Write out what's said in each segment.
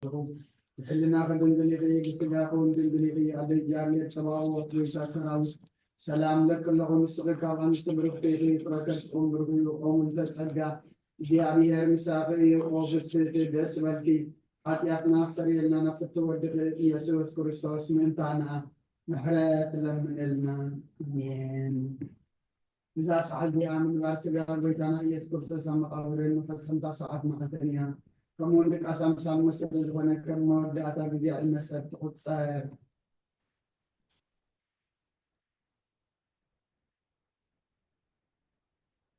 ኣለኹ። ብሕልና ከድንግል ኢኺ፣ ብስጋ ከውን ድንግል ኢኺ። ኣደ እግዚኣብሔር ጸባኦት፣ ጎይታ ሰራዊት፣ ሰላም ለኪ ኣለኹ። ንስኺ ካብ ኣንስቲ ብርኽቲ ኢኺ፣ ፍረ ከርስኺ እውን ብሩኽ እዩ። ኦ ምልዕተ ጸጋ፣ እግዚኣብሔር ምሳኺ እዩ። ኦ ፍስሕቲ ደስ በልኪ፣ ሓጢኣትና ክሰርየልና ናብ ፍትው ወድኺ ኢየሱስ ክርስቶስ ምእንታና ምሕረት ለምንልና። ኣሜን። እዛ ሰዓት እዚኣ ምንባር ስጋ ጎይታና ኢየሱስ ክርስቶስ ኣብ መቓብርን መፈጸምታ ሰዓት መዓልትን እያ። ከምኡውን ድቃስ ኣምሳል ሞት ስለ ዝኾነ ከም መወዳእታ ግዜ ዕድመ ሰብ ትቑጸር።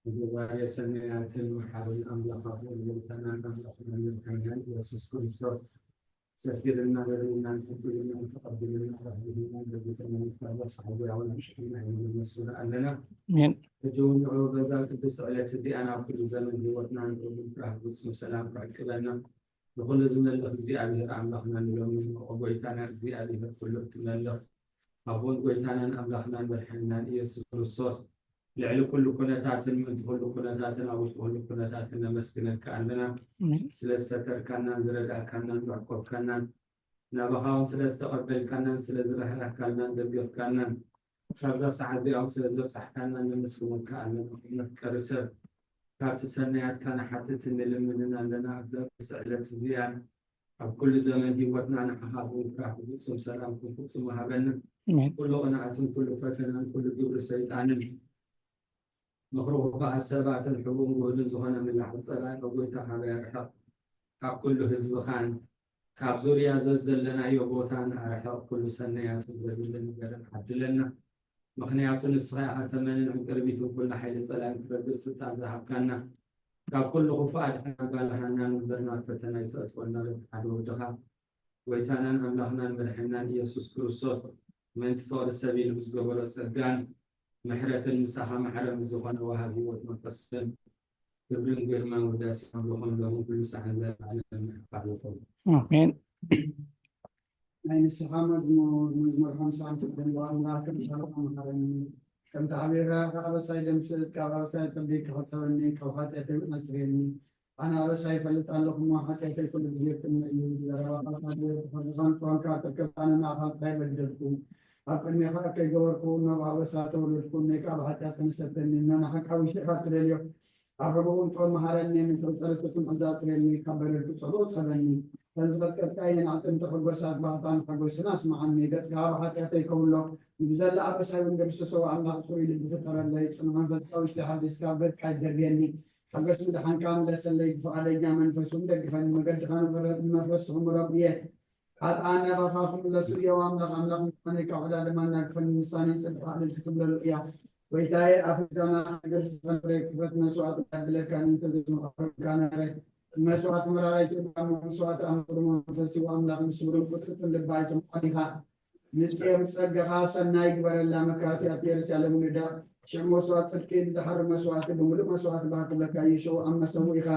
ጉባኤ ሰማያትን መሓርን ኣምላኽ ኣቦን ጎይታናን ኣምላኽናን መድሓኒናን ኢየሱስ ክርስቶስ ሰፊርና በሪናን ተቀብልና ተቀብልና ረህብና ለጉተና ንታቦት ሓጎያውን ኣሽክና ይመስሉ ኣለና። ኣሜን። ሕጂ እውን ንዑ በዛ ቅድስቲ ዕለት እዚኣ ናብ ኩሉ ዘመን ህይወትና ንዕሉ ብራህ ፍጹም ሰላም ክዕቅበና ንኩሉ ዝመልኽ እግዚኣብሔር ኣምላኽና ንለምን። ኦ ጎይታና እግዚኣብሔር ኩሉ እትመልኽ ኣቦን ጎይታናን ኣምላኽናን መድሓኒናን ኢየሱስ ክርስቶስ ልዕሊ ኩሉ ኩነታትን ምእንቲ ኩሉ ኩነታትን ኣብ ውሽጢ ኩሉ ኩነታትን ነመስግነካ ኣለና። ኣሜን። ስለ ዝሰተርካናን ዝረዳእካናን ዘዕቆብካናን ናባኻ እውን ስለ ዝተቐበልካናን ስለ ዝራህራህካናን ደገፍካናን ካብዛ ሰዓት እዚኣ እውን ስለ ዘብጻሕካናን ነመስግነካ ኣለና። መፍቀሪ ሰብ ካብቲ ሰናያትካ ንሓትትን ንልምንን ኣለና። ኣብዛ ቅድስቲ ዕለት እዚኣ ኣብ ኩሉ ዘመን ህይወትና ንዓኻ ብምፍራሕ ብፍጹም ሰላም ክንፍጽሞ ሃበና። ኣሜን። ኩሉ ቅንዓትን ኩሉ ፈተናን ኩሉ ግብሪ ሰይጣንን ምኽሪ ክፉኣት ሰባትን ሕቡን ጉህልን ዝኾነ ምላሕ ጸላኢ ጎይታ ካባይ ኣርሕቕ። ካብ ኩሉ ህዝብኻን ካብ ዙርያ ዘዘለናዮ ቦታን ኣርሕቕ። ኩሉ ሰናያትን ዘድሊ ነገርን ዓድለና። ምኽንያቱ ንስኻ ኢኻ ተመንን ዕንቅርቢትን ኩሉ ሓይሊ ጸላኢን ክረግጽ ስልጣን ዝሃብካና። ካብ ኩሉ ክፉእ ኣድሕና ባልሃና ንግበርና ፈተና ይተእትወና ሓደ ወድኻ ጎይታናን ኣምላኽናን መድሓኒናን ኢየሱስ ክርስቶስ ምእንቲ ፍቕሪ ሰብ ኢሉ ምስ ገበሮ ጸጋን ምሕረትን ምሳኻ ማዕረ ምስ ዝኾነ ወሃብ ህይወት መንፈስ ቅዱስን ክብርን ግርማን ውዳሴ ኣምልኾን ሎምን ኩሉ ሰዓን ዘለዓለምን ንዓኻ ይኹን። ኣሜን። ናይ ንስሓ መዝሙር መዝሙር ሓምሳ ክልተ ንባዕልና ከም ሻለቃ መሃረኒ። ከም ተዓቢራ ኣበሳይ ደምስስ ካብ ኣበሳይ ጸቢቅ ክሕጸበኒ ካብ ሓጢኣተይ ኣጽርየኒ። ኣነ ኣበሳይ ይፈልጥ ኣለኹ እሞ ሓጢኣተይ ኩሉ ግዜ ክእመ እዩ። ብዘረባ ቃልካ ድየ ብሕርድኻን ፍቕርካ ትርከብ ኣነ ንኣኻ ጥራይ በደልኩ። ኣብ ቅድሜኻ ከይገበርኩ እኖ ብኣበሳ ተወለድኩ እኖይ ከኣ ብሓጢኣት ተነሰተኒ። እኖ ንሓቃዊ ሽዕካ ትደልዮ ኣብ ሕቡእ እውን ጥበብ መሃረኒ። ምእንቲ ጸሎት ትስምዕ ዘጽርየኒ ካብ በደል ክጸልኦ ጸበኒ። እተን ዝቐጥቀጥካየን ኣዕጽምቲ ሕጎሳት ባህታን ሓጎስን ኣስምዓኒ። ገጽካ ኣብ ሓጢኣተይ ከብሎ ንብዘላ ኣበሳይ እውን ደምስሶ። ኣምላኽ ጽሩይ ልቢ ፍጠረለይ። ጽኑዕ መንፈስካ ውሽጢ ሓዲስካ ኣብ ገጽካ ይደርብየኒ። ሓጎስ ምድሓንካ ምለሰለይ። ብፍቓደኛ መንፈስ እውን ደግፈኒ። መገድኻ ንመፍረስ ምረብ እየ። ኃጥኣን ናባኻ ክምለሱ እዮም። ኣምላኽ ኣምላኽ ምዃነይ ካብ ዕዳ ድማ እናግፈኒ ንሳነይ ጽድቂ ኣዕልልቲ ክብለሉ እያ። ጎይታዬ ኣፍ ምስጋና ነገር ዝተንፍረ ክፈት መስዋዕት ኣድለካ እንተ ዘስምዖ ነረ መስዋዕት መራራይ ትብላ መስዋዕት ኣምር መንፈስ እዩ። ኣምላኽ ምስብሩን ቁጥጥን ልባ ኣይትምዖን ኢኻ። ንጽየም ጸጋኻ ሰናይ ግበረላ መካትያት ኢየሩሳሌም ንዳ ሽዕ መስዋዕት ጽድቂ ብዝሓር መስዋዕት ብምሉእ መስዋዕት ባህ ክብለካ እዩ። ሽዑ ኣብ መሰቡ ኢኻ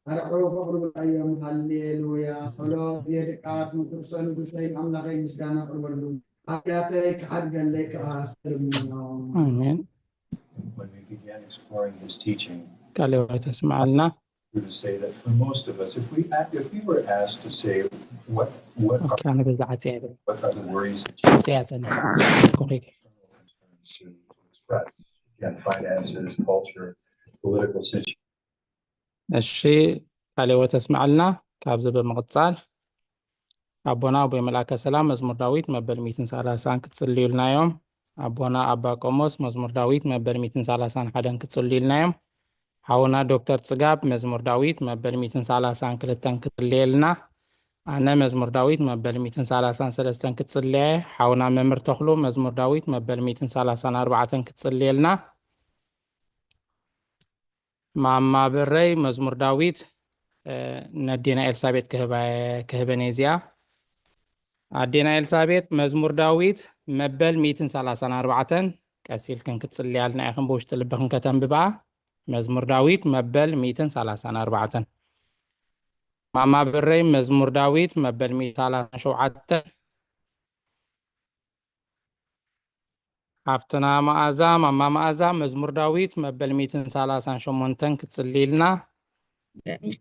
ኣርሑ ከቕርቡላ እዮም። ሃሌሉያ። ጸሎት የድቃስ ንክርሶ ንጉሰይ ኣምላኸይ ምስጋና ቅርበሉ። ሓጢኣተይ ክሓድገለይ ከዓ እልምኖ። ኣሜን። When we began exploring his teaching, ቃለ ሕይወት ተስምዓልና። we would say that for most of us, if we if we were asked to say what what are, ኦኬ፣ ኣነ ገዛ ዓጽያ ይብል what are the worries that you ዓጽያ ተንሳ ኮኺ to express, again, finances, culture, political situation, እሺ፣ ቃለ ሕይወት ተስምዓልና። ካብዚ ብምቕጻል ኣቦና ኣቦይ መልኣከ ሰላም መዝሙር ዳዊት መበል ሚእትን ሰላሳን ክትጽልዩልና እዮም። ኣቦና ኣባ ቆሞስ መዝሙር ዳዊት መበል ሚእትን ሰላሳን ሓደን ክትጽልዩልና እዮም። ሓውና ዶክተር ጽጋብ መዝሙር ዳዊት መበል ሚእትን ሰላሳን ክልተን ክትጽልየልና። ኣነ መዝሙር ዳዊት መበል ሚእትን ሰላሳን ሰለስተን ክትጽልየ። ሓውና መምህር ተኽሉ መዝሙር ዳዊት መበል ሚእትን ሰላሳን ኣርባዕተን ክትጽልየልና። ማማ ብረይ መዝሙር ዳዊት ነዴና ኤልሳቤጥ ክህበን እዚኣ። ኣዴና ኤልሳቤጥ መዝሙር ዳዊት መበል ሚእትን ሰላሳን ኣርባዕተን ቀስ ኢልክን ክትጽልያልና ኢኽን ብውሽጢ ልብኽን ከተንብባ። መዝሙር ዳዊት መበል ሚእትን ሰላሳን ኣርባዕተን። ማማ ብረይ መዝሙር ዳዊት መበል ሚእትን ሰላሳን ሸውዓተን። ሓፍትና መኣዛ፣ ማማ መኣዛ መዝሙር ዳዊት መበል ሚእትን ሰላሳን ሸሞንተን ክትጽልይልና።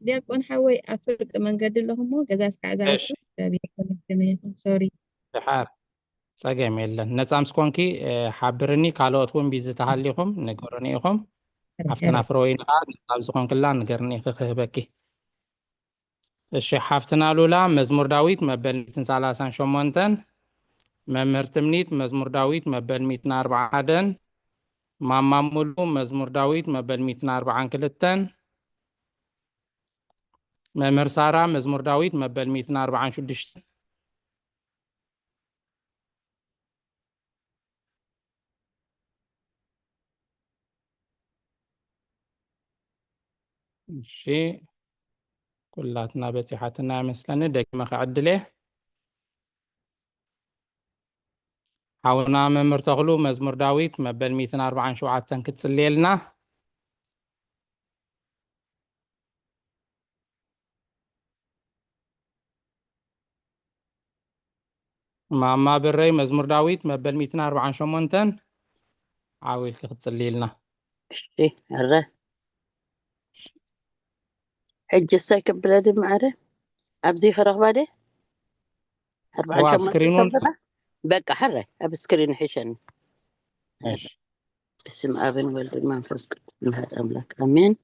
ዲያቆን ሓወይ ኣብ ፍርቂ መንገዲ ኣለኹ እሞ ገዛ እስካዕ እሺ። ዝኣቱ እግዚኣብሔር ይመስገን ይኹን። ሶሪ። ድሓር ጸገም የለን። ነጻ ምስ ኮንኪ፣ እ፣ ሓብርኒ፣ ካልኦት እውን ቢዚ ተሃሊኹም ንገሩኒ ኢኹም። ሓፍትና ፍረወይኒ ከኣ ነጻ ኣብ ዝኾንክላ ንገርኒ ኢኺ ክህበኪ። እሺ፣ ሓፍትና ሉላ መዝሙር ዳዊት መበል ሚእትን ሰላሳን ሸሞንተን፣ መምህር ትምኒት መዝሙር ዳዊት መበል ሚእትን ኣርባዓን ሓደን፣ ማማ ሙሉ መዝሙር ዳዊት መበል ሚእትን ኣርባዓን ክልተን፣ መምህር ሳራ መዝሙር ዳዊት መበል ሚእትን ኣርባዓን ሽዱሽተን። እሺ፣ ኩላትና በጺሓትና ይመስለኒ። ደጊመ ክዕድል እየ። ሓውና መምህር ተኽሉ መዝሙር ዳዊት መበል ሚእትን ኣርባዓን ሸውዓተን ክትጽልየልና። ማማ ብረይ መዝሙር ዳዊት መበል ሚእትን ኣርባዓን ሸሞንተን ዓው ኢልኪ ክትጽልይልና። እሺ፣ ኣረ። ሕጂ እሳይ ከብለ ድም ኣረ። ኣብዚ ክረኽባ ደ? ኣርባዓን እዋ፣ ኣብ ሸሞንተን ስክሪኑ ከብላ? በቃ፣ ሕረ፣ ኣብ ስክሪን ይሕሸኒ። እሺ። በስመ ኣብን ወልድን መንፈስ ቅዱስ ኣሐዱ ኣምላክ ኣሜን።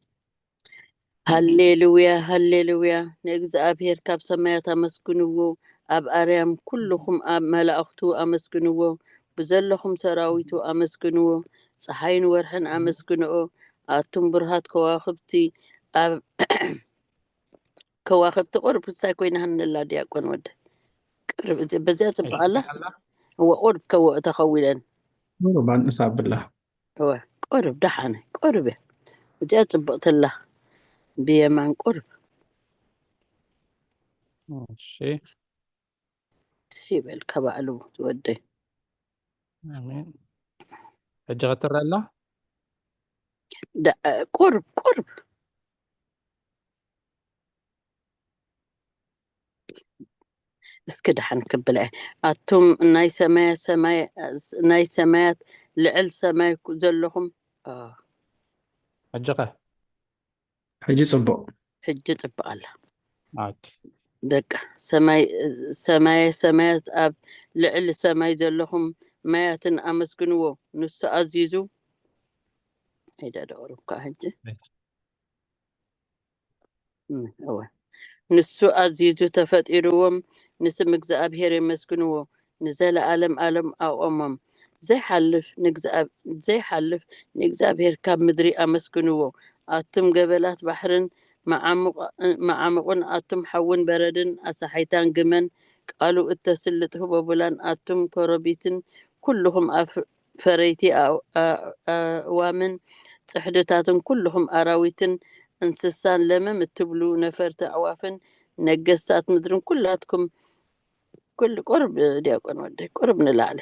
ሃሌሉያ፣ ሃሌሉያ። ንእግዚኣብሔር ካብ ሰማያት ኣመስግንዎ፣ ኣብ ኣርያም ኩልኹም ኣብ መላእኽቱ ኣመስግንዎ፣ ብዘለኹም ሰራዊቱ ኣመስግንዎ፣ ጸሓይን ወርሕን ኣመስግንኦ፣ ኣቱም ብሩሃት ከዋኽብቲ ኣብ ከዋኽብቲ ቁርብ ክሳይ ኮይና ሃንላ ዲያቆን ወደ ቅርብ እዚ በዚኣ ጽብቕ ኣላ። እዋ ቁርብ ከወ ተኸዊለን ቁሩብ ኣንእሳ ኣብላ። እወ ቁርብ ደሓነ ቁርብ እያ። እዚኣ ጽብቕቲ ኣላ ብየማን ቁርብ። እሺ። ደስ ይበልካ ባዕሉ ዝወደይ። ኣሜን። ሕጂ ክትረአ ኣላ? ዳ-፣ ቁርብ ቁርብ እስኪ ደሓን ክብላ እየ። ኣቱም ናይ ሰማያት ሰማይ፣ ናይ ሰማያት ልዕል ሰማይ ዘለኹም፣ አ፣ ሕጂ ኸ? ሕጂ ጽቡቕ። ሕጂ ጽቡቕ ኣላ። ኦኬ። ደቂ ሰማይ፣ ሰማየ ሰማያት ኣብ ልዕሊ ሰማይ ዘለኹም ማያትን ኣመስግንዎ። ንሱ ኣዚዙ፣ ኣይዳ ደቕርብ ከኣ ሕጂ። እም፣ እወ። ንሱ ኣዚዙ ተፈጢርዎም፣ ንስም እግዚኣብሔር የመስግንዎ፣ ንዘለኣለም ኣለም ኣቆሞም። ዘይሓልፍ ንእግዚኣብ-፣ ዘይሓልፍ ንእግዚኣብሔር ካብ ምድሪ ኣመስግንዎ። ኣቱም ገበላት ባሕርን መዓሙቕ-፣ መዓሙቕን፣ ኣቱም ሓውን በረድን ኣሳሒታን ግመን፣ ቃሉ እተስልጥ ህቦቡላን፣ ኣቱም ኮረቢትን ኩልኹም ኣፍ-፣ ፈረይቲ ኣው-፣ ኣ-፣ ኣእዋምን ጽሕድታትን፣ ኩልኹም ኣራዊትን እንስሳን ለመም እትብሉ ነፈርቲ ኣዕዋፍን ነገስታት ምድርን፣ ኩላትኩም፣ ኩል-፣ ቁርብ ዲያቆን ወደይ፣ ቁርብ ንላዕሊ።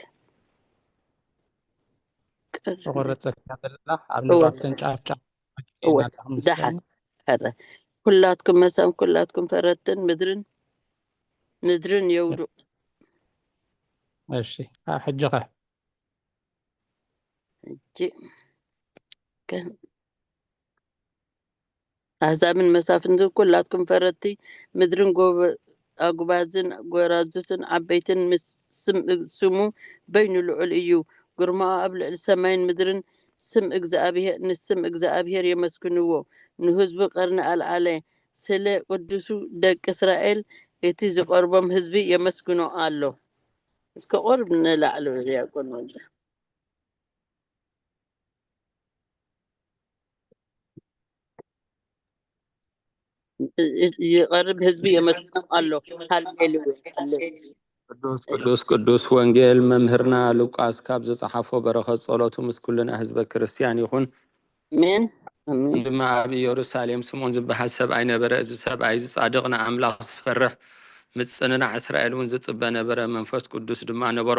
ቁርብ ተቆረጸት እያ ዘላ፣ ኣብ እወ። ንባብተን ጫፍ ጫፍ እወ። ናታ ምስ ደሓን። ከይኑ። ሕረ። ኩላትኩም መሳም፣ ኩላትኩም ፈረትን ምድርን፣ ምድርን የውዱ። እሺ፣ ኣ፣ ሕጂ ኸ? ሕጂ ከ-፣ ኣህዛብን መሳፍንትን ኩላትኩም ፈረቲ ምድርን ጎበ-፣ ኣጉባዝን ጎራዙትን ዓበይትን ምስ ስም-፣ ስሙ በይኑ ልዑል እዩ። ግርማኡ ኣብ ልዕሊ ሰማይን ምድርን። ስም እግዚኣብሄ-፣ ንስም እግዚኣብሄር የመስግንዎ። ንህዝቡ ቀርኒ ኣልዓለ። ስለ ቅዱሱ ደቂ እስራኤል እቲ ዝቐርቦም ህዝቢ የመስግኖ ኣሎ። እስከ ቁርብ ንላዕሊ ዲያቆን ወልደ። ይቐርብ ህዝቢ የመስግኖም ኣሎ። ሃሌሉያ፣ ሃሌሉያ። ቅዱስ፣ ቅዱስ፣ ቅዱስ ወንጌል መምህርና ሉቃስ ካብ ዝጸሓፎ በረኸት ጸሎቱ ምስ ኩልና ህዝበ ክርስቲያን ይኹን። ኣሜን፣ ኣሜን። ድማ ኣብ ኢየሩሳሌም ስምዖን ዝበሃል ሰብኣይ ነበረ። እዚ ሰብኣይ እዚ ጻድቕ ንኣምላኽ ዝፈርሕ ምጽንናዕ እስራኤል እውን ዝጽበ ነበረ። መንፈስ ቅዱስ ድማ ነበሮ።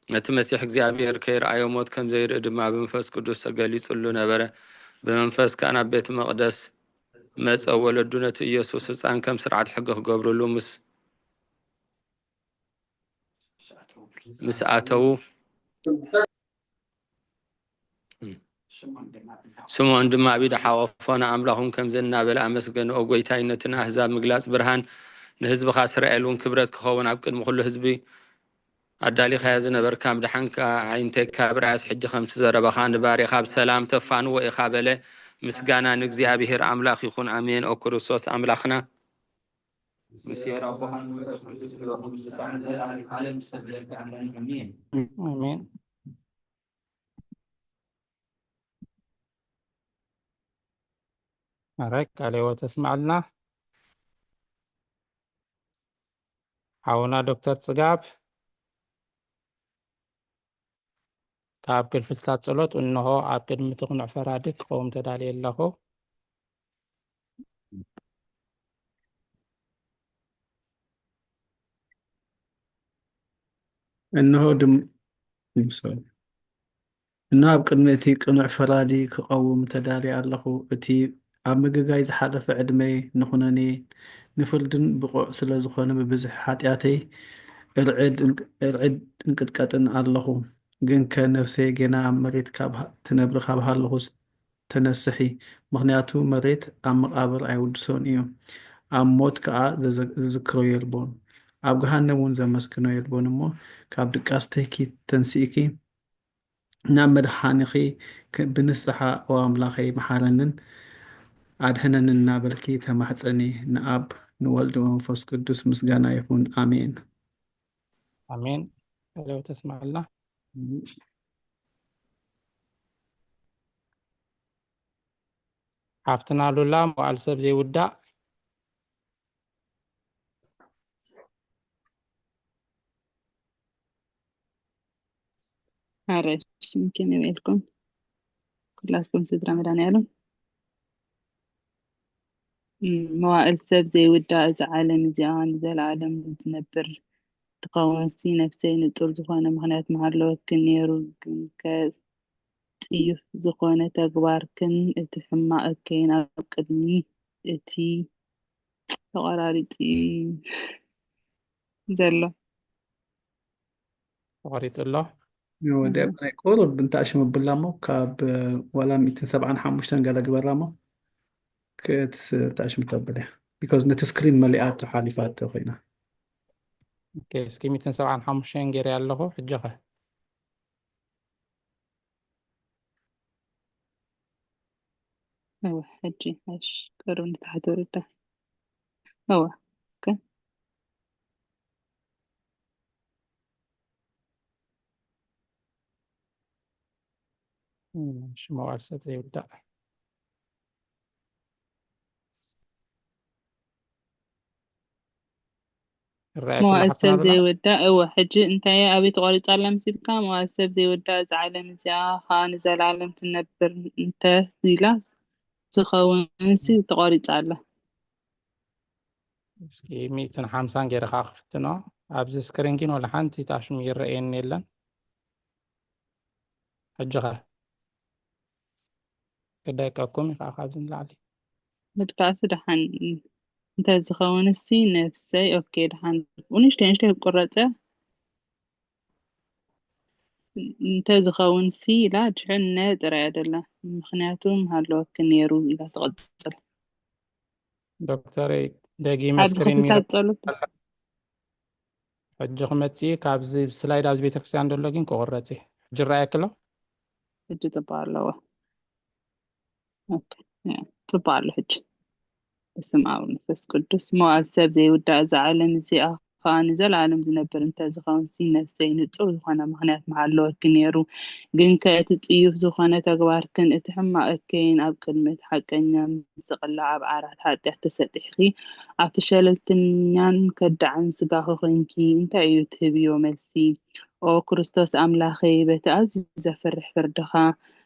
ነቲ መሲሕ እግዚኣብሔር ከይረኣዮ ሞት ከም ዘይርኢ ድማ ብመንፈስ ቅዱስ ተገሊጹሉ ነበረ። ብመንፈስ ከኣ ናብ ቤት መቕደስ መጸ። ወለዱ ነቲ ኢየሱስ ህጻን ከም ስርዓት ሕጊ ክገብሩሉ ምስ፣ ምስ ኣተዉ፣ ስምዖን ድማ ኣብ ኢዱ ሓቆፎ፣ ንኣምላኹም ከምዚ እናበለ ኣመስገንኦ፣ ጐይታይ፣ ነቲ ንኣህዛብ ምግላጽ ብርሃን፣ ንህዝብኻ እስራኤል እውን ክብረት ክኸውን፣ ኣብ ቅድሚ ኵሉ ህዝቢ ኣዳሊኻዮ ዝነበርካ፣ ምድሓንካ ኣዒንተይ ካብ ርኣያስ፣ ሕጂ ከምቲ ዘረባኻ ንባርያኻ ብሰላም ተፋንዎ ኢኻ በለ። ምስጋና ንእግዚኣብሔር ኣምላኽ ይኹን፣ ኣሜን። ኦ ክርስቶስ ኣምላኽና፣ ምስ ኣቦኻን መንፈስ ቅዱስ ክብረኹም ዝሰዓን ዘለዓለም ዓለም ዝተብለካ ኣሜን። ኣሜን። ኣረ ቃለ ሕይወት ተስማዕልና ሓውና ዶክተር ጽጋብ። ካብ ክፍልታት ጸሎት እንሆ ኣብ ቅድሚ ትቕኑዕ ፈራዲ ክቐውም ተዳልየ ኣለኹ። እንሆ ድም-፣ I'm sorry። እንሆ ኣብ ቅድሚ እቲ ቅኑዕ ፈራዲ ክቐውም ተዳልየ ኣለኹ። እቲ ኣብ ምግጋይ ዝሓለፈ ዕድመይ ንኹነኔ ንፍርድን ብቑዕ ስለ ዝኾነ ብብዝሒ ሓጢኣተይ እርዕድ እንቅ-፣ እርዕድ እንቅጥቀጥን ኣለኹ። ግንከ ነፍሰይ ጌና ኣብ መሬት ካብ ሃ-፣ ትነብሪ ካብ ሃለኹስ ተነስሒ፣ ምኽንያቱ መሬት ኣብ መቓብር ኣይውድሶን እዩ፣ ኣብ ሞት ከኣ ዘዘ-፣ ዝዝክሮ የልቦን፣ ኣብ ገሃነም እውን ዘመስግኖ የልቦን። እሞ ካብ ድቃስተይኪ ተንሲእኪ ናብ መድሓኒኺ ክ-፣ ብንስሓ "ኦ ኣምላኸይ፣ መሓረንን ኣድሕነንን" እናበልኪ ተማሕጸኒ። ንኣብ፣ ንወልድ ወመንፈስ ቅዱስ ምስጋና ይኹን። ኣሜን። ኣሜን። ቃለ ሕይወት ተስማዕልና። ሓፍትና ሉላ፣ መዋዕል ሰብ ዘይውዳእ። ኣረሽ፣ ከመይ ውዒልኩም ኩላትኩም ስድራ መድኃኔዓለም? እም፣ መዋእል ሰብ ዘይውዳእ፣ እዛ ዓለም እዚኣ ንዘለኣለም ዝነብር ትኸውንሲ፣ ነፍሰይ ንጹር ዝኾነ ምኽንያት ምሃለወክን ነይሩ፣ ግንከ ጽዩፍ ዝኾነ ተግባርክን እቲ ሕማቕ እከይን ኣብ ቅድሚ እቲ ተቖራሪጹ እዩ ዘሎ። ተቖሪጹ ኣሎ። እዎ፣ እህ። ዲያቆናይ ቁሩብ እንተኣሽሙ ብላሞ ካብ፣ ዋላ ሚእትን ሰብዓን ሓሙሽተን ገለ ግበራሞ። ክት-፣ ተኣሽሙ ተብል እያ። ቢኮዝ ነቲ ስክሪን መሊኣቶ ሓሊፋቶ ኮይና። ኦኬ፣ እስኪ ሚእትን ሰብዓን ሓሙሽተን ገይረ ኣለኹ። ሕጂ ኸ? እወ፣ ሕጂ፣ እሺ፣ ቅሩብ ንታሕቲ ወርዳ። እወ፣ ኦኬ። እም፣ እሺ፣ መዋእል ሰብ ዘይውዳእ። ይረኣየኩም መዋእል ሓፍትና ሰብ ሉላ? ዘይውዳእ፣ እወ፣ ሕጂ እንታይ ኣበይ ተቖሪጻ ኣላ መሲልካ? መዋእል ሰብ ዘይውዳእ፣ እዛ ዓለም እዚኣ ኸኣ ንዘለኣለም ትነብር እንተ ኢላ ዝኸውንሲ ተቖሪጻ ኣላ። እስኪ ሚእትን ሓምሳን ገይረ ኸኣ ክፍትኖ። ኣብዚ ስክሪን ግን ወላ ሓንቲ ታሽሙ ይረኣየኒ የለን። ሕጂ ኸ? ክደቀኩም እዩ ከዓ ካብዚ ንላዕሊ። ምድቃሱ ደሓን እንተ ዝኸውንሲ ነፍሰይ፣ ኦኬ፣ ደሓን ንእሽተይ ንእሽተይ ክቁረፀ እንተ ዝኸውንሲ ኢላ ድሕን ነ ጥራይ ደላ፣ ምኽንያቱ ምሃለወኪ ነይሩ ኢላ ትቕጽል። ዶክተረይ፣ ደጊመ ኣብዚ ስክሪን ክፍልታት ሚረ-፣ ጸሎት። ሕጂ ክመጽእ እዩ። ካብዚ ስላይድ ኣብዚ ቤተክርስትያን ዘሎ ግን ክቑረጽ እዩ። ሕጂ ይረኣየኪ ኣሎ? ሕጂ ጽቡቕ ኣለዎ። ኦኬ፣ ያ፣ ጽቡቕ ኣሎ ሕጂ። በስመ ኣብ ወመንፈስ ቅዱስ። መዋእል ሰብ ዘይውዳእ፣ እዛ ዓለም እዚኣ ኸኣ ንዘለኣለም ዝነብር እንተ ዝኸውንሲ፣ ነፍሰይ ንጹር ዝኾነ ምኽንያት ምሃለወኪ ነይሩ። ግንከ እቲ ጽዩፍ ዝኾነ ተግባርክን እቲ ሕማቕ እከይን ኣብ ቅድሚ እቲ ሓቀኛ ምስ ዝቕላዕ ኣብ ዓራት ሓጢኣት ተሰጢሕኪ፣ ኣብቲ ሸለልተኛን ከዳዕን ስጋኺ ኾይንኪ እንታይ እዩ ትህብዮ መልሲ? ኦ ክርስቶስ ኣምላኸይ፣ በቲ ኣዝዩ ዘፍርሕ ፍርድኻ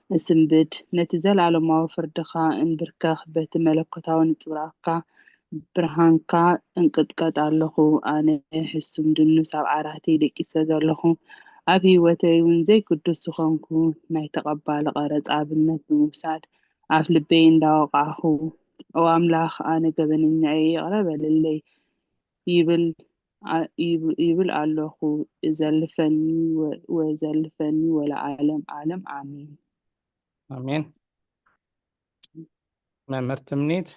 እስንብድ፣ ነቲ ዘለኣለማዊ ፍርድኻ እንብርከኽ፣ በቲ መለኮታዊ ነጸብራቕካ ብርሃንካ እንቅጥቀጥ ኣለኹ። ኣነ ሕሱም ድኑስ ኣብ ዓራተይ ደቂሰ ዘለኹ፣ ኣብ ህይወተይ እውን ዘይግዱስ ዝኾንኩ ናይ ተቐባሊ ቀረጽ ኣብነት ብምውሳድ ኣፍ ልበይ እንዳወቃዕኹ፣ ኦ ኣምላኽ፣ ኣነ ገበነኛ እየ፣ ይቕረ በለለይ ይብል ኣ-፣ ይብ-፣ ይብል ኣለኹ። እዘልፈኒ ወ-፣ ወዘልፈኒ ወለዓለም ዓለም ኣሜን። ኣሜን። መምህር ትምኒት፣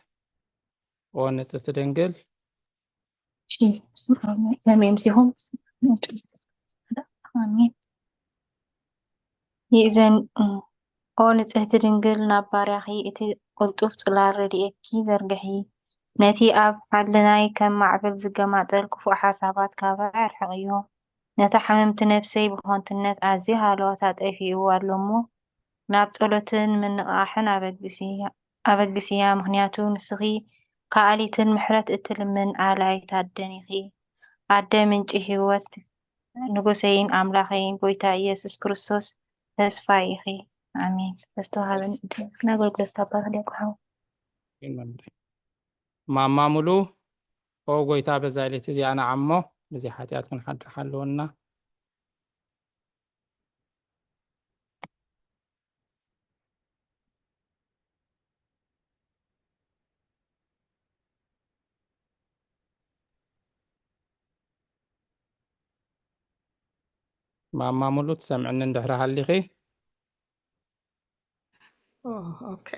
ኦ ንጽሕቲ ድንግል። እሺ፣ በስመ አብ ወወልድ ወመንፈስ ቅዱስ። ኣሜን። ይእዘን ኦ ንጽሕቲ ድንግል፣ ናብ ባርያኺ እቲ ቅልጡፍ ጽላል ረድኤትኪ ዘርግሒ። ነቲ ኣብ ሓልናይ ከም ማዕበል ዝገማጠል ክፉእ ሓሳባት ካባይ ኣርሕቕዮ። ነታ ሕምምቲ ነፍሰይ ብኾንትነት ኣዝዩ ሃለዋታ ጠፊእዎ ኣሎ እሞ፣ ናብ ጸሎትን ምንቕቓሕን ኣበግስያ፣ ኣበግስያ፣ ምኽንያቱ ንስኺ ከኣሊትን ምሕረት እትልምን ኣላይት ኣደን ኢኺ። ኣደ ምንጪ ህይወት፣ ንጉሰይን ኣምላኸይን ጎይታ ኢየሱስ ክርስቶስ ተስፋይ ኢኺ። ኣሜን። ዝተዋሃበን ዕድል ምስጋና ኣገልግሎት ኣባኻ ዲያቆን ሓው። ኣሜን መምህር። ማማ ሙሉ፣ ኦ ጎይታ፣ በዛ ሌት እዚኣ ንዓሞ፣ ብዘይ ሓጢኣት ክንሓድር ሓልወና። ማማ ሙሉ፣ ትሰምዕኒ እንድሕር ሃሊኺ? ኦ፣ ኦኬ።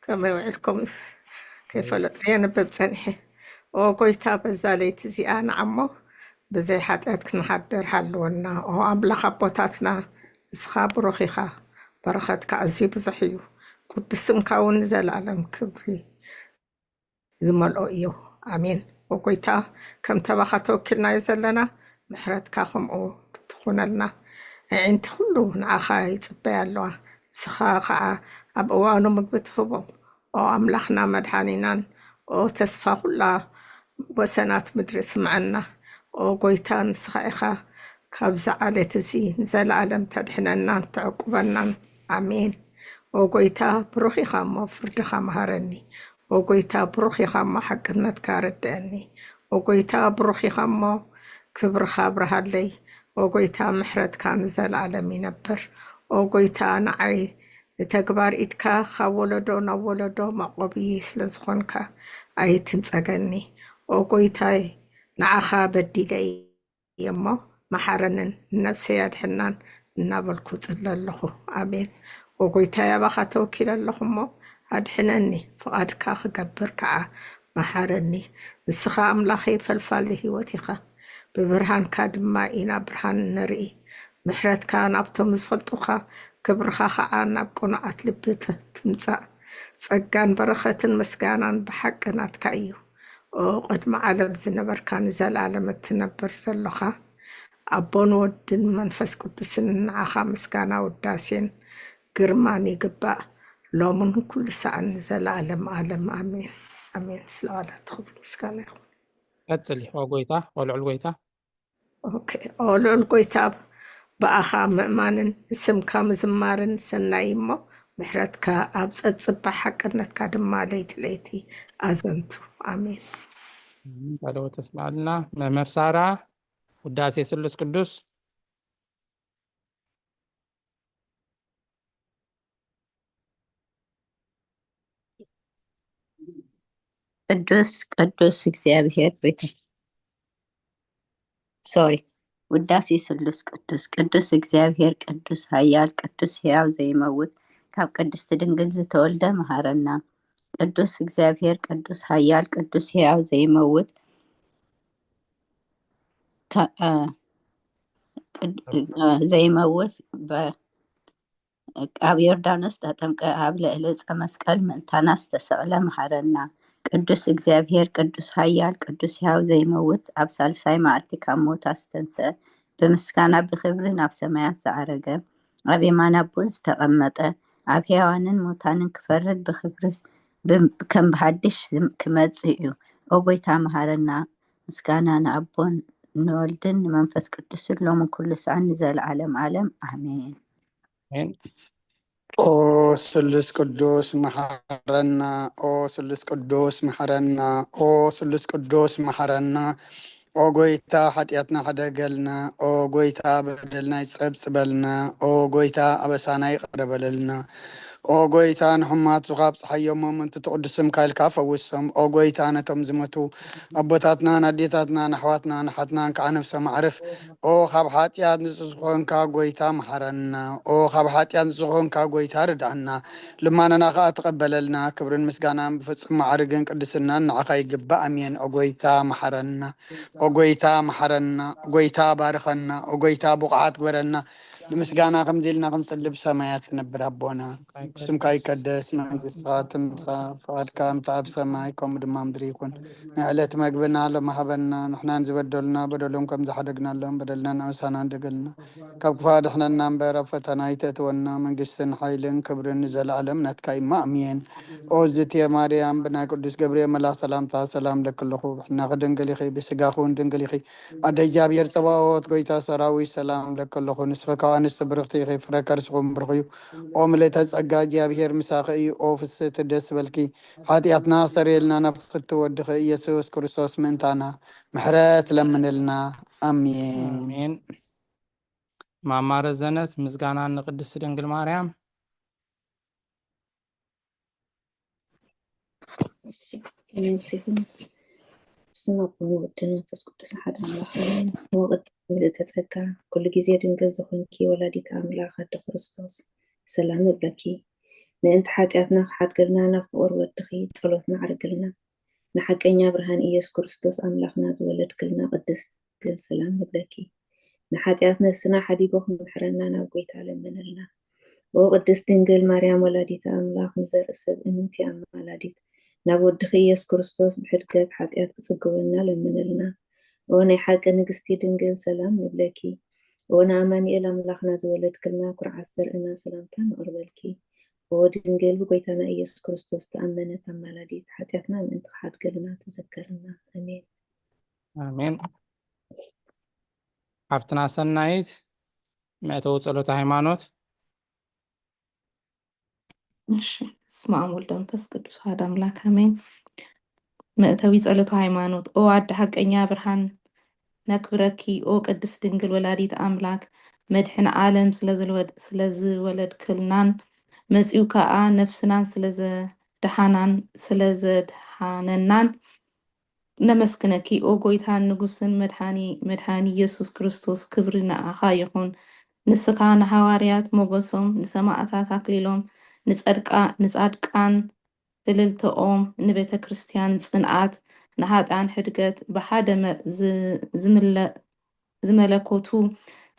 ከመይ ውዒልኩም? ከይፈለጥኩ የንብብ ጸኒሐ። ኦ ጎይታ፣ በዛ ለይቲ እዚኣ ንዓሞ ብዘይ ሓጢኣት ክንሓድር ሃልወና። ኦ ኣምላኽ ኣቦታትና፣ ንስኻ ብሩኽ ኢኻ፣ በረኸትካ ኣዝዩ ብዙሕ እዩ። ቅዱስ ስምካ እውን ንዘለኣለም ክብሪ ዝመልኦ እዩ። ኣሜን። ኦ ጎይታ፣ ከምቲ ኣባኻ ተወኪልናዮ ዘለና፣ ምሕረትካ ከምኡ ትኹነልና። ኣዒንቲ ኩሉ ንዓኻ ይጽበያ ኣለዋ፣ ንስኻ ኸዓ ኣብ እዋኑ ምግቢ ትህቦም። ኦ ኣምላኽና መድሓኒናን፣ ኦ ተስፋ ኩላ ወሰናት ምድሪ ስምዐና። ኦ ጎይታ፣ ንስኻ ኢኻ ካብዚ ዓሌት እዚ ንዘለኣለም ተድሕነናን ተዕቁበናን። ኣሜን። ኦ ጎይታ፣ ብሩኽ ኢኻ እሞ ፍርድኻ መሃረኒ። ኦ ጎይታ፣ ብሩኽ ኢኻ እሞ ሓቅነትካ ኣረድአኒ። ኦ ጎይታ፣ ብሩኽ ኢኻ እሞ ክብርኻ ኣብርሃለይ። ኦ ጎይታ፣ ምሕረትካ ንዘለኣለም ይነብር። ኦ ጎይታ፣ ንዓይ ንተግባር ኢድካ ካብ ወለዶ ናብ ወለዶ መዕቆቢ ስለ ዝኾንካ ኣይትንጸገኒ። ኦ ጎይታይ፣ ንዓኻ በዲለ እየ እሞ መሓረንን ንነፍሰይ ኣድሕናን እናበልኩ ጽለ ኣለኹ። ኣሜን። ኦ ጎይታይ፣ ኣባኻ ተወኪለ ኣለኹ እሞ ኣድሕነኒ፣ ፍቓድካ ክገብር ከዓ መሓረኒ። ንስኻ ኣምላኸይ ፈልፋሊ ህይወት ኢኻ፣ ብብርሃንካ ድማ ኢና ብርሃን ንርኢ። ምሕረትካ ናብቶም ዝፈልጡኻ፣ ክብርኻ ኸዓ ናብ ቅኑዓት ልቢ ት-፣ ትምጻእ። ጸጋን በረኸትን ምስጋናን ብሓቂ ናትካ እዩ። ኦ ቅድሚ ዓለም ዝነበርካ፣ ንዘለኣለም እትነብር ዘሎኻ፣ ኣቦን ወድን መንፈስ ቅዱስን ንዓኻ ምስጋና ውዳሴን ግርማን ይግባእ፣ ሎምን ኩሉ ሰዓን ንዘለኣለም ኣለም ኣሜን። ኣሜን። ስለ ቃላት ክብሪ ምስጋና ይኹን። ቀጽሊ ኦ ጎይታ፣ ኦ ልዑል ጎይታ። ኦኬ። ኦ ልዑል ጎይታ፣ ብኣኻ ምእማንን ንስምካ ምዝማርን ሰናይ እሞ፣ ምሕረትካ ኣብ ጸጽባ፣ ሓቅነትካ ድማ ለይቲ ለይቲ ኣዘንቱ። ኣሜን። ኣሜን። ቃለ ሕይወት ተስማዕልና። መምህር ሳራ፣ ውዳሴ ስሉስ ቅዱስ። ቅዱስ ቅዱስ እግዚኣብሔር ቤተ፣ ሶሪ፣ ውዳሴ ስሉስ ቅዱስ። ቅዱስ እግዚኣብሔር ቅዱስ ኃያል ቅዱስ ሕያው ዘይመውት፣ ካብ ቅድስቲ ድንግል ዝተወልደ መሐረና። ቅዱስ እግዚኣብሔር ቅዱስ ኃያል ቅዱስ ሕያው ዘይመውት፣ ካ-፣ እ፣ ቅድ-፣ እ፣ ዘይመውት በ-፣ ኣብ ዮርዳኖስ ተጠምቀ፣ ኣብ ልዕሊ ዕፀ መስቀል ምእንታና ዝተሰቕለ መሐረና። ቅዱስ እግዚኣብሔር ቅዱስ ኃያል ቅዱስ ሕያው ዘይመውት፣ ኣብ ሳልሳይ መዓልቲ ካብ ምዉታት ዝተንስአ፣ ብምስጋና ብኽብሪ ናብ ሰማያት ዝዓረገ፣ ኣብ የማን ኣቦ ዝተቐመጠ፣ ኣብ ሕያዋንን ሙታንን ክፈርድ ብኽብሪ ብ-፣ ከም ብሓድሽ ዝም-፣ ክመጽእ እዩ። ኦ ጐይታ መሐረና። ምስጋና ንኣቦን ንወልድን ንመንፈስ ቅዱስን ሎምን ኩሉ ሰዓን ንዘለዓለም ዓለም ኣሜን። ኣሜን። ኦ ስሉስ ቅዱስ መሐረና፣ ኦ ስሉስ ቅዱስ መሐረና፣ ኦ ስሉስ ቅዱስ መሐረና። ኦ ጐይታ ሓጢኣትና ሕደገልና፣ ኦ ጐይታ በደልና ይጸብጽበልና፣ ኦ ጐይታ ኣበሳና ይቕረ በለልና፣ ኦ ጎይታ፣ ንሕሙማት ዙኻ ኣብጽሓዮም፣ ምእንቲ ትቕዱስ ስምካ ኢልካ ፈውሶም። ኦ ጎይታ፣ ነቶም ዝመቱ ኣቦታትናን ኣዴታትናን ኣሕዋትናን ኣሓትናን ከዓ ነፍሶም ኣዕርፍ። ኦ ካብ ሓጢኣት ንጹህ ዝኾንካ ጎይታ፣ መሓረና። ኦ ካብ ሓጢኣት ንጹህ ዝኾንካ ጎይታ፣ ርድኣና። ልማናና ከዓ ተቐበለልና። ክብርን ምስጋናን ብፍጹም ማዕርግን ቅድስናን ንዓኻ ይግባእ። ኣሜን። ኦ ጎይታ፣ መሓረና። ኦ ጎይታ፣ መሓረና። ኦ ጎይታ፣ ባርኸና። ኦ ጎይታ፣ ብቑዓት ግበረና። ንምስጋና ከምዚ ኢልና ክንጽሊ፣ ብሰማያት ትነብር ኣቦና፣ ስምካ ይቀደስ፣ መንግስትኻ ትምጻእ፣ ፍቓድካ ከምቲ ኣብ ሰማይ ከምኡ ድማ ምድሪ ይኹን። ናይ ዕለት መግብና ሎሚ ሃበና፣ ንሕናን ዝበደሉና በደሎም ከም ዝሓደግናሎም በደልና ንኣበሳና እንደገልና፣ ካብ ክፋ ድሕነና እምበር ኣብ ፈተና ኣይተእትወና፣ መንግስትን ሓይልን ክብርን ንዘለኣለም ናትካ እማ፣ ኣሜን። ኦ ዝትየ ማርያም፣ ብናይ ቅዱስ ገብርኤል መልኣኽ ሰላምታ ሰላም ለኪ ኣለኹ። ብሕልናኺ ድንግል ኢኺ፣ ብስጋኺ እውን ድንግል ኢኺ። ኣደ እግዚኣብሔር ጸባኦት፣ ጎይታ ሰራዊት፣ ሰላም ለኪ ኣለኹ። ንስኺ ካብ ኣንስቲ ብርኽቲ ኢኺ፣ ፍረ ከርስኹም ብሩኽ እዩ። ኦ ምልእተ ጸጋ፣ እግዚኣብሔር ምሳኺ እዩ። ኦ ፍስሕቲ ደስ በልኪ፣ ሓጢኣትና ሰረየልና፣ ናብ ፍትው ወድኺ ኢየሱስ ክርስቶስ ምእንታና ምሕረት ለምንልና። ኣሜን። ኣሜን። ማማ ረዘነት፣ ምስጋና ንቅድስት ድንግል ማርያም። እሺ፣ ነብሲኹም ስም ኣቦን ወልድን መንፈስ ቅዱስ ሓደ ኣምላኽ ኣሜን። ወቅድስት ምልእተ ጸጋ፣ ኩሉ ግዜ ድንግል ዝኾንኪ ወላዲተ ኣምላኽ ኣደ ክርስቶስ፣ ሰላም ንብለኪ። ምእንቲ ሓጢኣትና ክሓድገልና ናብ ፍቑር ወድኺ ጸሎትና ኣዕርግልና። ንሓቀኛ ብርሃን ኢየሱስ ክርስቶስ ኣምላኽና ዝወለድክልና ቅድስት ድንግል ሰላም ንብለኪ። ንሓጢኣት ነፍስና ሓዲጉ ክምሕረና ናብ ጎይታ ለምንልና። ኦ ቅድስት ድንግል ማርያም ወላዲተ ኣምላኽ ንዘርኢ ሰብ እምንቲ ኣማላዲት ናብ ወድኺ ኢየሱስ ክርስቶስ ብሕድገት ሓጢኣት ክጽግወልና ለምንልና። ኦ ናይ ሓቂ ንግስቲ ድንግል ሰላም ንብለኪ። ኦ ንኣማኑኤል ኣምላኽና ዝወለድክልና ኩርዓት ዘርእና ሰላምታ ነቕርበልኪ። ኦ ድንግል ብጎይታና ኢየሱስ ክርስቶስ ተኣመነት ኣማላዲት ሓጢኣትና ምእንቲ ክሓድገልና ተዘከርና። ኣሜን። ኣሜን። ሓፍትና ሰናይት፣ መእተዊ ጸሎተ ሃይማኖት። እሺ፣ በስመ አብ ወወልድ ወመንፈስ ቅዱስ አሐዱ አምላክ አሜን። መእተዊ ጸሎተ ሃይማኖት። ኦ ኣደ ሓቀኛ ብርሃን ነክብረኪ፣ ኦ ቅድስት ድንግል ወላዲት ኣምላክ፣ መድሕን ዓለም ስለዝወለድክልናን መጺኡ ከኣ ነፍስናን ስለዘድሓናን ስለዘድሓነናን ነመስግነኪ። ኦ ጎይታን ንጉስን መድሓኒ መድሓኒ ኢየሱስ ክርስቶስ፣ ክብሪ ንዓኻ ይኹን። ንስኻ ንሃዋርያት ሞገሶም፣ ንሰማእታት ኣክሊሎም፣ ንጸድቃ ንጻድቃን እልልተኦም፣ ንቤተ ክርስቲያን ጽንዓት፣ ንሃጣን ሕድገት ብሓደ መ- ዝ- ዝምለ- ዝመለኮቱ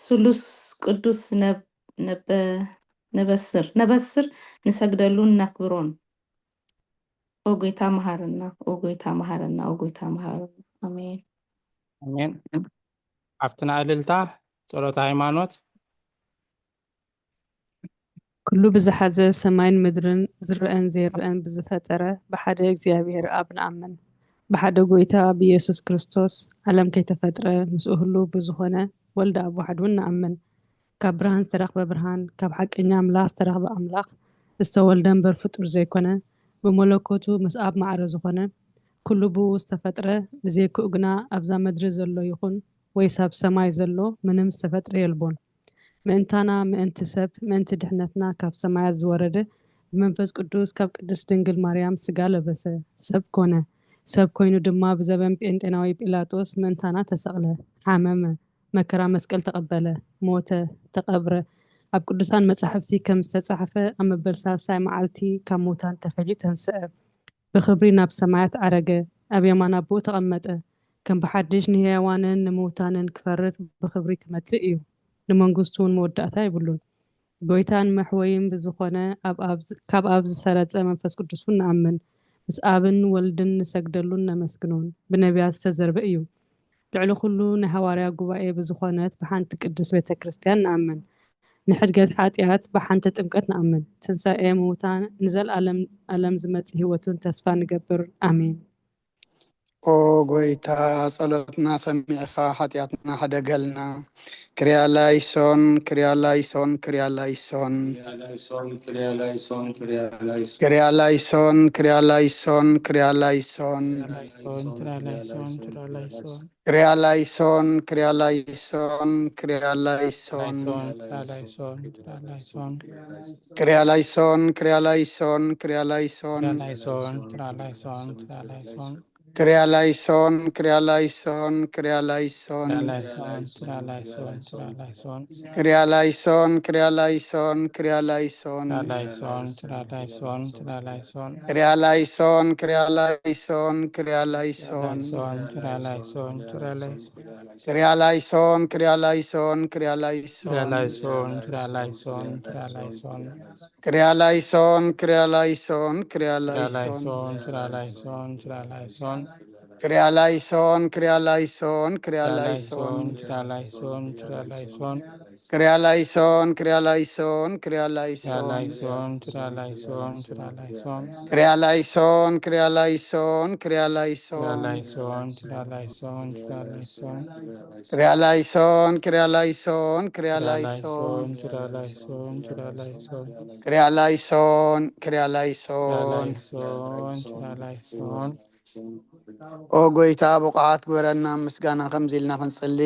ስሉስ ቅዱስ ነብ- ነበ- ነበስር ነበስር ንሰግደሉን ነክብሮን። ኦ ጎይታ መሃረና፣ ኦ ጎይታ መሃረና፣ ኦ ጎይታ መሃረና። ኣሜን። ኣሜን። ኣብትና እልልታ ጸሎተ ሃይማኖት። ኩሉ ብዝሓዘ ሰማይን ምድርን ዝረአን ዘይረአን ብዝፈጠረ ብሓደ እግዚኣብሔር ኣብ ንኣምን። ብሓደ ጎይታ ብኢየሱስ ክርስቶስ ዓለም ከይተፈጥረ ምስኡ ህሉው ብዝኾነ ወልድ ኣብ ዋሕድ እውን ንኣምን። ካብ ብርሃን ዝተረኽበ ብርሃን፣ ካብ ሓቀኛ ኣምላኽ ዝተረኽበ ኣምላኽ፣ ዝተወልደ እምበር ፍጡር ዘይኮነ፣ ብመለኮቱ ምስ ኣብ ማዕረ ዝኾነ፣ ኩሉ ብኡ ዝተፈጥረ፣ ብዘይክኡ ግና ኣብዛ ምድሪ ዘሎ ይኹን ወይስ ኣብ ሰማይ ዘሎ ምንም ዝተፈጥረ የልቦን። ምእንታና፣ ምእንቲ ሰብ፣ ምእንቲ ድሕነትና ካብ ሰማያት ዝወረደ፣ ብመንፈስ ቅዱስ ካብ ቅድስት ድንግል ማርያም ስጋ ለበሰ፣ ሰብ ኮነ። ሰብ ኮይኑ ድማ ብዘበን ጴንጤናዊ ጲላጦስ ምእንታና ተሰቕለ፣ ሓመመ፣ መከራ መስቀል ተቐበለ፣ ሞተ፣ ተቐብረ። ኣብ ቅዱሳን መጻሕፍቲ ከም ዝተጻሕፈ ኣብ መበል ሳልሳይ መዓልቲ ካብ ሙታን ተፈልዩ ተንስአ። ብኽብሪ ናብ ሰማያት ዓረገ፣ ኣብ የማን ኣቦኡ ተቐመጠ። ከም ብሓድሽ ንህያዋንን ንምውታንን ክፈርድ ብኽብሪ ክመጽእ እዩ። ንመንግስቱ እውን መወዳእታ የብሉን። ጎይታን መሕወይን ብዝኾነ ኣብ ኣብ ዝ- ካብ ኣብ ዝሰረጸ መንፈስ ቅዱስ እውን ንኣምን። ምስ ኣብን ወልድን ንሰግደሉን ነመስግኖን። ብነቢያት ዝተዘርበ እዩ። ልዕሊ ኩሉ ናይ ሃዋርያ ጉባኤ ብዝኾነት ብሓንቲ ቅድስት ቤተ ክርስቲያን ንኣምን። ንሕድገት ሓጢኣት ብሓንቲ ጥምቀት ንኣምን። ትንሳኤ ምውታን ንዘልኣለም ኣለም ዝመጽእ ህይወትን ተስፋ ንገብር። ኣሜን። ኦ ጎይታ፣ ጸሎትና ሰሚዕኻ ሓጢኣትና ሕደገልና። ክሪያ ላይሶን፣ ክሪያ ላይሶን፣ ክሪያ ላይሶን። ክሪያ ላይሶን፣ ክሪያ ላይሶን፣ ክሪያ ላይሶን። ክሪያ ላይሶን፣ ክሪያ ላይሶን፣ ክሪያ ላይሶን። ክሪያ ላይሶን፣ ክሪያ ላይሶን፣ ክሪያ ላይሶን። ክሪያ ላይሶን፣ ክሪያ ላይሶን፣ ክሪያ ላይሶን። ክሪያ ላይሶን፣ ክሪያ ላይሶን፣ ክሪያ ላይሶን፣ ክሪያ ላይሶን። ክሪያ ላይሶን፣ ክሪያ ላይሶን፣ ክሪያ ላይሶን። ክሪያ ላይሶን፣ ክሪያ ላይሶን፣ ክሪያ ላይሶን። ክሪያ ላይሶን፣ ክሪያ ላይሶን፣ ክሪያ ላይሶን። ክሪያ ላይሶን፣ ክሪያ ላይሶን፣ ክሪያ ላይሶን። ክሪያ ላይሶን፣ ክሪያ ላይሶን፣ ክሪያ ላይሶን። ክሪያ ላይሶን፣ ክሪያ ላይሶን፣ ክሪያ ላይሶን። ክሪያ ላይሶን፣ ክሪያ ላይሶን፣ ክሪያ ላይሶን። ክሪያ ላይሶን፣ ክሪያ ላይሶን፣ ክሪያ ላይሶን። ክሪያ ላይሶን፣ ክሪያ ላይሶን፣ ክሪያ ላይሶን። ክሪያ ላይሶን፣ ክሪያ ላይሶን፣ ክሪያ ላይሶን። ክሪያ ላይሶን፣ ክሪያ ላይሶን፣ ክሪያ ክሪያ ላይሶን። ላይሶን፣ ክሪያ ላይሶን፣ ክሪያ ላይሶን። ክሪያ ላይሶን፣ ክሪያ ላይሶን፣ ክሪያ ክሪያ ላይሶን። ላይሶን፣ ክሪያ ላይሶን፣ ክሪያ ላይሶን። ክሪያ ላይሶን፣ ክሪያ ላይሶን፣ ክሪያ ክሪያ ላይሶን። ላይሶን፣ ክሪያ ላይሶን፣ ክሪያ ላይሶን። ክሪያ ላይሶን፣ ክሪያ ላይሶን፣ ክሪያ ክሪያ ላይሶን። ላይሶን፣ ክሪያ ላይሶን፣ ክሪያ ላይሶን። ክሪያ ላይሶን፣ ክሪያ ክሪያ ላይሶን። ላይሶን፣ ክሪያ ላይሶን። ኦ ጎይታ፣ ብቑዓት ግበረና ምስጋና ከምዚ ኢልና ክንጽሊ።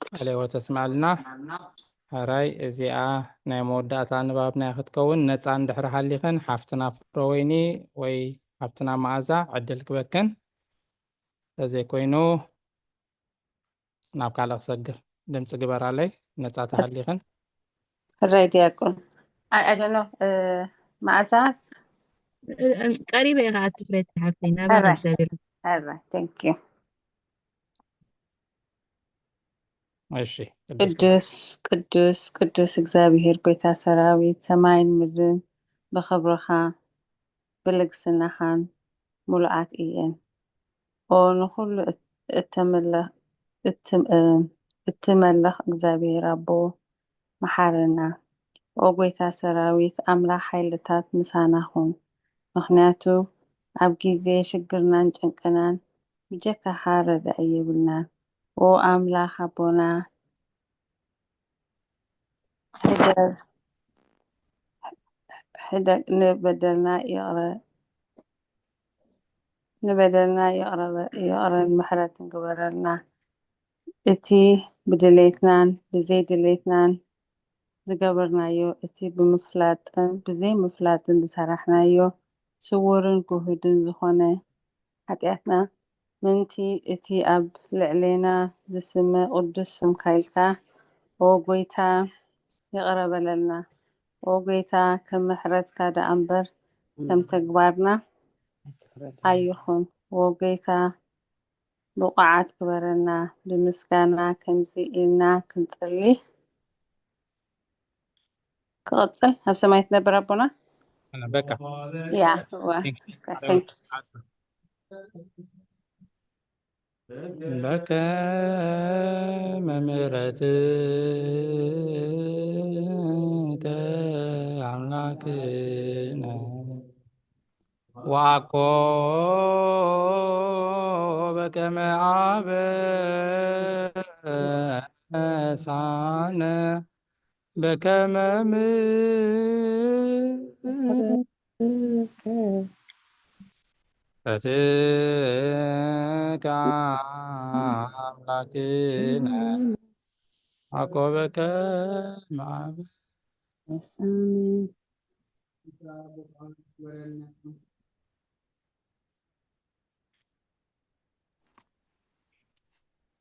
ቃለ ሕይወት ተስማዕልና። ሕራይ እዚኣ ናይ መወዳእታ ንባብና ክትከውን፣ ነጻ እንድሕር ሃሊኽን ሓፍትና ፍረወይኒ ወይ ሓፍትና መኣዛ ዕድል ክበክን፣ ተዘይኮይኑ ናብ ካልእ ክሰግር ድምፂ ግበራለይ፣ ነጻ ተሃሊኽን። ሕራይ ዲያቆን። I, I don't know, እ፣ መኣዛ? እ፣ እ፣ ቀሪበ ኢኻ ኣትኩረት ሓፍተይ፣ ናባኻ ሕራይ፣ እግዚኣብሔር። ሕራይ፣ thank you። እሺ፣ ቅዱስ ቅዱስ፣ ቅዱስ፣ ቅዱስ እግዚኣብሔር ጎይታ ሰራዊት፣ ሰማይን ምድርን ብኽብርኻ ብልግስናኻን ምሉኣት እየን። ኦ ንኹሉ እት-፣ እተመለ-፣ እትም-፣ እ፣ እትመልኽ እግዚኣብሔር ኣቦ፣ መሓረና። ኦ ጎይታ ሰራዊት፣ ኣምላኽ ሓይልታት፣ ምሳና ኩን። ምኽንያቱ ኣብ ግዜ ሽግርናን ጭንቅናን ብጀካኻ ረዳኢ የብልናን። ኦ ኣምላኽ ኣቦና፣ ሕደግ፣ ሕደግ፣ ንበደልና ይቕረ፣ ንበደልና ይቕረ፣ ይቕረን ምሕረትን ግበረልና። እቲ ብድሌትናን ብዘይድሌትናን ዝገበርናዮ፣ እቲ ብምፍላጥን ብዘይምፍላጥን ዝሰራሕናዮ፣ ስዉርን ግሁድን ዝኾነ ሓጢኣትና፣ ምእንቲ እቲ ኣብ ልዕሌና ዝስመ ቅዱስ ስምካ ኢልካ፣ ኦ ጐይታ፣ ይቕረ በለልና። ኦ ጐይታ፣ ከም ምሕረትካ ደኣ እምበር፣ ከም ተግባርና ኣይኹን። ኦ ጐይታ፣ ብቑዓት ግበረና። ብምስጋና ከምዚ ኢልና ክንጽሊ። ክቕጽል፣ ኣብ ሰማይ ትነብር ኣቦና። በቃ። ያ፣ እዋ። Thank you። Thank you። በከመ ምሕረትከ ኣምላክነ ወአኮ በከመ አበሳነ በከመ ምሕረትከ አምላክነ አኮ በከመ አበ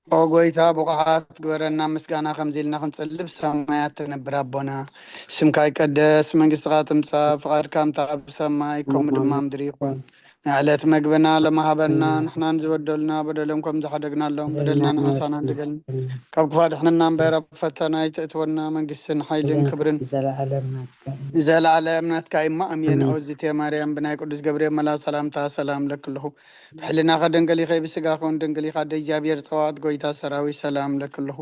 ኦ ጐይታ፣ ብቑዓት ግበረና። ምስጋና ከምዚ ኢልና ክንጽልብ፣ ሰማያት ትነብር ኣቦና፣ ስምካ ይቀደስ፣ መንግስትኻ ትምጻእ፣ ፍቓድካ ከምታ ኣብ ሰማይ፣ ከምኡ ድማ ምድሪ ይኹን። ንዕለት መግብና ሎሚ ሃበና፣ ንሕናን ዝበደሉና በደሎም ከም ዝሓደግናሎም፣ በደልና ንሓሳና ንደገልን፣ ካብ ክፉእ ኣድሕነና እምበር፣ ኣብ ፈተና ኣይተእትወና፣ መንግስትን ሓይልን ክብርን ንዘለዓለም ናትካ እዩ። ንዘለዓለም ናትካ እዩ እሞ፣ ኣሜን። ኣሜን። ኦዝቴ ማርያም፣ ብናይ ቅዱስ ገብርኤል መልኣክ ሰላምታ ሰላም እለኪ ኣለኹ። ብሕልናኸ ደንገል ኢኸ፣ ብስጋኸ እውን ደንገል ኢኻ፣ ኣደ እግዚኣብሔር ጸባኦት፣ ጎይታ ሰራዊት፣ ሰላም እለኪ ኣለኹ።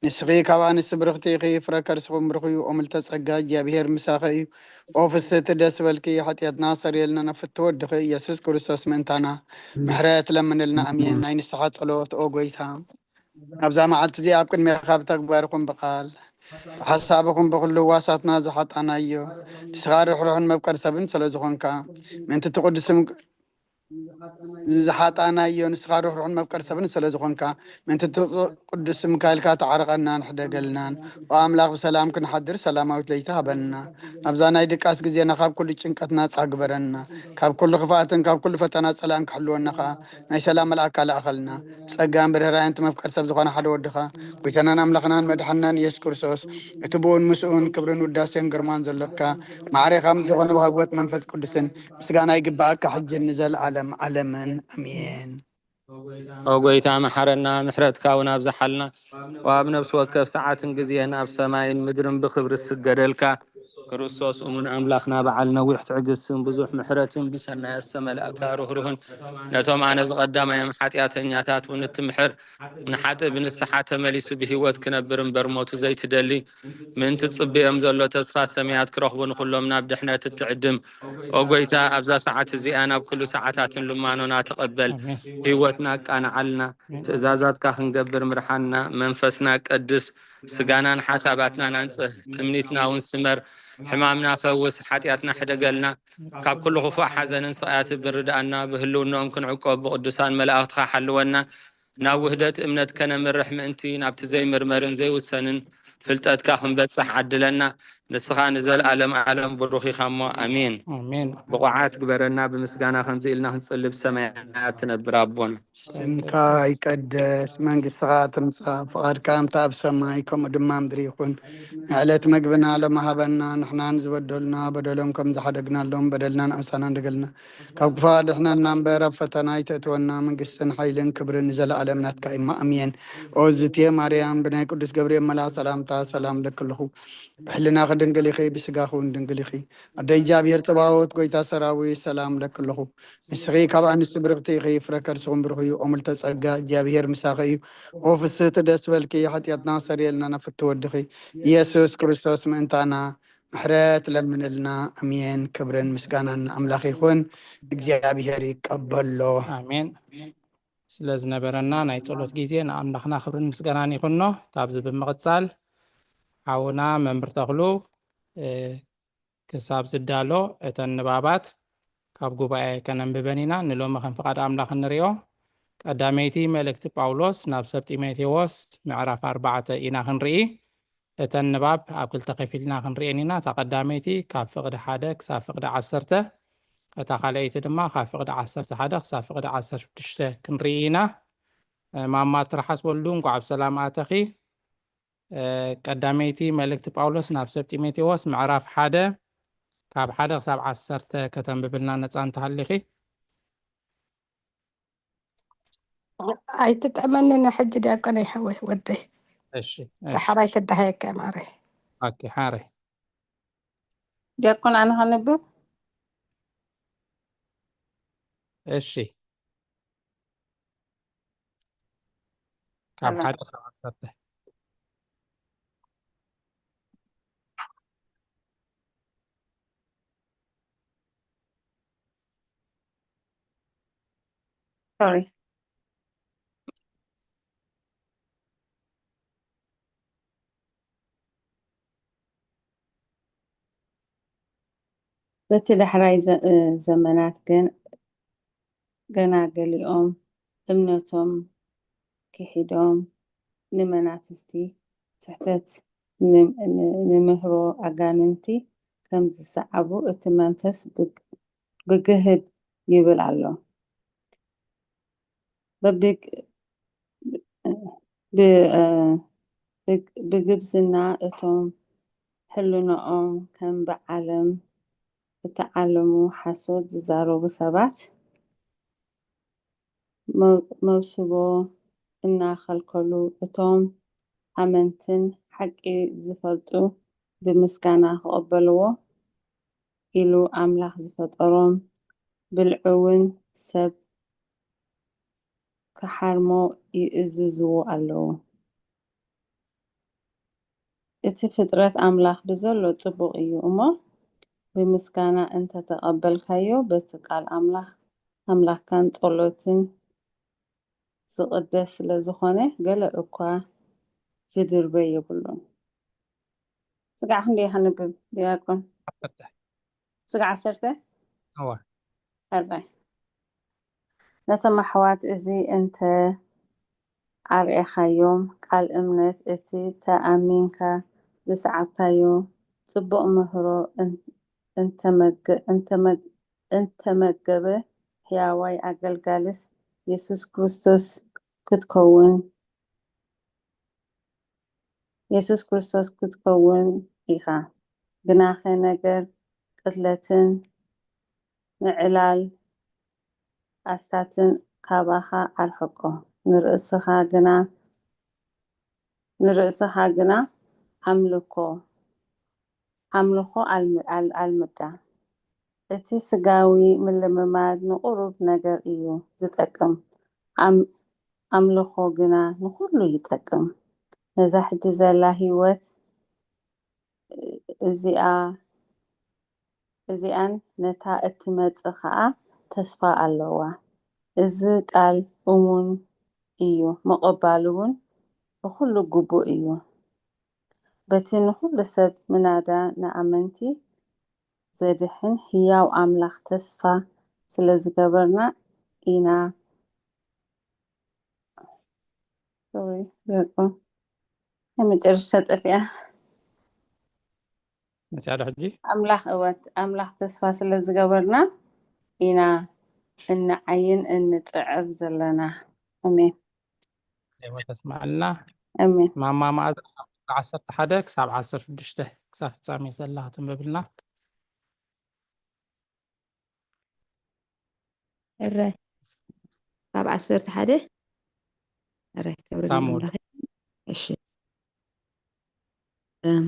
ንስኺ ካብ ኣንስቲ ብርኽቲ ኢኺ፣ ፍረ ከርስኹም ብሩኽ እዩ። ኦ ምልተ ጸጋ፣ እግዚኣብሄር ምሳኺ እዩ። ኦ ፍስህቲ ደስ በልኪ፣ ሓጢኣትና ሰርየልና፣ ናብ ፍትወ ወድኺ ኢየሱስ ክርስቶስ ምእንታና ምሕረት ለምንልና። ኣሜን። ናይ ንስሓ ጸሎት። ኦ ጎይታ፣ ኣብዛ መዓልቲ እዚኣ ኣብ ቅድሜኻ ብተግባርኹም ብቓል ብሓሳብኹም ብኹሉ ዋሳትና ዝሓጣናዮ፣ ንስኻ ርሕሩሕን መፍቀር ሰብን ስለ ዝኾንካ፣ ምእንቲ እቲ ቅዱስ ስም ዝሓጣናዮ፣ ንስኻ ርሕሩሕን መፍቀር ሰብን ስለ ዝኾንካ፣ ምእንቲ እቲ ቅዱስ ስምካ ኢልካ ተዓርቐናን ሕደገልናን። ኦ ኣምላኽ፣ ብሰላም ክንሓድር ሰላማዊት ለይቲ ሃበና። ኣብዛ ናይ ድቃስ ግዜና ካብ ኩሉ ጭንቀት ናጻ ግበረና። ካብ ኩሉ ክፍኣትን ካብ ኩሉ ፈተና ጸላእን ክሕልወና ኸኣ ናይ ሰላም መልኣካ ለኣኸልና። ጸጋን ብርህራን እቲ መፍቀር ሰብ ዝኾነ ሓደ ወድኻ፣ ጎይታናን ኣምላኽናን መድሓንናን ኢየሱስ ክርስቶስ፣ እቲ ብኡን ምስኡን ክብርን ውዳሴን ግርማን ዘሎካ፣ ማዕሬኻ ምስ ዝኾነ ብሃግወት መንፈስ ቅዱስን ምስጋና ይግብኣካ፣ ሕጅን ንዘለኣለም ዓለምን። ኣሜን። ኦ ጎይታ፣ መሓረና፣ ምሕረትካ እውን ኣብዝሓልና። ወኣብ ነፍሲ ወከፍ ሰዓትን ግዜን ኣብ ሰማይን ምድርን ብኽብሪ ዝስገደልካ፣ ክርስቶስ እሙን ኣምላኽና፣ በዓል ነዊሕ ትዕግስትን ብዙሕ ምሕረትን ብሰናያት ዝተመልኣካ ርህሩህን፣ ነቶም ኣነ ዝቐዳማዮም ሓጢኣተኛታት እውን እትምሕር፣ ንሓጥእ ብንስሓ ተመሊሱ ብህይወት ክነብር እምበር ሞቱ ዘይትደሊ፣ ምእንቲ ጽብዮም ዘሎ ተስፋ ሰማያት ክረኽቡ ንኹሎም ናብ ድሕነት እትዕድም። ኦ ጎይታ፣ ኣብዛ ሰዓት እዚኣ ናብ ኩሉ ሰዓታትን ልማኖና ተቐበል። ኣሜን። ህይወትና ኣቃንዓልና። ኣሜን። ትእዛዛትካ ክንገብር ምርሓና። መንፈስና ቀድስ። ስጋናን ሓሳባትናን ኣንጽህ። ትምኒትና እውን ስመር። ሕማምና ፈውስ። ሓጢኣትና ሕደገልና። ካብ ኩሉ ክፉእ ሓዘንን ስቓያትን ብርድኣና። ብህልውናኦም ክንዕቆብ ብቅዱሳን መላእኽትኻ ሓልወና። ናብ ውህደት እምነት ከነምርሕ ምእንቲ ናብቲ ዘይምርመርን ዘይውሰንን ፍልጠትካ ክንበጽሕ ዓድለና። ንስኻ ንዘለኣለም ዓለም ብሩኽ ኢኻ እሞ፣ ኣሜን። ኣሜን። ብቑዓት ግበረና፣ ብምስጋና ከምዚ ኢልና ክንጽሊ፣ ብሰማያት ትነብር ኣቦና። ስምካ ይቀደስ፣ መንግስትኻ ትምጻእ፣ ፍቓድካ ከምታ ኣብ ሰማይ ከምኡ ድማ ምድሪ ይኹን። ንዕለት መግብና ሎሚ ሃበና፣ ንሕና ንዝበደሉና በደሎም ከም ዝሓደግናሎም በደልና ንኣምሳና እንደገልና፣ ካብ ክፉእ ኣድሕነና እምበር ኣብ ፈተና ኣይተእትወና፣ መንግስትን ሓይልን ክብርን ንዘለኣለም ናትካ እዩ፣ ኣሜን። ኦ ዝትየ ማርያም፣ ብናይ ቅዱስ ገብርኤል መልኣኽ ሰላምታ ሰላም እለኪ ኣለኹ። ብሕልናኺ ድንግል ኢኺ፣ ብስጋኺ እውን ድንግል ኢኺ። ኣደ እግዚኣብሔር ጽባኦት፣ ጎይታ ሰራዊት፣ ሰላም እለኪ ኣለኹ። ንስኺ ካብ ኣንስቲ ብርኽቲ ኢኺ፣ ፍረ ከርስኹም ብሩኽ እዩ። ኦ ምልተ ጸጋ፣ እግዚኣብሔር ምሳኺ እዩ። ኦ ፍስህቲ ደስ በልኪ፣ ሓጢኣትና ኣሰርየልና፣ ናብ ፍትወ ወድኺ ኢየሱስ ክርስቶስ ምእንታና ምሕረት ለምንልና። ኣሜን። ክብርን ምስጋናን ንኣምላኽ ይኹን። እግዚኣብሔር ይቀበሎ። ኣሜን። ስለ ዝነበረና ናይ ጸሎት ግዜ ንኣምላኽና ክብርን ምስጋናን ይኹኖ። ካብዚ ብምቕጻል ሓውና መምህር ተኽሉ፣ እ፣ ክሳብ ዝዳሎ እተን ንባባት ካብ ጉባኤ ከነንብበን ኢና። ንሎሚ ከም ፍቓድ ኣምላኽ እንሪኦ ቀዳመይቲ መልእክቲ ጳውሎስ ናብ ሰብ ጢሞቴዎስ ምዕራፍ ኣርባዕተ ኢና ክንርኢ። እተን ንባብ ኣብ ክልተ ከፊልና ክንርእየን ኢና። እታ ቀዳመይቲ ካብ ፍቕዲ ሓደ ክሳብ ፍቕዲ ዓሰርተ፣ እታ ካልኣይቲ ድማ ካብ ፍቕዲ ዓሰርተ ሓደ ክሳብ ፍቕዲ ዓሰርተ ሽዱሽተ ክንርኢ ኢና። እ፣ ማማ ትርሓስ ወልዱ፣ እንኳዕ ብሰላም ኣተኺ። እ፣ ቀዳመይቲ መልእክቲ ጳውሎስ ናብ ሰብ ጢሞቴዎስ ምዕራፍ ሓደ ካብ ሓደ ክሳብ ዓሰርተ ከተንብብልና ነጻ እንተሃሊኺ። ኣይትጥዕመኒ ሕጂ ዲያቆን ይሕወይ ወደይ። እሺ፣ እሺ። ዳሕራይ ክዳሃየካ ማረይ። ኦኬ፣ ሓረይ። ዲያቆን ኣነ ከንብብ? እሺ። ካብ ኣላ። ሓደ ክሳብ ዓሰርተ። ሶሪ። በቲ ዳሕራይ ዘ-፣ እ፣ ዘመናት ግን፣ ገና ገሊኦም እምነቶም ክሒዶም ንመናፍስቲ ስሕተት ን-፣ ን-፣ ንምህሮ ኣጋንንቲ ከም ዝሰዓቡ እቲ መንፈስ ብግ-፣ ብግህድ ይብል ኣሎ። በብግ-፣ ብ-፣ እ፣ ብግ-፣ ብግብዝና እቶም ሕልናኦም ከም ብዓለም እተዓለሙ ሓሶት ዝዛረቡ ሰባት መ-፣ መብስቦ እናኸልከሉ እቶም ኣመንትን ሓቂ ዝፈልጡ ብምስጋና ክቕበልዎ ኢሉ ኣምላኽ ዝፈጠሮም ብልዒ እውን ሰብ ክሓርሞ ይእዝዝዎ ኣለዉ። እቲ ፍጥረት ኣምላኽ ብዘሎ ጽቡቕ እዩ እሞ፣ ብምስጋና እንተ ተቐበልካዮ፣ በቲ ቃል ኣምላኽ ኣምላኽካን ጸሎትን ዝቕደስ ስለ ዝኾነ፣ ገለ እኳ ዝድርበ የብሉን። ስጋዕ ክንደይ ከንብብ ዲያቆን? ዓሰርተ። ስጋዕ ዓሰርተ? እወ። ሕራይ። ነቶም ኣሕዋት እዚ እንተ ኣርኤኻዮም፣ ቃል እምነት እቲ ተኣሚንካ ዝሰዓብካዮ ጽቡቕ ምህሮ እን-፣ እንተመገ-፣ እንተመግ-፣ እንተመገበ፣ ሕያዋይ ኣገልጋልስ የሱስ ክርስቶስ ክትከውን፣ የሱስ ክርስቶስ ክትከውን ኢኻ። ግናኸ ነገር ቅትለትን ምዕላል ኣስታትን ካባኻ ኣርሕቆ። ንርእስኻ ግና፣ ንርእስኻ ግና ኣምልኮ፣ ኣምልኾ ኣልም-፣ ኣል-፣ ኣልምዳ። እቲ ስጋዊ ምልምማድ ንቁሩብ ነገር እዩ ዝጠቅም። ኣም-፣ ኣምልኾ ግና ንኹሉ ይጠቅም። ነዛ ሕጂ ዘላ ህይወት እዚኣ፣ እዚኣን ነታ እትመጽእ ኸኣ ተስፋ ኣለዋ። እዚ ቃል እሙን እዩ፣ ምቕባሉ እውን ብኹሉ ግቡእ እዩ። በቲ ንኹሉ ሰብ ምናዳ ንኣመንቲ ዘድሕን ህያው ኣምላኽ ተስፋ ስለ ዝገበርና ኢና። ሶሪ፣ ዲያቆን። ናይ መጨረሻ ጠፊኣ። መሲኣ ዶ ሕጂ? ኣምላኽ እወት፣ ኣምላኽ ተስፋ ስለ ዝገበርና ኢና እንዓይን እንጽዕር ዘለና። ኣሜን። ህይወት ተስማዕልና። ኣሜን። ማማ መኣዛ ካብ ዓሰርተ ሓደ ክሳብ ዓሰርተ ሽዱሽተ ክሳብ ፍጻሜ ዘላ ክትንበብልና። እረ፣ ካብ ዓሰርተ ሓደ። እረ፣ ክብሪ ታሙድ። ንኣምላኽ። እሺ። እም፣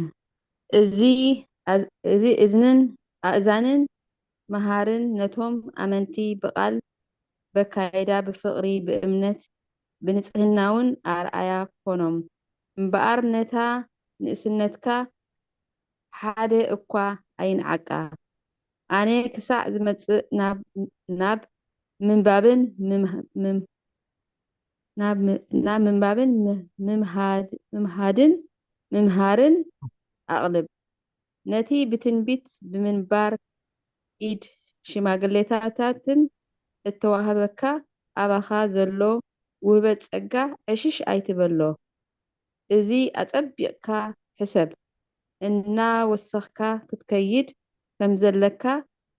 እዚ ኣዝ-፣ እዚ እዝንን ኣእዛንን መሃርን ነቶም ኣመንቲ ብቓል፣ በካይዳ፣ ብፍቕሪ፣ ብእምነት፣ ብንጽህናውን ኣርኣያ ኮኖም። እምበኣር ነታ ንእስነትካ ሓደ እኳ ኣይንዓቃ። ኣነ ክሳዕ ዝመጽእ ናብ፣ ናብ ምንባብን ምምህ-፣ ምም-፣ ናብ ም-፣ ናብ ምንባብን ም-፣ ምምሃድ-፣ ምምሃድን ምምሃርን ኣቕልብ። ነቲ ብትንቢት ብምንባር ኢድ ሽማግሌታታትን እተዋህበካ ኣባኻ ዘሎ ውህበት ጸጋ ዕሽሽ ኣይትበሎ። እዚ ኣጸቢቕካ ሕሰብ። እናወሰኽካ ክትከይድ ከም ዘለካ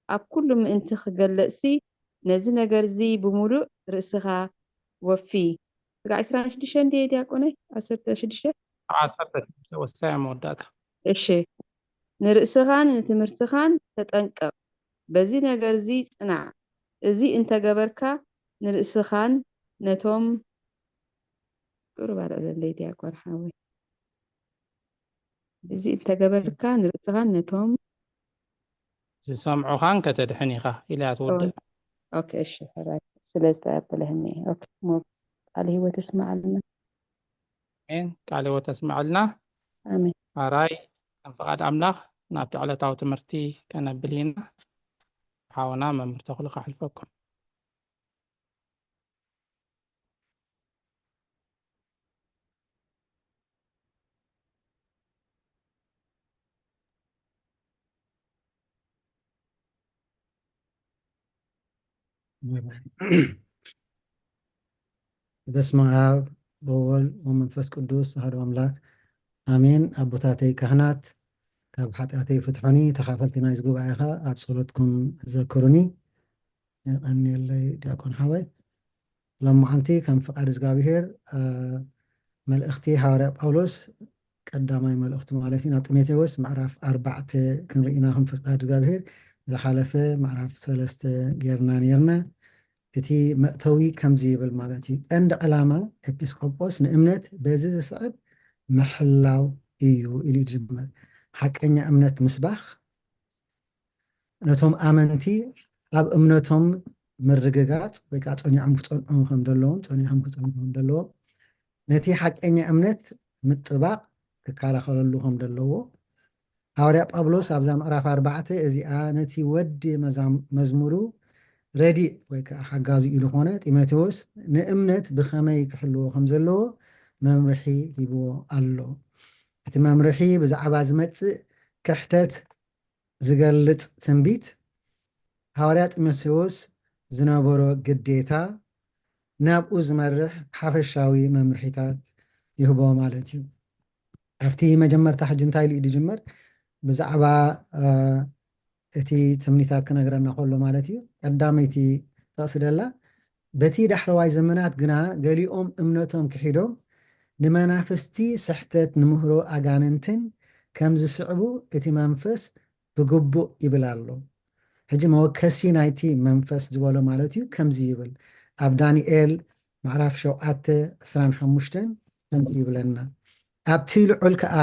ኣብ ኩሉ ምእንቲ ክገለጽሲ፣ ነዚ ነገርዚ ብምሉእ ርእስኻ ወፊ። ስጋዕ ዕስራን ሽዱሽተን ድየ ዲያቆነይ? ዓሰርተ ሽዱሽተ? ዓሰርተ ሽዱሽተ ወሳኢ መወዳእታ። እሺ። ንርእስኻን ንትምህርትኻን ተጠንቀቕ። በዚ ነገርዚ ጽናዕ። እዚ እንተገበርካ ንርእስኻን ነቶም፣ ቁሩብ ኣልዕለለይ ዲያቆን ሓወይ። እዚ እንተገበርካ ንርእስኻን ነቶም ዝሰምዑኻን ከተድሕን ኢኻ ኢላ እያ ትውድእ። ኦኬ፣ እሺ፣ ሕራይ። ስለ ዝተቀበለህኒ። ኦኬ፣ ሞ ቃል ህይወት ይስማዓልና። ኣሜን። ቃል ህይወት ተስምዐልና። ኣሜን። ሕራይ ከም ፍቓድ ኣምላኽ ናብቲ ዕለታዊ ትምህርቲ ከነብል ኢና። ሓውና መምህር ተኽሉ ከሕልፈኩም። በስመ ኣብ ወወልድ ወመንፈስ ቅዱስ ኣሐዱ ኣምላክ ኣሜን። ኣቦታተይ ካህናት፣ ካብ ሓጢኣተይ ፍትሑኒ፣ ተኻፈልቲ ናይዚ ጉባኤ ኸ ኣብ ጸሎትኩም ዘክሩኒ። የቐንየለይ ዲያቆን ሓወይ። ሎማዓንቲ ከም ፍቓድ እግዚኣብሄር፣ እ፣ መልእኽቲ ሃዋርያ ጳውሎስ ቀዳማይ መልእኽቱ ማለት እዩ ናብ ጢሞቴዎስ ምዕራፍ ኣርባዕተ ክንርኢ ኢና ከም ፍቓድ እግዚኣብሄር። ዝሓለፈ ምዕራፍ ሰለስተ ጌርና ኔርና። እቲ መእተዊ ከምዚ ይብል ማለት እዩ። ቀንዲ ዕላማ ኤጲስቆጶስ ንእምነት በዚ ዝስዕብ ምሕላው እዩ ኢሉ ይጅምር። ሓቀኛ እምነት ምስባኽ፣ ነቶም ኣመንቲ ኣብ እምነቶም ምርግጋጽ ወይ ከዓ ጸኒዖም ክጸንዑ ከም ዘለዎም፣ ጸኒዖም ክጸንዑ ከም ዘለዎም፣ ነቲ ሓቀኛ እምነት ምጥባቕ፣ ክከላኸለሉ ከም ዘለዎ። ሃዋርያ ጳውሎስ ኣብዛ ምዕራፍ ኣርባዕተ እዚኣ ነቲ ወዲ መዛም- መዝሙሩ ረዲእ ወይ ከዓ ሓጋዚ ኢሉ ኾነ ጢሞቴዎስ ንእምነት ብኸመይ ክሕልዎ ከም ዘለዎ መምርሒ ሂብዎ ኣሎ። እቲ መምርሒ ብዛዕባ ዝመጽእ ክሕደት ዝገልጽ ትንቢት፣ ሃዋርያ ጢሞቴዎስ ዝነበሮ ግዴታ ናብኡ ዝመርሕ ሓፈሻዊ መምርሒታት ይህቦ ማለት እዩ። ኣብቲ መጀመርታ ሕጂ እንታይ ኢሉ እዩ ዝጅመር? ብዛዕባ እቲ ትምኒታት ክነግረና ከሎ ማለት እዩ። ቀዳመይቲ ጠቕሲ ደላ፣ በቲ ዳሕረዋይ ዘመናት ግና ገሊኦም እምነቶም ክሒዶም ንመናፍስቲ ስሕተት ንምህሮ ኣጋንንትን ከም ዝስዕቡ እቲ መንፈስ ብግቡእ ይብል ኣሎ። ሕጂ መወከሲ ናይቲ መንፈስ ዝበሎ ማለት እዩ። ከምዚ ይብል ኣብ ዳንኤል ምዕራፍ ሸውዓተ ዕስራን ሓሙሽተን ከምዚ ይብለና፣ ኣብቲ ልዑል ከኣ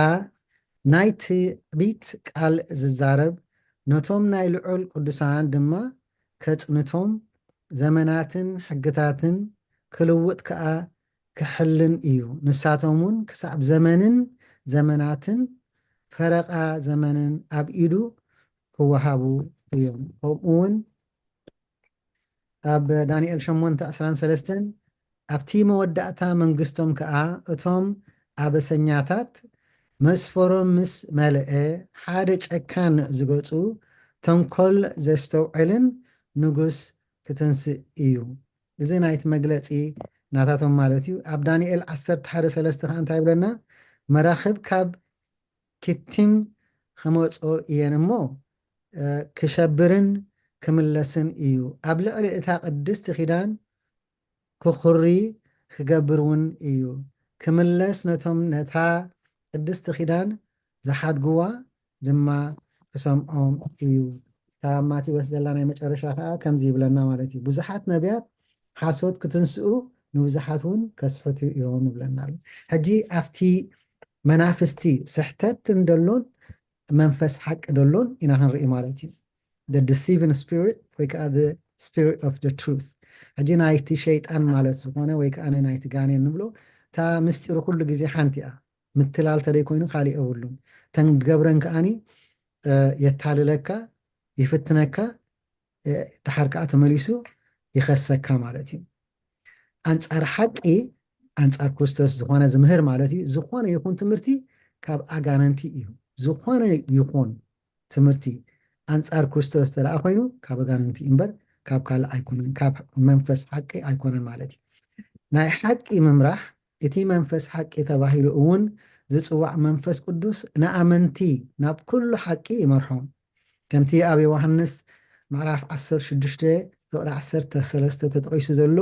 ናይ ትዕቢት ቃል ዝዛረብ ነቶም ናይ ልዑል ቅዱሳን ድማ ከጽንቶም ዘመናትን ሕግታትን ክልውጥ ከኣ ክሕልን እዩ። ንሳቶም እውን ክሳብ ዘመንን ዘመናትን ፈረቓ ዘመንን ኣብ ኢዱ ክወሃቡ እዮም። ከምኡ እውን ኣብ ዳንኤል ሸሞንተ ዕስራን ሰለስተን ኣብቲ መወዳእታ መንግስቶም ከኣ እቶም ኣበሰኛታት መስፈሮም ምስ መልአ ሓደ ጨካን ዝገጹ ተንኮል ዘስተውዕልን ንጉስ ክትንስእ እዩ። እዚ ናይቲ መግለጺ ናታቶም ማለት እዩ። ኣብ ዳንኤል ዓሰርተ ሓደ ሰለስተ ከዓ እንታይ ይብለና? መራኽብ ካብ ኪቲም ክመጾ እየን እሞ ክሸብርን ክምለስን እዩ። ኣብ ልዕሊ እታ ቅድስቲ ኪዳን ክኹሪ ክገብር እውን እዩ። ክምለስ ነቶም ነታ ቅድስቲ ኪዳን ዝሓድግዋ ድማ ክሰምዖም እዩ። እታ ማቴዎስ ዘላ ናይ መጨረሻ ከዓ ከምዚ ይብለና ማለት እዩ። ብዙሓት ነቢያት ሓሶት ክትንስኡ ንብዙሓት እውን ከስሕቱ እዮም ይብለና ኣሎ። ሕጂ ኣብቲ መናፍስቲ ስሕተትን ደሎን መንፈስ ሓቂ ደሎን ኢና ክንርኢ ማለት እዩ። The deceiving spirit ወይ ከዓ the spirit of the truth። ሕጂ ናይቲ ሸይጣን ማለት ዝኾነ ወይ ከዓ ናይቲ ጋኔን ንብሎ እታ ምስጢሩ ኩሉ ግዜ ሓንቲ እያ። ምትላል ተደይ ኮይኑ ካሊእ የብሉን። ተንገብረን ከዓኒ የታልለካ፣ ይፍትነካ፣ ድሓር ከዓ ተመሊሱ ይኸሰካ ማለት እዩ። ኣንጻር ሓቂ ኣንጻር ክርስቶስ ዝኾነ ዝምህር ማለት እዩ። ዝኾነ ይኹን ትምህርቲ ካብ ኣጋንንቲ እዩ። ዝኾነ ይኹን ትምህርቲ ኣንጻር ክርስቶስ ተደኣ ኮይኑ ካብ ኣጋንንቲ እምበር ካብ ካልእ ኣይኮነን፣ ካብ መንፈስ ሓቂ ኣይኮነን ማለት እዩ። ናይ ሓቂ ምምራሕ እቲ መንፈስ ሓቂ ተባሂሉ እውን ዝጽዋዕ መንፈስ ቅዱስ ንኣመንቲ ናብ ኩሉ ሓቂ ይመርሖም። ከምቲ ኣብ ዮሃንስ ምዕራፍ ዓሰርተ ሽዱሽተ ፍቕዲ ዓሰርተ ሰለስተ ተጠቒሱ ዘሎ፣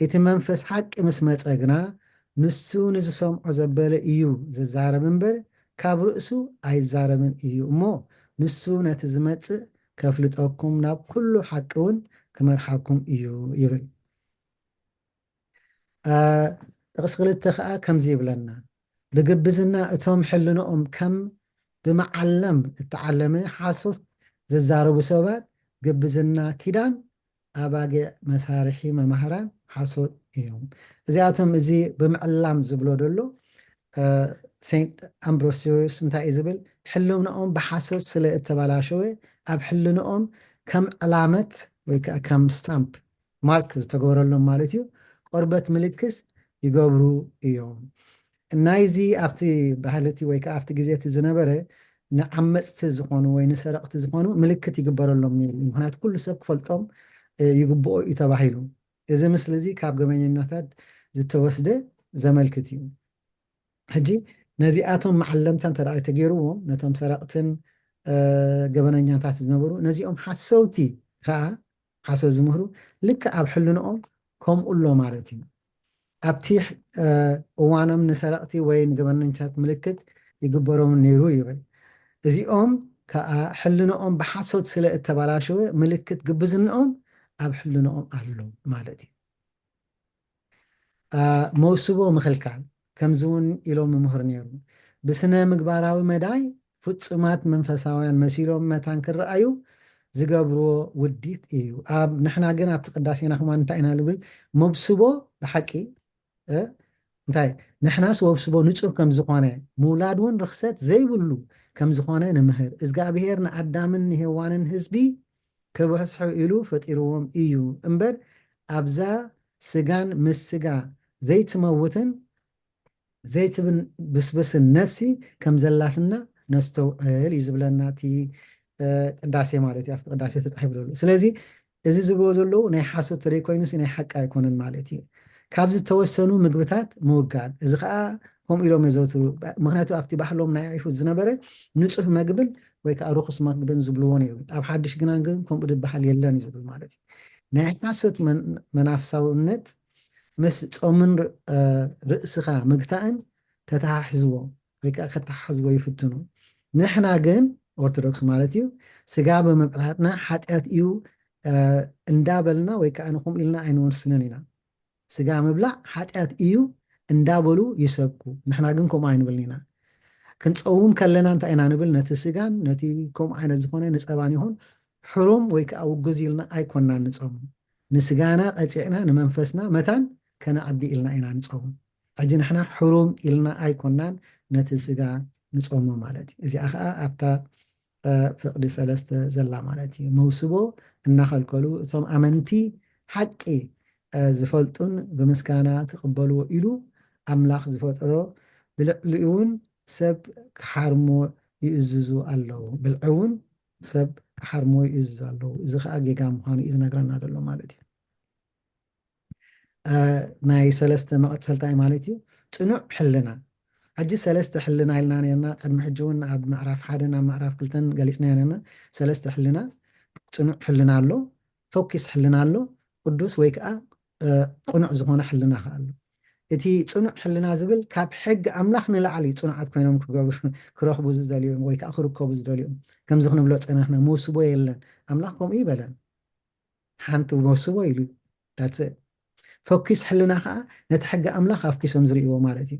እቲ መንፈስ ሓቂ ምስ መጸ ግና ንሱ ንዝሰምዖ ዘበለ እዩ ዝዛረብ እምበር ካብ ርእሱ ኣይዛረብን እዩ እሞ ንሱ ነቲ ዝመጽእ ከፍልጠኩም ናብ ኩሉ ሓቂ እውን ክመርሓኩም እዩ ይብል። ጥቕሲ ክልተ ከዓ ከምዚ ይብለና፣ ብግብዝና እቶም ሕልንኦም ከም ብመዓለም እተዓለመ ሓሶት ዝዛረቡ ሰባት ግብዝና ኪዳን ኣባጊዕ መሳርሒ መማህራን ሓሶት እዮም። እዚኣቶም እዚ ብምዕላም ዝብሎ ደሎ ሴንት ኣምብሮሲዮስ እንታይ እዩ ዝብል? ሕልንኦም ብሓሶት ስለ እተበላሸወ ኣብ ሕልንኦም ከም ዕላመት ወይ ከዓ ከም ስታምፕ ማርክ ዝተገበረሎም ማለት እዩ ቆርበት ምልክስ ይገብሩ እዮም። ናይዚ ኣብቲ ባህልቲ ወይ ከዓ ኣብቲ ግዜ እቲ ዝነበረ ንዓመፅቲ ዝኾኑ ወይ ንሰረቕቲ ዝኾኑ ምልክት ይግበረሎም ነይሩ እዩ። ምክንያቱ ኩሉ ሰብ ክፈልጦም ይግብኦ እዩ ተባሂሉ። እዚ ምስሊ እዚ ካብ ገበነኛታት ዝተወስደ ዘመልክት እዩ። ሕጂ ነዚኣቶም መዓለምታ እንተ ተገይርዎም ነቶም ሰረቕትን ገበነኛታት ዝነበሩ ነዚኦም ሓሰውቲ ከዓ ሓሶት ዝምህሩ ልክዕ ኣብ ሕልንኦም ከምኡ ኣሎ ማለት እዩ። ኣብቲ እዋኖም ንሰረቕቲ ወይ ንገበነኛታት ምልክት ይግበሮም ነይሩ ይብል። እዚኦም ከዓ ሕልንኦም ብሓሶት ስለ እተበላሸወ ምልክት ግብዝንኦም ኣብ ሕልንኦም ኣሎ ማለት እዩ። መውስቦ ምኽልካል ከምዚ እውን ኢሎም ምምህር ነይሩ። ብስነ ምግባራዊ መዳይ ፍጹማት መንፈሳውያን መሲሎም መታን ክረኣዩ ዝገብርዎ ውዲት እዩ። ኣብ ንሕና ግን ኣብቲ ቅዳሴና ከማን እንታይ ኢና ንብል? መብስቦ ብሓቂ እንታይ ንሕናስ ወብስቦ ንጹህ ከም ዝኾነ፣ ምውላድ እውን ርኽሰት ዘይብሉ ከም ዝኾነ ንምህር። እዝጋብሄር ንኣዳምን ንሄዋንን ህዝቢ ክብሕስሑ ኢሉ ፈጢርዎም እዩ እምበር፣ ኣብዛ ስጋን ምስ ስጋ ዘይትመውትን ዘይትብስብስን ነፍሲ ከም ዘላትና ነስተውዕል እዩ ዝብለና እቲ ቅዳሴ ማለት እዩ። ኣብቲ ቅዳሴ ተጻሒፉ ዘሎ። ስለዚ እዚ ዝብሎ ዘለዉ ናይ ሓሶት ተደይ ኮይኑሲ ናይ ሓቂ ኣይኮነን ማለት እዩ። ካብ ዝተወሰኑ ምግብታት ምውጋድ፣ እዚ ከዓ ከምኡ ኢሎም የዘውትሩ። ምክንያቱ ኣብቲ ባህሎም ናይ ኣይሁድ ዝነበረ ንጹህ መግብን ወይ ከዓ ርኹስ መግብን ዝብልዎ ነይሩ። ኣብ ሓድሽ ግና ግን ከምኡ ዝበሃል የለን እዩ ዝብል ማለት እዩ። ናይ ሓሶት መናፍሳውነት ምስ ጾምን ርእስኻ ምግታእን ተተሓሕዝዎ ወይ ከዓ ከተሓሕዝዎ ይፍትኑ። ንሕና ግን ኦርቶዶክስ ማለት እዩ ስጋ ብምብላዕና ሓጢኣት እዩ እንዳበልና ወይ ከዓ ንኹም ኢልና ኣይንወስንን ኢና። ስጋ ምብላዕ ሓጢኣት እዩ እንዳበሉ ይሰብኩ። ንሕና ግን ከምኡ ኣይንብልን ኢና። ክንፀውም ከለና እንታይ ኢና ንብል? ነቲ ስጋን ነቲ ከምኡ ዓይነት ዝኾነ ንፀባን ይኹን ሕሩም ወይ ከዓ ውጉዝ ኢልና ኣይኮናን ንፀሙ። ንስጋና ቀፂዕና ንመንፈስና መታን ከነዕቢ ኢልና ኢና ንፀሙ። ሕጂ ንሕና ሕሩም ኢልና ኣይኮናን ነቲ ስጋ ንፀሙ ማለት እዩ። እዚኣ ከዓ ኣብታ ፍቕዲ ሰለስተ ዘላ ማለት እዩ። መውስቦ እናኸልከሉ እቶም ኣመንቲ ሓቂ ዝፈልጡን ብምስጋና ክቕበልዎ ኢሉ ኣምላኽ ዝፈጠሮ ብልዕሊ እውን ሰብ ክሓርሞ ይእዝዙ ኣለዉ። ብልዒ እውን ሰብ ክሓርሞ ይእዝዙ ኣለዉ። እዚ ከዓ ጌጋ ምዃኑ እዩ ዝነግረና ዘሎ ማለት እዩ። ናይ ሰለስተ መቐፀልታ እዩ ማለት እዩ። ፅኑዕ ሕልና። ሕጂ ሰለስተ ሕልና ኢልና ነርና። ቅድሚ ሕጂ እውን ኣብ ምዕራፍ ሓደን ኣብ ምዕራፍ ክልተን ገሊፅና ነርና። ሰለስተ ሕልና፣ ፅኑዕ ሕልና ኣሎ፣ ፈኪስ ሕልና ኣሎ፣ ቅዱስ ወይ ከዓ ቅኑዕ ዝኾነ ሕልና ከዓ ኣሎ። እቲ ፅኑዕ ሕልና ዝብል ካብ ሕጊ ኣምላኽ ንላዕሊ ፅኑዓት ኮይኖም ክረኽቡ ዝደልዩ ወይ ከዓ ክርከቡ ዝደልዩ። ከምዚ ክንብሎ ፀናሕና፣ መውስቦ የለን። ኣምላኽ ከምኡ ይበለን። ሓንቲ መውስቦ ኢሉ ፈኪስ ሕልና ከዓ ነቲ ሕጊ ኣምላኽ ኣፍኪሶም ዝርእይዎ ማለት እዩ።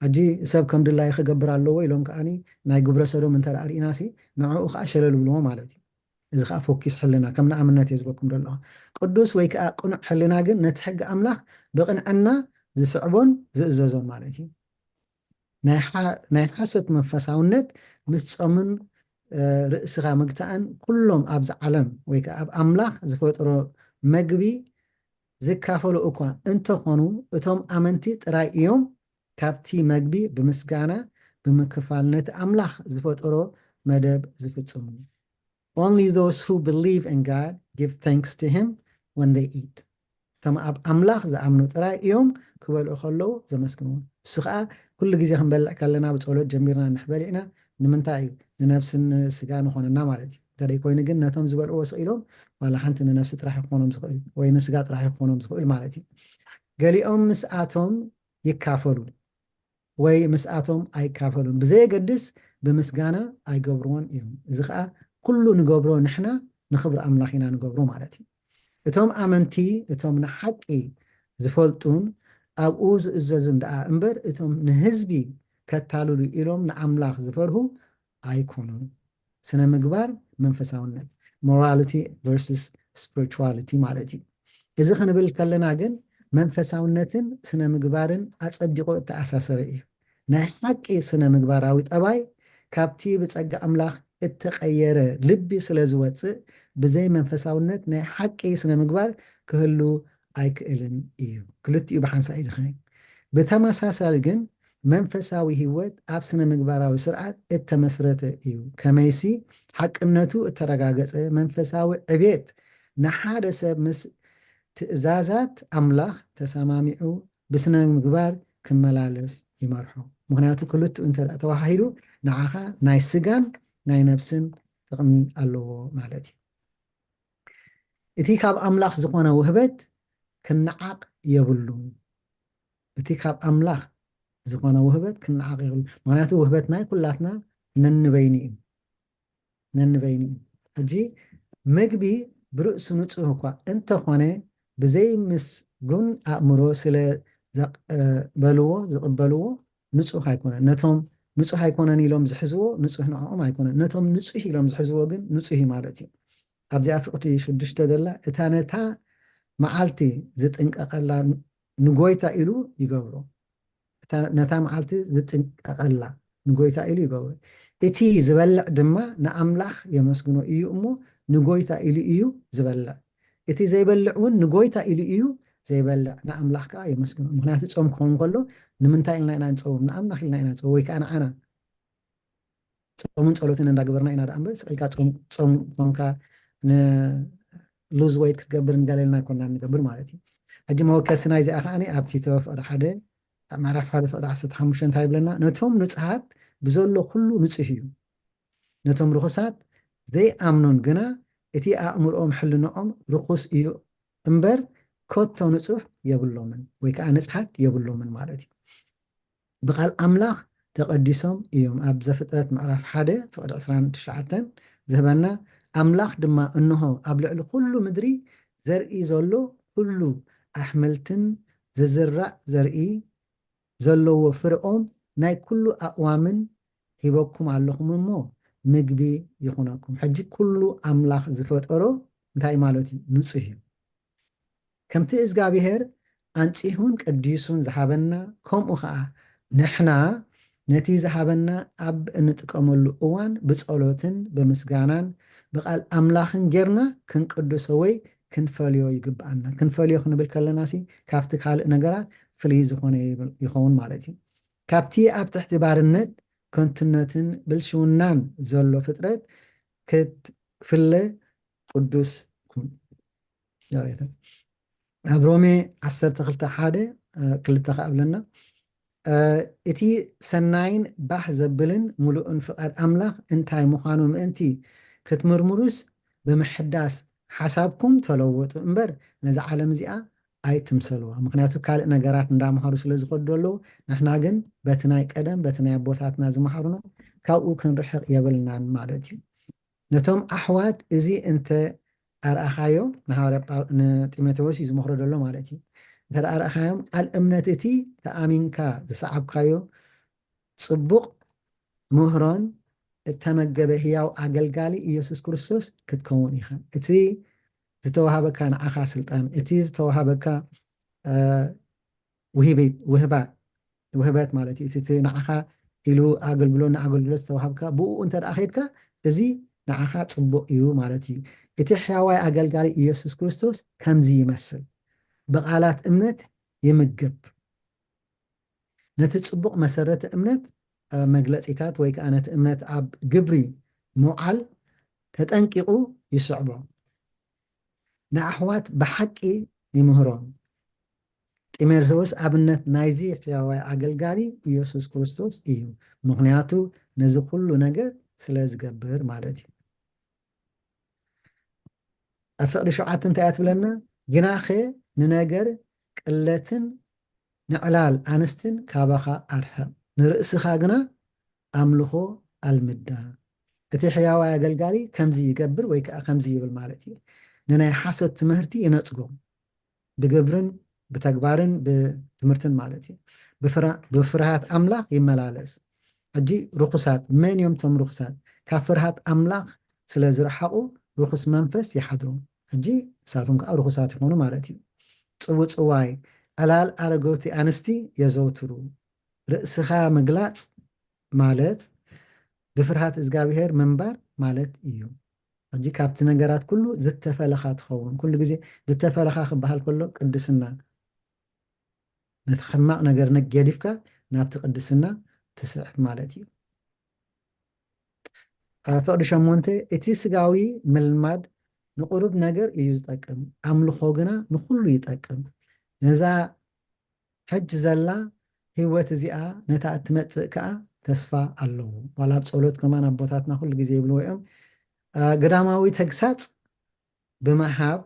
ሕጂ ሰብ ከም ድላዩ ክገብር ኣለዎ ኢሎም ከዓኒ ናይ ግብረ ሰዶም እንተ ደኣ ርኢናሲ ንዕኡ ከዓ ሸለል ብልዎ ማለት እዩ። እዚ ከዓ ፈኪስ ሕልና ከም ንኣብነት እየ ዝበኩም ዘለኹ። ቅዱስ ወይ ከዓ ቅኑዕ ሕልና ግን ነቲ ሕጊ ኣምላኽ ብቕንዕና ዝስዕቦን ዝእዘዞን ማለት እዩ። ናይ ሓሶት መንፈሳውነት ምስ ጾምን ርእስኻ ምግታእን ኩሎም ኣብዚ ዓለም ወይ ከዓ ኣብ ኣምላኽ ዝፈጥሮ መግቢ ዝካፈሉ እኳ እንተኾኑ እቶም ኣመንቲ ጥራይ እዮም ካብቲ መግቢ ብምስጋና ብምክፋል ነቲ ኣምላኽ ዝፈጠሮ መደብ ዝፍጽሙ። Only those who believe in God give thanks to him when they eat. እቶም ኣብ ኣምላኽ ዝኣምኑ ጥራይ እዮም ክበልዑ ከለዉ ዘመስግንዎ። እሱ ከዓ ኩሉ ግዜ ክንበልዕ ከለና ብጸሎት ጀሚርና እንድሕር በሊዕና ንምንታይ እዩ ንነብስን ስጋ ንኾነና ማለት እዩ። እንተደይ ኮይኑ ግን ነቶም ዝበልዕዎ ስቕ ኢሎም ዋላ ሓንቲ ንነብሲ ጥራሕ ክኾኖም ዝኽእል ወይ ንስጋ ጥራሕ ክኾኖም ዝኽእል ማለት እዩ። ገሊኦም ምስኣቶም ይካፈሉ ወይ ምስኣቶም ኣይካፈሉን። ብዘየገድስ ብምስጋና ኣይገብርዎን እዮም። እዚ ከዓ ኩሉ ንገብሮ ንሕና ንኽብሪ ኣምላኽ ኢና ንገብሮ ማለት እዩ። እቶም ኣመንቲ እቶም ንሓቂ ዝፈልጡን ኣብኡ ዝእዘዙን ደኣ እምበር እቶም ንህዝቢ ከታልሉ ኢሎም ንኣምላኽ ዝፈርሁ ኣይኮኑን። ስነ ምግባር መንፈሳውነት፣ morality versus spirituality ማለት እዩ። እዚ ክንብል ከለና ግን መንፈሳውነትን ስነ ምግባርን ኣጸቢቑ እተኣሳሰረ እዩ። ናይ ሓቂ ስነ ምግባራዊ ጠባይ ካብቲ ብጸጋ ኣምላኽ እተቐየረ ልቢ ስለ ዝወጽእ ብዘይ መንፈሳውነት ናይ ሓቂ ስነ ምግባር ክህሉ ኣይክእልን እዩ። ክልቲኡ ብሓንሳእ እዩ ዝኸይን። ብተመሳሳሊ ግን መንፈሳዊ ህይወት ኣብ ስነ ምግባራዊ ስርዓት እተመስረተ እዩ። ከመይሲ ሓቅነቱ እተረጋገጸ መንፈሳዊ ዕቤት ንሓደ ሰብ ምስ ትእዛዛት ኣምላኽ ተሰማሚዑ ብስነ ምግባር ክመላለስ ይመርሖ። ምኽንያቱ ክልቲኡ እንተ ተዋሃሂዱ ንዓኻ ናይ ስጋን ናይ ነብስን ጥቕሚ ኣለዎ ማለት እዩ። እቲ ካብ ኣምላኽ ዝኾነ ውህበት ክነዓቕ የብሉን። እቲ ካብ ኣምላኽ ዝኾነ ውህበት ክነዓቕ የብሉን። ምኽንያቱ ውህበት ናይ ኩላትና ነንበይኑ እዩ። ነንበይኑ እዩ። ሕጂ ምግቢ ብርእሱ ንጹህ እኳ እንተኾነ ብዘይ ምስጉን ኣእምሮ ስለ ዘቕበልዎ ዝቕበልዎ ንጹህ ኣይኮነን። ነቶም ንጹህ ኣይኮነን ኢሎም ዝሕዝዎ ንጹህ ንዕኦም ኣይኮነን። ነቶም ንጹህ ኢሎም ዝሕዝዎ ግን ንጹህ እዩ ማለት እዩ። ኣብዚኣ ፍቕቲ ሽዱሽተ ዘላ እታ ነታ መዓልቲ ዝጥንቀቐላ ንጎይታ ኢሉ ይገብሮ። ነታ መዓልቲ ዝጥንቀቐላ ንጎይታ ኢሉ ይገብሮ። እቲ ዝበልዕ ድማ ንኣምላኽ የመስግኖ እዩ እሞ ንጎይታ ኢሉ እዩ ዝበልዕ። እቲ ዘይበልዕ እውን ንጎይታ ኢሉ እዩ ዘይበልዕ፣ ንኣምላኽ ከዓ የመስግኖ። ምክንያቱ ጾም ክኸውን ከሎ ንምንታይ ኢልና ኢና ንጸውም? ንኣምላኽ ኢልና ኢና ንጸውም፣ ወይ ከዓ ንዓና ጾምን ጸሎትን እንዳገበርና ኢና ደኣ እምበር፣ ስቕ ኢልካ ጾም፣ ጾም ኮንካ ን-፣ ሉዝ ዌይት ክትገብር ንገለ ኢልና ኣይኮንና ንገብር ማለት እዩ። ሕጂ መወከሲ ናይዚኣ ከዓኒ ኣብ ቲቶ ፍቕዲ ሓደ፣ ኣብ ምዕራፍ ሓደ ፍቕዲ ዓሰርተ ሓሙሽተ እንታይ ይብለና? ነቶም ንጹሃት ብዘሎ ኩሉ ንጹህ እዩ። ነቶም ርኹሳት ዘይኣምኑን ግና እቲ ኣእምሮኦም ሕልንኦም ርኹስ እዩ እምበር ከቶ ንጹህ የብሎምን፣ ወይ ከዓ ንጽሃት የብሎምን ማለት እዩ። ብቃል ኣምላኽ ተቐዲሶም እዮም። ኣብ ዘፍጥረት ምዕራፍ ሓደ ፍቕዲ ዕስራን ትሽዓተን ዝህበና፣ ኣምላኽ ድማ እንሆ ኣብ ልዕሊ ኩሉ ምድሪ ዘርኢ ዘሎ ኩሉ ኣሕምልትን ዝዝራእ ዘርኢ ዘለዎ ፍርኦም ናይ ኩሉ ኣእዋምን ሂበኩም ኣለኹም እሞ ምግቢ ይኹነኩም። ሕጂ ኩሉ ኣምላኽ ዝፈጠሮ እንታይ ማለት እዩ? ንጹህ እዩ። ከምቲ እግዚኣብሔር ኣንጺሁን ቀዲሱን ዝሃበና፣ ከምኡ ኸኣ ንሕና ነቲ ዝሃበና ኣብ እንጥቀመሉ እዋን ብጸሎትን ብምስጋናን ብቓል ኣምላኽን ጌርና ክንቅድሶ ወይ ክንፈልዮ ይግብኣና። ክንፈልዮ ክንብል ከለናሲ ካብቲ ካልእ ነገራት ፍልይ ዝኾነ ይብል-፣ ይኸውን ማለት እዩ። ካብቲ ኣብ ትሕቲ ባርነት ከንቱነትን ብልሽውናን ዘሎ ፍጥረት ክትፍለ ቅዱስ ኩን። ኣብ ሮሜ ዓሰርተ ክልተ ሓደ፣ እ፣ ክልተ ከኣ ብለና፣ እ፣ እቲ ሰናይን ባህ ዘብልን ምሉእን ፍቓድ ኣምላኽ እንታይ ምዃኑ ምእንቲ ክትምርምሩስ ብምሕዳስ ሓሳብኩም ተለወጡ እምበር ነዛ ዓለም እዚኣ ኣይትምሰልዋ። ምኽንያቱ ካልእ ነገራት እንዳምሃሩ ስለ ዝኸዱ ኣለዉ፣ ንሕና ግን በቲ ናይ ቀደም፣ በቲ ናይ ኣቦታትና ዝመሃሩና ካብኡ ክንርሕቕ የብልናን ማለት እዩ። ነቶም ኣሕዋት እዚ እንተ ኣርኣኻዮ፣ ንሃዋርያ ጳው-፣ ንጢሞቴዎስ እዩ ዝመኽሮ ዘሎ ማለት እዩ። እንተ ደኣ ኣርኣኻዮም፣ ቃል እምነት እቲ ተኣሚንካ ዝሰዓብካዮ ጽቡቕ ምህሮን እተመገበ ህያው ኣገልጋሊ ኢየሱስ ክርስቶስ ክትከውን ኢኻ። እቲ ዝተዋሃበካ ንዓኻ ስልጣን፣ እቲ ዝተዋሃበካ፣ እ፣ ውሂበይ-፣ ውህባ-፣ ውህበት ማለት እዩ። እቲ፣ እቲ ንዓኻ ኢሉ ኣገልግሎ፣ ንኣገልግሎት ዝተዋሃብካ፣ ብኡ እንተ ደኣ ኸይድካ፣ እዚ ንዓኻ ጽቡቕ እዩ ማለት እዩ። እቲ ሕያዋይ ኣገልጋሊ ኢየሱስ ክርስቶስ ከምዚ ይመስል። ብቓላት እምነት ይምግብ። ነቲ ጽቡቕ መሰረቲ እምነት፣ እ፣ መግለጺታት ወይ ከኣ ነቲ እምነት ኣብ ግብሪ ምውዓል ተጠንቂቑ ይስዕቦ። ንኣሕዋት ብሓቂ ይምህሮም። ጢሞቴዎስ ኣብነት ናይዚ ሕያዋይ ኣገልጋሊ ኢየሱስ ክርስቶስ እዩ። ምኽንያቱ ነዚ ኩሉ ነገር ስለ ዝገብር ማለት እዩ። ኣብ ፍቕዲ ሸውዓተ እንታይ እያ ትብለና? ግናኸ ንነገር ቅለትን ንዕላል ኣንስትን ካባኻ ኣርሕቕ፣ ንርእስኻ ግና ኣምልኾ ኣልምዳ። እቲ ሕያዋይ ኣገልጋሊ ከምዚ ይገብር ወይ ከኣ ከምዚ ይብል ማለት እዩ። ንናይ ሓሶት ትምህርቲ ይነጽጎ። ብግብርን ብተግባርን ብትምህርትን ማለት እዩ። ብፍራ-፣ ብፍርሃት ኣምላኽ ይመላለስ። ሕጂ ርኹሳት መን እዮም? እቶም ርኹሳት ካብ ፍርሃት ኣምላኽ ስለ ዝረሓቑ ርኹስ መንፈስ ይሓድሮም። ሕጂ ንሳቶም ከኣ ርኹሳት ይኾኑ ማለት እዩ። ጽውጽዋይ፣ ዕላል ኣረገውቲ ኣንስቲ የዘውትሩ። ርእስኻ ምግላጽ ማለት ብፍርሃት እግዚኣብሔር ምንባር ማለት እዩ። ሕጂ ካብቲ ነገራት ኩሉ ዝተፈለኻ ትኸውን። ኩሉ ግዜ ዝተፈለኻ ክበሃል ከሎ ቅድስና፣ ነቲ ሕማቕ ነገር ገዲፍካ ናብቲ ቅድስና ትስዕብ ማለት እዩ። ኣብ ፍቕዲ ሸሞንተ፣ እቲ ስጋዊ ምልማድ ንቁሩብ ነገር እዩ ዝጠቅም፣ ኣምልኾ ግና ንኹሉ ይጠቅም። ነዛ ሕጂ ዘላ ህይወት እዚኣ ነታ እትመጽእ ከኣ ተስፋ ኣለዎ። ዋላ ኣብ ጸሎት ከማን ኣቦታትና ኩሉ ግዜ ይብልዎ እዮም፣ እ፣ ግዳማዊ ተግሳጽ ብምሃብ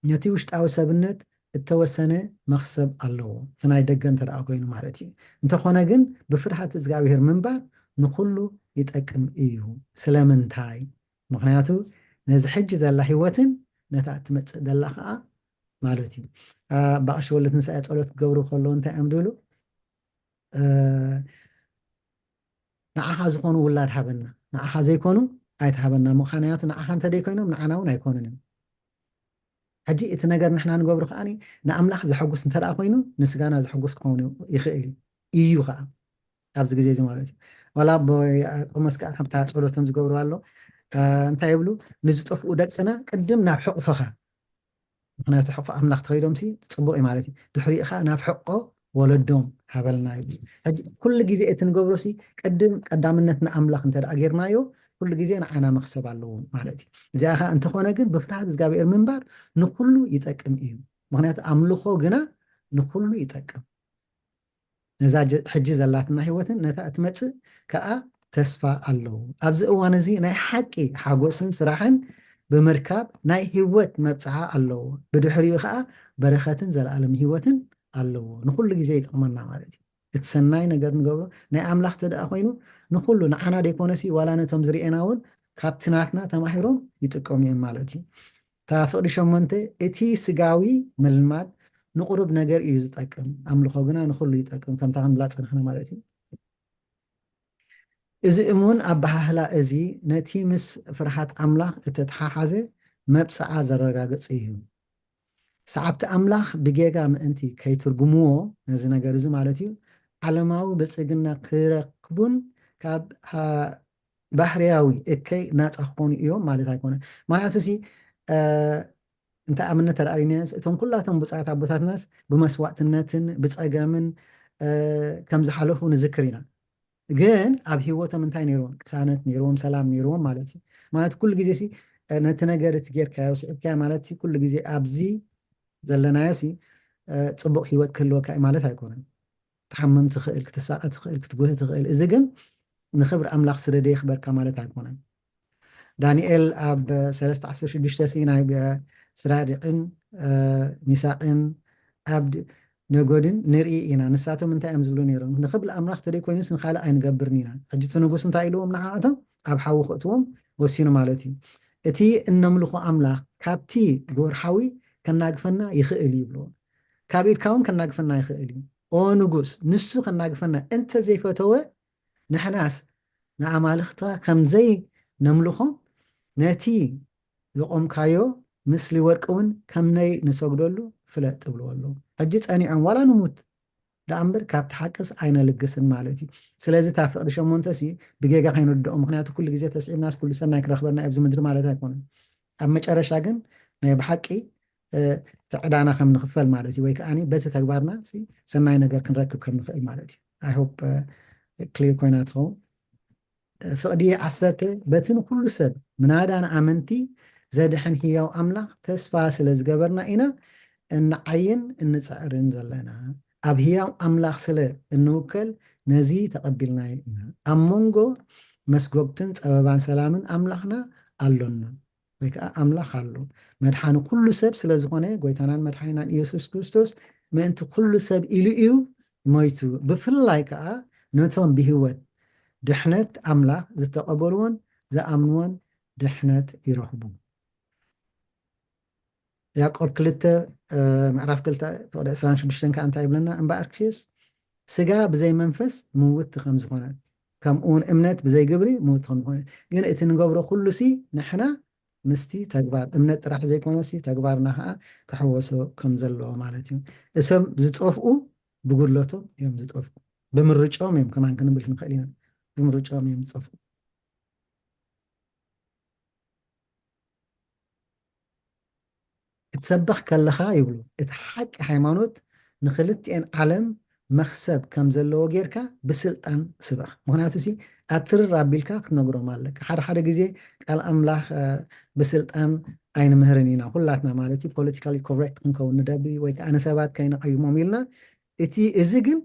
ነቲ ውሽጣዊ ሰብነት እተወሰነ መኽሰብ ኣለዎ። እቲ ናይ ደገ እንተ ደኣ ኮይኑ ማለት እዩ። እንተኾነ ግን ብፍርሃት እግዚኣብሔር ምንባር ንኹሉ ይጠቅም እዩ። ስለምንታይ? ምኽንያቱ ነዚ ሕጂ ዘላ ህይወትን ነታ እትመጽእ ዘላ ከኣ ማለት እዩ። እ፣ ኣባ ቀሺ ወልደትንሳኤ ጸሎት ክገብሩ ከለዉ እንታይ እዮም ዝብሉ? እ፣ ንዓኻ ዝኾኑ ውላድ ሃበና፣ ንዓኻ ዘይኮኑ ኣይትሃበና። ምኽንያቱ ንዓኻ እንተ ደይኮይኖም ንዓና እውን ኣይኮኑን እዮም። ሕጂ እቲ ነገር ንሕና ንገብሮ ከኣ ንኣምላኽ ዘሐጉስ እንተ ደኣ ኮይኑ ንስጋና ዘሐጉስ ክኸውን ይኽእል እዩ። እዩ ከዓ ኣብዚ ግዜ እዚ ማለት እዩ። ዋላ ኣቦ ያዕቆብ ሞስ ከዓ ከምታ ጸሎቶም ዝገብሩ ኣሎ። እ፣ እንታይ ይብሉ? "ንዝጠፍኡ ደቅና ቅድም ናብ ሕቑፍኻ" ምኽንያቱ ሕቑፊ ኣምላኽ ተኸይዶምሲ ጽቡቕ እዩ ማለት እዩ። ድሕሪኡ ኸዓ ናብ ሕቆ ወለዶም ሃበልና ይብል። ሕጂ ኩሉ ግዜ እቲ ንገብሮሲ ቅድም ቀዳምነት ንኣምላኽ እንተ ደኣ ጌርናዮ፣ ኩሉ ግዜ ንዓና መኽሰብ ኣለዎ ማለት እዩ። እዚኣ ኸዓ እንተኾነ ግን ብፍርሃት እግዚኣብሔር ምንባር ንኹሉ ይጠቅም እዩ። ምኽንያቱ ኣምልኾ ግና ንኹሉ ይጠቅም። ነዛ ጀ-፣ ሕጂ ዘላትና ህይወትን ነታ እትመጽእ ከኣ ተስፋ ኣለዎ። ኣብዚ እዋን እዚ ናይ ሓቂ ሓጎስን ስራሕን ብምርካብ ናይ ህይወት መብጽዓ ኣለዎ። ብድሕሪኡ ከኣ በረኸትን ዘለኣለም ህይወትን ኣለዎ። ንኹሉ ግዜ ይጠቕመና ማለት እዩ። እቲ ሰናይ ነገር ንገብሮ ናይ ኣምላኽ እንተ ደኣ ኮይኑ ንኹሉ ንዓና ደይኮነሲ ዋላ ነቶም ዝርእየና እውን ካብቲ ናትና ተማሂሮም ይጥቀሙ እዮም ማለት እዩ። እታ ፍቕዲ ሸሞንተ፣ እቲ ስጋዊ ምልማድ ንቁሩብ ነገር እዩ ዝጠቅም፣ ኣምልኾ ግና ንኹሉ ይጠቅም፣ ከምታ ክንብላ ጸናሕና ማለት እዩ። እዚ እሙን ኣበሃህላ እዚ ነቲ ምስ ፍርሃት ኣምላኽ እተተሓሓዘ መብጽዓ ዘረጋግጽ እዩ። ሰዓብቲ ኣምላኽ ብጌጋ ምእንቲ ከይትርጉምዎ ነዚ ነገር እዚ ማለት እዩ፣ ዓለማዊ ብልጽግና ክረክቡን ካብ ሃ-፣ ባህርያዊ እከይ ናጻ ክኾኑ እዮም ማለት ኣይኮነን። ምኽንያቱ ሲ፣ እ፣ እንተ ኣብነት ተደኣሪናዮስ እቶም ኩላቶም ብፁዓት ኣቦታትናስ ብመስዋዕትነትን ብጸገምን፣ እ፣ ከም ዝሓለፉ ንዝክር ኢና። ግን ኣብ ህይወቶም እንታይ ነይርዎም? ቅሳነት ነይርዎም፣ ሰላም ነይርዎም ማለት እዩ። ማለት ኩሉ ግዜ ሲ፣ እ፣ ነቲ ነገር እቲ ጌርካዮ፣ ስዒብካዮ ማለት ሲ፣ ኩሉ ግዜ ኣብዚ ዘለናዮ ሲ፣ እ፣ ጽቡቕ ህይወት ክህልወካ እዩ ማለት ኣይኮነን። ክትሓምም ትኽእል፣ ክትሳቐ ትኽእል፣ ክትጉህ ትኽእል። እዚ ግን ንኽብሪ ኣምላኽ ስለ ደየኽበርካ ማለት ኣይኮነን። ዳንኤል ኣብ ሰለስተ ዓሰርተ ሽዱሽተ ሲ ናይ ብ-፣ ስድራድቅን፣ እ፣ ሚሳቅን ኣብድ-፣ ነጎድን ንርኢ ኢና። ንሳቶም እንታይ እዮም ዝብሉ ነይሮም? ንኽብሪ ኣምላኽ ተደይ ኮይኑስ ንኻልእ ኣይንገብርን ኢና። ሕጂ እቲ ንጉስ እንታይ ኢልዎም ንዓኣቶም? ኣብ ሓዊ ክእትዎም ወሲኑ ማለት እዩ። እቲ እነምልኾ ኣምላኽ ካብቲ ጎር ሓዊ ከናግፈና ይኽእል እዩ ይብልዎ። ካብ ኢድካ እውን ከናግፈና ይኽእል እዩ። ኦ ንጉስ፣ ንሱ ከናግፈና እንተ ዘይፈተወ፣ ንሕናስ ንኣማልኽትኻ ከም ዘይነምልኾም፣ ነቲ ዘቖምካዮ ምስሊ ወርቂ እውን ከም ነይ ንሰግደሉ ፍለጥ፣ ትብልዎ ኣለዉ። ሕጂ ጸኒዖም፣ ዋላ ንሙት ደኣ እምበር፣ ካብቲ ሓቅስ ኣይነልግስን ማለት እዩ። ስለዚ እታ ፍቕዲ ሸሞንተ ሲ ብጌጋ ከይንርድኦ፣ ምኽንያቱ ኩሉ ግዜ ተስዒብናስ ኩሉ ሰናይ ክረኽበና ኣብዚ ምድሪ ማለት ኣይኮነን። ኣብ መጨረሻ ግን ናይ ብሓቂ፣ እ፣ እቲ ዕዳና ከም ንኽፈል ማለት እዩ፣ ወይ ከኣ በቲ ተግባርና ሲ ሰናይ ነገር ክንረክብ ከም ንኽእል ማለት እዩ። I hope፣ እ፣ ክሊር ኮይና ትኸውን። እ፣ ፍቕዲ ዓሰርተ፣ በቲ ንኹሉ ሰብ፣ ምናዳ ንኣመንቲ ዘድሕን ህያው ኣምላኽ ተስፋ ስለ ዝገበርና ኢና እንዓይን እንጽዕርን ዘለና። ኣብ ህያው ኣምላኽ ስለ እንውከል ነዚ ተቐቢልናዮ ኢና። ኣብ መንጎ መስጎግትን ጸበባን ሰላምን ኣምላኽና ኣሎና፣ ወይ ከኣ ኣምላኽ ኣሎ። መድሓኒ ኩሉ ሰብ ስለ ዝኾነ፣ ጎይታናን መድሓኒናን ኢየሱስ ክርስቶስ ምእንቲ ኩሉ ሰብ ኢሉ እዩ ሞይቱ። ብፍላይ ከኣ ነቶም ብህይወት ድሕነት ኣምላኽ ዝተቐበልዎን ዝኣምንዎን ድሕነት ይረኽቡ። ያዕቆብ ክልተ፣ እ፣ ምዕራፍ ክልተ ፍቕዲ ዕስራን ሽዱሽተን ከኣ እንታይ ይብለና? እምበኣርክስ ስጋ ብዘይ መንፈስ ምውቲ ከም ዝኾነት፣ ከምኡ እውን እምነት ብዘይ ግብሪ ምውቲ ከም ዝኾነት። ግን እቲ ንገብሮ ኩሉ ሲ ንሕና ምስቲ ተግባር፣ እምነት ጥራሕ ዘይኮነሲ ተግባርና ከኣ ክሕወሶ ከም ዘለዎ ማለት እዩ። እሶም ዝጠፍኡ ብጉድለቶም እዮም ዝጠፍኡ። ብምርጫኦም እዮም ከማን ክንብል ንኽእል ኢና። ብምርጫኦም እዮም ዝጠፍኡ። ክትሰብኽ ከለኻ ይብሉ፣ እቲ ሓቂ ሃይማኖት ንኽልቲኤን ዓለም መኽሰብ ከም ዘለዎ ጌርካ ብስልጣን ስበኽ። ምኽንያቱ ሲ፣ ኣትርር ኣቢልካ ክትነግሮም ኣለካ። ሓደ ሓደ ግዜ ቃል ኣምላኽ፣ እ፣ ብስልጣን ኣይንምህርን ኢና፣ ኩላትና ማለት እዩ። ፖለቲካሊ ኮሬክት ክንከውን ንደሊ ወይ ከኣ ንሰባት ከይንቐይሞም ኢልና፣ እቲ፣ እዚ ግን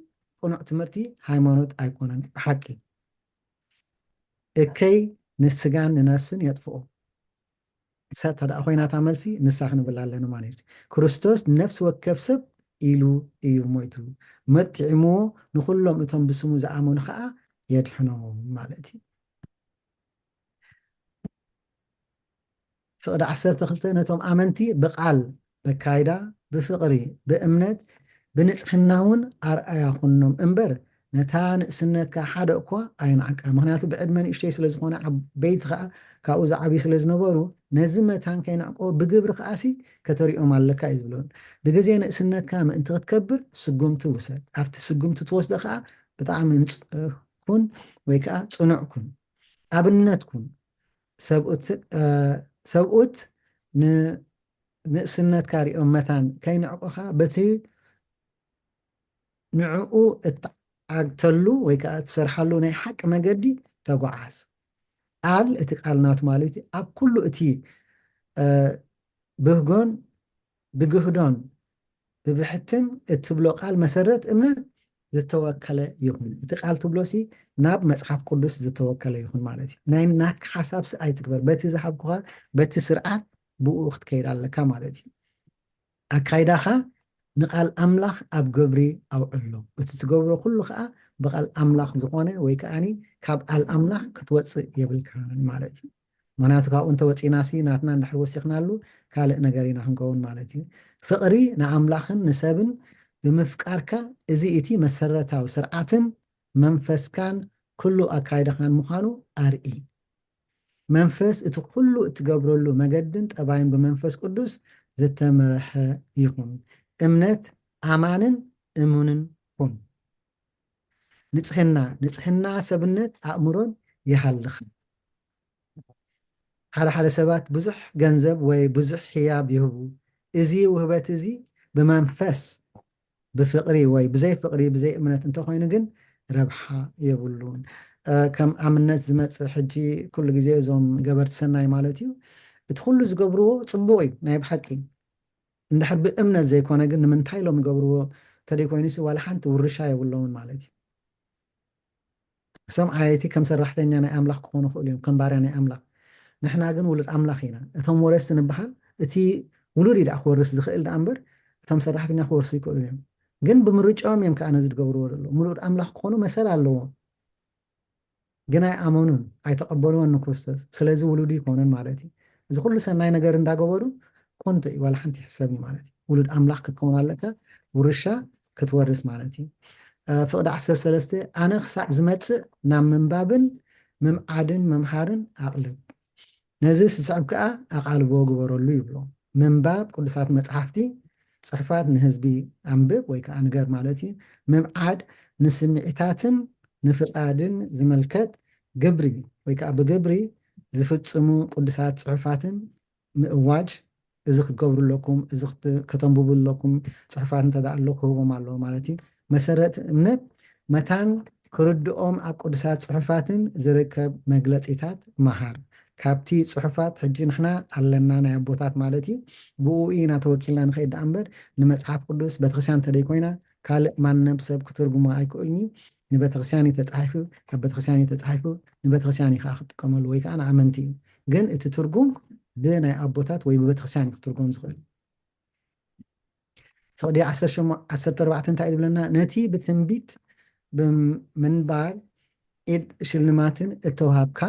ቅኑዕ ትምህርቲ ሃይማኖት ኣይኮነን ብሓቂ። እከይ ንስጋን ንነፍስን የጥፍኦ። እሳ እንተ ደኣ ኮይና እታ መልሲ፣ ንሳ ክንብል ኣለና ማለት እዩ። ክርስቶስ ንነፍሲ ወከፍ ሰብ ኢሉ እዩ ሞይቱ። መጥዒምዎ፣ ንኹሎም እቶም ብስሙ ዝኣመኑ ኸኣ የድሕኖም ማለት እዩ። ፍቕዲ ዓሰርተ ክልተ፣ ነቶም ኣመንቲ ብቓል፣ በካይዳ፣ ብፍቕሪ፣ ብእምነት፣ ብንጽሕና እውን ኣርኣያ ኩኖም እምበር፣ ነታ ንእስነትካ ሓደ እኳ ኣይንዓቃ። ምኽንያቱ ብዕድመ ንእሽተይ ስለ ዝኾነ፣ ዓበይቲ ከዓ ካብኡ ዝዓብዩ ስለ ዝነበሩ፣ ነዚ መታን ከይንዕቆ ብግብሪ ከዓሲ ከተሪኦም ኣለካ እዩ ዝብሎን። ብግዜ ንእስነትካ ምእንቲ ክትከብር ስጉምቲ ውሰድ። ኣብቲ ስጉምቲ ትወስዶ ከዓ ብጣዕሚ ንጹህ ኩን ወይ ከዓ ጽኑዕ ኩን። ኣብነት ኩን። ሰብኡት እ፣ ሰብኡት ን ንእስነትካ ሪኦም መታን ከይንዕቁኻ፣ በቲ ንዕኡ እትዓግተሉ ወይ ከዓ እትሰርሓሉ ናይ ሓቂ መገዲ ተጓዓዝ። ቃል፣ እቲ ቃል ናቱ ማለት እዩ፣ ኣብ ኩሉ እቲ እ፣ ብህጎን ብግህዶን ብብሕትን እትብሎ ቃል መሰረት እምነት ዝተወከለ ይኹን። እቲ ቃል ትብሎ ሲ ናብ መጽሓፍ ቅዱስ ዝተወከለ ይኹን ማለት እዩ። ናይ ናትካ ሓሳብ ሲ ኣይትግበር። በቲ ዝሃብኩኻ፣ በቲ ስርዓት ብኡ ክትከይድ ኣለካ ማለት እዩ። ኣካይዳኻ ንቃል ኣምላኽ ኣብ ግብሪ ኣውዕሎ። እቲ ትገብሮ ኩሉ ከዓ ብቃል ኣምላኽ ዝኾነ ወይ ከዓኒ ካብ ቃል ኣምላኽ ክትወጽእ የብልካን ማለት እዩ። ምኽንያቱ ካብኡ እንተወፂና ሲ ናትና እንድሕር ወሲኽናሉ ካልእ ነገር ኢና ክንከውን ማለት እዩ። ፍቕሪ ንኣምላኽን ንሰብን ብምፍቃርካ፣ እዚ እቲ መሰረታዊ ስርዓትን መንፈስካን ኩሉ ኣካይዳኻን ምዃኑ ኣርኢ። መንፈስ እቲ ኩሉ እትገብረሉ መገድን ጠባይን ብመንፈስ ቅዱስ ዝተመርሐ ይኹን። እምነት ኣማንን እሙንን ኩን። ንጽህና፣ ንጽህና ሰብነት ኣእምሮን ይሃልኽ። ሓደ ሓደ ሰባት ብዙሕ ገንዘብ ወይ ብዙሕ ህያብ ይህቡ። እዚ ውህበት እዚ ብመንፈስ፣ ብፍቕሪ ወይ ብዘይ ፍቕሪ፣ ብዘይ እምነት እንተኾይኑ ግን ረብሓ የብሉን። እ፣ ከም ኣብነት ዝመጽእ ሕጂ ኩሉ ግዜ እዞም ገበርቲ ሰናይ ማለት እዩ። እቲ ኩሉ ዝገብርዎ ጽቡቕ እዩ፣ ናይ ብሓቂ። እንድሕር ብእምነት ዘይኮነ ግን ንምንታይ ኢሎም ይገብርዎ እንተደይኮይኑ ሲ ዋላ ሓንቲ ውርሻ የብሎምን ማለት እዩ። እሶም ዓየይቲ ከም ሰራሕተኛ ናይ ኣምላኽ ክኾኑ ይኽእሉ እዮም፣ ከም ባርያ ናይ ኣምላኽ። ንሕና ግን ውሉድ ኣምላኽ ኢና። እቶም ወረስቲ ንበሃል፣ እቲ ውሉድ እዩ ደኣ ክወርስ ዝኽእል ደኣ እምበር፣ እቶም ሰራሕተኛ ክወርሱ ይኽእሉ እዮም። ግን ብምርጫኦም እዮም ከኣ ነዚ ዝገብርዎ ዘለዉ። ውሉድ ኣምላኽ ክኾኑ መሰል ኣለዎም። ግን ኣይኣመኑን፣ ኣይተቐበልዎን ንክርስቶስ። ስለዚ ውሉድ ይኮኑን ማለት እዩ። እዚ ኩሉ ሰናይ ነገር እንዳገበሩ ኮንቶ እዩ፣ ዋላ ሓንቲ ይሕሰብ እዩ ማለት እዩ። ውሉድ ኣምላኽ ክትከውን ኣለካ፣ ውርሻ ክትወርስ ማለት እዩ። እ፣ ፍቕዲ ዓሰርተ ሰለስተ፣ ኣነ ክሳብ ዝመጽእ ናብ ምንባብን ምምዓድን ምምሃርን ኣቕልብ። ነዚ ዝስዕብ ከኣ ኣቓልቦ ግበረሉ ይብሎ። ምንባብ ቅዱሳት መጽሓፍቲ፣ ጽሑፋት ንህዝቢ ኣንብብ ወይ ከኣ ንገር ማለት እዩ። ምምዓድ ንስምዒታትን ንፍቓድን ዝምልከት ግብሪ ወይ ከኣ ብግብሪ ዝፍጽሙ ቅዱሳት ጽሑፋትን ምእዋጅ፣ እዚ ክትገብሩ ኣለኩም፣ እዚ ክት-፣ ከተንብቡ ኣለኩም፣ ጽሑፋት እንተ ደኣ ኣሎ ክህቦም ኣለዎ ማለት እዩ። መሰረት እምነት መታን ክርድኦም ኣብ ቅዱሳት ጽሑፋትን ዝርከብ መግለጺታት መሃር። ካብቲ ጽሑፋት ሕጂ ንሕና ኣለና ናይ ኣቦታት ማለት እዩ፣ ብኡ ኢና ተወኪልና ንኸይድ ደኣ እምበር ንመጽሓፍ ቅዱስ ቤተክርስትያን እንተደይኮይና ካልእ ማንም ሰብ ክትርጉሞ ኣይክእልን እዩ። ንቤተክርስትያን እዩ ተጻሒፉ፣ ካብ ቤተክርስትያን እዩ ተጻሒፉ፣ ንቤተክርስትያን እዩ ከዓ ክጥቀመሉ ወይ ከዓ ንኣመንቲ እዩ። ግን እቲ ትርጉም ብናይ ኣቦታት ወይ ብቤተክርስትያን እዩ ክትርጎም ዝኽእል። ፍቕዲ ዓሰርተ ሸሞንተ፣ ዓሰርተ ኣርባዕተ እንታይ እዩ ዝብለና? ነቲ ብትንቢት ብምንባር ኢድ ሽልማትን እተውሃብካ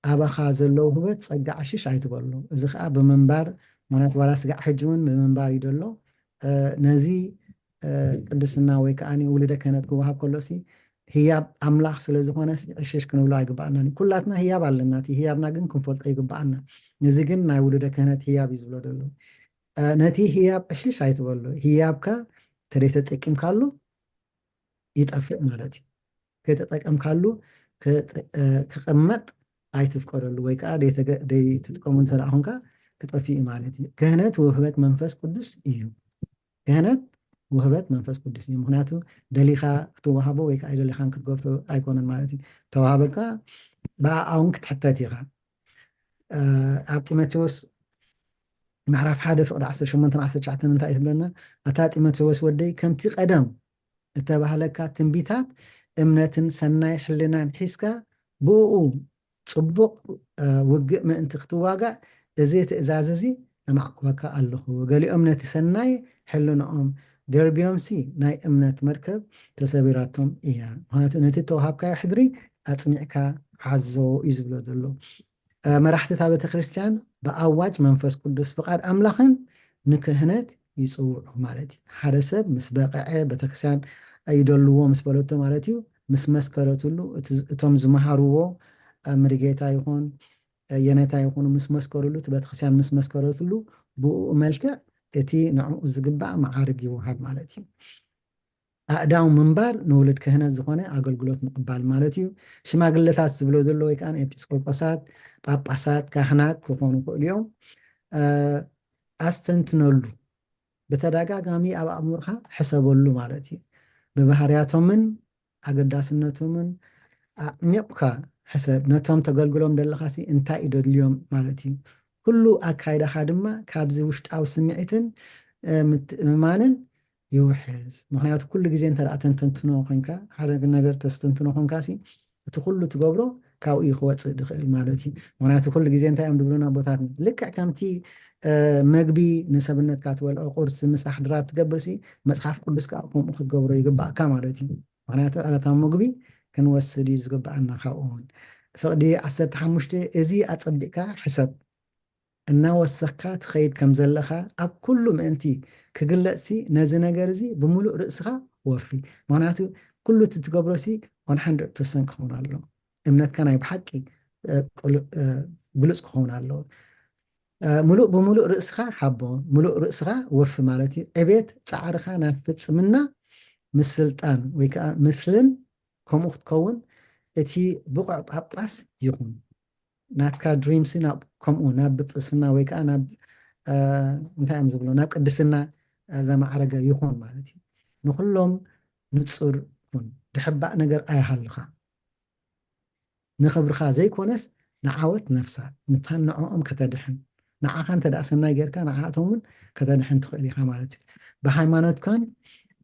ኣባኻ ዘለዉ ህበት ጸጋ ዕሽሽ ኣይትበሉ። እዚ ኸኣ ብምንባር፣ ማለት ዋላ ስጋዕ ሕጂ እውን ብምንባር እዩ ዘሎ። እ፣ ነዚ፣ እ፣ ቅድስና ወይ ከኣ ውሉደ ክህነት ክወሃብ ከሎ ሲ ህያብ ኣምላኽ ስለ ዝኾነ ሲ ዕሽሽ ክንብሎ ኣይግባኣናን እዩ። ኩላትና ህያብ ኣለና፣ እቲ ህያብና ግን ክንፈልጦ ይግባኣና። እዚ ግን ናይ ውሉደ ክህነት ህያብ እዩ ዝብሎ ዘሎ። እ፣ ነቲ ህያብ ዕሽሽ ኣይትበሉ። ህያብካ ተደይተጠቂምካሉ ይጠፍእ ማለት እዩ። ከይተጠቀምካሉ ክጥ-፣ እ፣ ክቕመጥ ኣይትፍቀደሉ ወይ ከዓ ደይተገ-፣ ደይትጥቀሙ እንተ ደኣ ኾንካ ክጠፍእ እዩ ማለት እዩ። ክህነት ውህበት መንፈስ ቅዱስ እዩ። ክህነት ውህበት መንፈስ ቅዱስ እዩ። ምኽንያቱ ደሊኻ ክትወሃቦ ወይ ከዓ ኣይደሊኻን ክትገፍሮ ኣይኮነን ማለት እዩ። ተዋሃበካ ብኣኣ እውን ክትሕተት ኢኻ። እ፣ ኣብ ጢሞቴዎስ ምዕራፍ ሓደ ፍቕዲ ዓሰርተ ሸሞንተን ዓሰርተ ትሽዓተን እንታይ እዩ ትብለና? ኣታ ጢሞቴዎስ ወደይ፣ ከምቲ ቀደም እተባህለካ ትንቢታት እምነትን ሰናይ ሕልናን ሒዝካ ብእኡ ጽቡቕ፣ እ፣ ውግእ ምእንቲ ክትዋጋእ እዚ ትእዛዝ እዚ እማዕቁበካ ኣለኹ። ገሊኦም ነቲ ሰናይ ሕልንኦም ደርብዮምሲ ናይ እምነት መርከብ ተሰቢራቶም እያ። ምኽንያቱ ነቲ እተዋሃብካዮ ሕድሪ ኣጽኒዕካ ሓዞ እዩ ዝብሎ ዘሎ። እ፣ መራሕቲ እታ ቤተክርስትያን ብኣዋጅ መንፈስ ቅዱስ ፍቓድ ኣምላኽን ንክህነት ይጽውዑ ማለት እዩ። ሓደ ሰብ ምስ በቕዐ ቤተክርስትያን፣ ኣይደልዎ ምስ በለቶ ማለት እዩ፣ ምስ መስከረትሉ፣ እቲ፣ እቶም ዝመሃርዎ፣ እ፣ ምሪጌታ ይኹን፣ እ፣ የኔታ ይኹኑ ምስ መስከሩሉ፣ እቲ ቤተክርስትያን ምስ መስከረትሉ፣ ብኡ መልክዕ እቲ ንዕኡ ዝግባእ መዓርግ ይወሃብ ማለት እዩ። ኣእዳው ምንባር ንውሉድ ክህነት ዝኾነ ኣገልግሎት ምቕባል ማለት እዩ። ሽማግለታት ዝብሎ ዘሎ ወይ ከኣ ኤጲስቆጶሳት፣ ጳጳሳት፣ ካህናት ክኾኑ ይኽእሉ እዮም። እ፣ ኣስተንትነሉ፣ ብተደጋጋሚ ኣብ ኣእምሮኻ ሕሰበሉ ማለት እዩ። ብባህርያቶምን ኣገዳስነቶምን ኣዕሚቕካ ሕሰብ። ነቶም ተገልግሎም ዘለኻሲ እንታይ እዩ ደድልዮም ማለት እዩ። ኩሉ ኣካይዳኻ ድማ ካብዚ ውሽጣዊ ስምዒትን፣ እ፣ ምትእምማንን ይውሕዝ። ምኽንያቱ ኩሉ ግዜ እንተ ደኣ ተንተንትኖ ኮንካ፣ ሓደ ነገር ተስተንትኖ ኮንካሲ፣ እቲ ኩሉ ትገብሮ ካብኡ እዩ ክወጽእ ዝኽእል ማለት እዩ። ምኽንያቱ ኩሉ ግዜ እንታይ እዮም ዝብሉና ኣቦታትና? ልክዕ ከምቲ፣ እ፣ መግቢ ንሰብነትካ ትበልዖ፣ ቁርሲ፣ ምሳሕ፣ ድራር ትገብርሲ፣ መጽሓፍ ቅዱስ ከኣ ከምኡ ክትገብሮ ይግባእካ ማለት እዩ። ምኽንያቱ ዕለታዊ መግቢ ክንወስድ እዩ ዝግባኣና። ካብኡ እውን ፍቕዲ ዓሰርተ ሓሙሽተ፣ እዚ ኣጸቢቕካ ሕሰብ። እናወሰኽካ ትኸይድ ከም ዘለኻ ኣብ ኩሉ ምእንቲ ክግለጽሲ፣ ነዚ ነገር እዚ ብምሉእ ርእስኻ ወፊ። ምኽንያቱ ኩሉ እቲ ትገብሮሲ one hundred percent ክኸውን ኣለዎ። እምነትካ ናይ ብሓቂ፣ እ፣ ቅሉ-፣ እ፣ ግሉጽ ክኸውን ኣለዎ። እ፣ ምሉእ ብምሉእ ርእስኻ ሓቦ፣ ምሉእ ርእስኻ ወፊ ማለት እዩ። ዕቤት ጻዕርኻ ናብ ፍጽምና ምስልጣን ወይ ከኣ ምስልን ከምኡ ክትከውን እቲ ብቑዕ ጳጳስ ይኹን። ናትካ ድሪምሲ ናብ ከምኡ ናብ ጵጵስና ወይ ከኣ ናብ፣ እ፣ እንታይ እዮም ዝብሎ፣ ናብ ቅድስና፣ እ፣ ዘማዕረገ ይኹን ማለት እዩ። ንኹሎም ንጹር ኩን። ድሕባእ ነገር ኣይሃልኻ። ንኽብርኻ ዘይኮነስ ንዓወት ነፍሳት፣ ምታን ንዕኦም ከተድሕን። ንዓኻ እንተ ደኣ ሰናይ ጌርካ ንዓኣቶም እውን ከተድሕን ትኽእል ኢኻ ማለት እዩ። ብሃይማኖትካን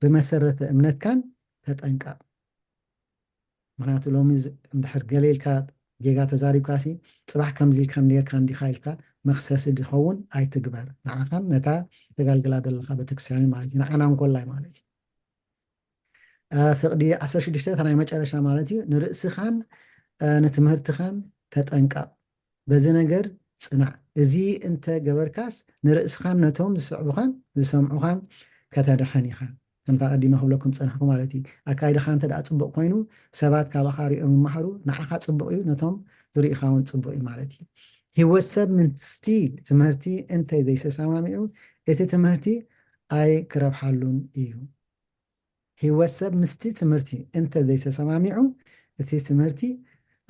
ብመሰረተ እምነትካን ተጠንቀቕ። ምኽንያቱ ሎሚ ዝ-፣ እንድሕር ገለ ኢልካ ጌጋ ተዛሪብካሲ፣ ጽባሕ ከምዚ ኢልካ ኔርካ እንዲኻ ኢልካ መኽሰሲ ዝኸውን ኣይትግበር። ንዓኻን ነታ ተጋልግላ ዘለኻ ቤተክርስትያንን ማለት እዩ። ንዓና እንኮላይ ማለት እዩ። እ፣ ፍቕዲ ዓሰርተ ሽዱሽተ፣ እታ ናይ መጨረሻ ማለት እዩ። ንርእስኻን፣ እ፣ ንትምህርትኻን ተጠንቀቕ። በዚ ነገር ጽናዕ። እዚ እንተ ገበርካስ ንርእስኻን ነቶም ዝስዕቡኻን ዝሰምዑኻን ከተድሕን ኢኻ። ከምታ ቀዲመ ክብለኩም ጸናሕኩ ማለት እዩ። ኣካይዳኻ እንተ ደኣ ጽቡቕ ኮይኑ፣ ሰባት ካባኻ ሪኦም ይመሃሩ፣ ንዓኻ ጽቡቕ እዩ፣ ነቶም ዝርእኻ እውን ጽቡቕ እዩ ማለት እዩ። ህይወት ሰብ ምስቲ ትምህርቲ እንተ ዘይተሰማሚዑ፣ እቲ ትምህርቲ ኣይክረብሓሉን እዩ። ህይወት ሰብ ምስቲ ትምህርቲ እንተ ዘይተሰማሚዑ፣ እቲ ትምህርቲ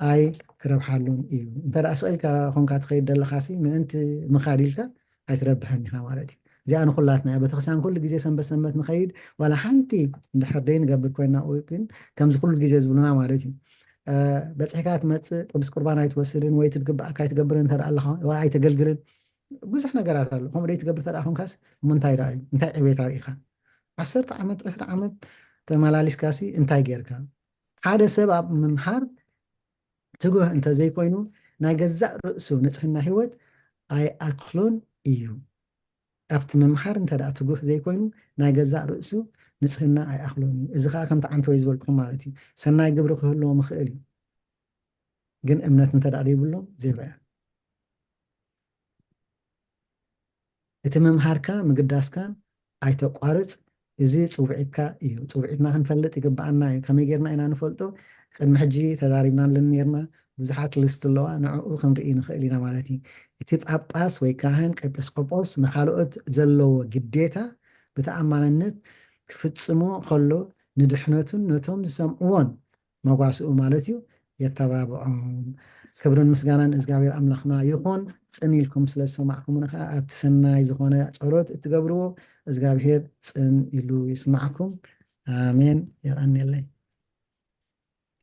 ኣይክረብሓሉን እዩ። እንተ ደኣ ስቕ ኢልካ ኾንካ ትኸይድ ዘለኻሲ፣ ምእንቲ ምኻድ ኢልካ ኣይትረብሕን ኢኻ ማለት እዩ። እዚኣ ንኹላትና እያ። ቤተክርስትያን ኩሉ ግዜ ሰንበት ሰንበት ንኸይድ፣ ዋላ ሓንቲ እንድሕር ደይ ንገብር ኮይና፣ ወይ ግን ከምዚ ኩሉ ግዜ ዝብሉና ማለት እዩ። እ፣ በጺሕካ ትመጽእ፣ ቅዱስ ቁርባን ኣይትወስድን፣ ወይ ትግባእካ ኣይትገብርን እንተ ደኣ ኣለኻ፣ ወይ ኣይተገልግልን፣ ብዙሕ ነገራት ኣሎ። ከምኡ ደይ ትገብር እንተ ደኣ ኾንካስ፣ እሞ እንታይ ደኣ እዩ? እንታይ ዕቤት ኣርኢኻ? ዓሰርተ ዓመት፣ ዕስራ ዓመት ተመላሊስካሲ እንታይ ጌርካ? ሓደ ሰብ ኣብ ምምሃር ትጉህ እንተ ዘይኮይኑ፣ ናይ ገዛእ ርእሱ ንጽህና ህይወት ኣይኣክሎን እዩ። ኣብቲ ምምሃር እንተ ደኣ ትጉህ ዘይኮይኑ፣ ናይ ገዛእ ርእሱ ንጽህና ኣይኣክሎን እዩ። እዚ ኸኣ ከምቲ ዓንተወይ ዝበልኩኹም ማለት እዩ። ሰናይ ግብሪ ክህልዎም ይኽእል እዩ። ግን እምነት እንተ ደኣ ዘይብሎም፣ ዜሮ እያ። እቲ ምምሃርካ ምግዳስካን ኣይተቋርጽ። እዚ ጽውዒትካ እዩ። ጽውዒትና ክንፈልጥ ይግብኣና እዩ። ከመይ ጌርና ኢና ንፈልጦ? ቅድሚ ሕጂ ተዛሪብናለን ኔርና። ብዙሓት ልስቲ ኣለዋ። ንዕኡ ክንርኢ ንኽእል ኢና ማለት እዩ። እቲ ጳጳስ ወይ ካህን፣ ኤጲስቆጶስ ንኻልኦት ዘለዎ ግዴታ ብተኣማንነት ክፍጽሞ ከሎ፣ ንድሕነቱን ነቶም ዝሰምዕዎን መጓስኡ ማለት እዩ፣ የተባብዖም። ክብርን ምስጋናን እግዚኣብሔር ኣምላኽና ይኹን። ጽን ኢልኩም ስለ ዝሰማዕኩምና ከኣ ኣብቲ ሰናይ ዝኾነ ጸሎት እትገብርዎ እግዚኣብሔር ጽን ኢሉ ይስማዕኩም። ኣሜን። የቐንየለይ።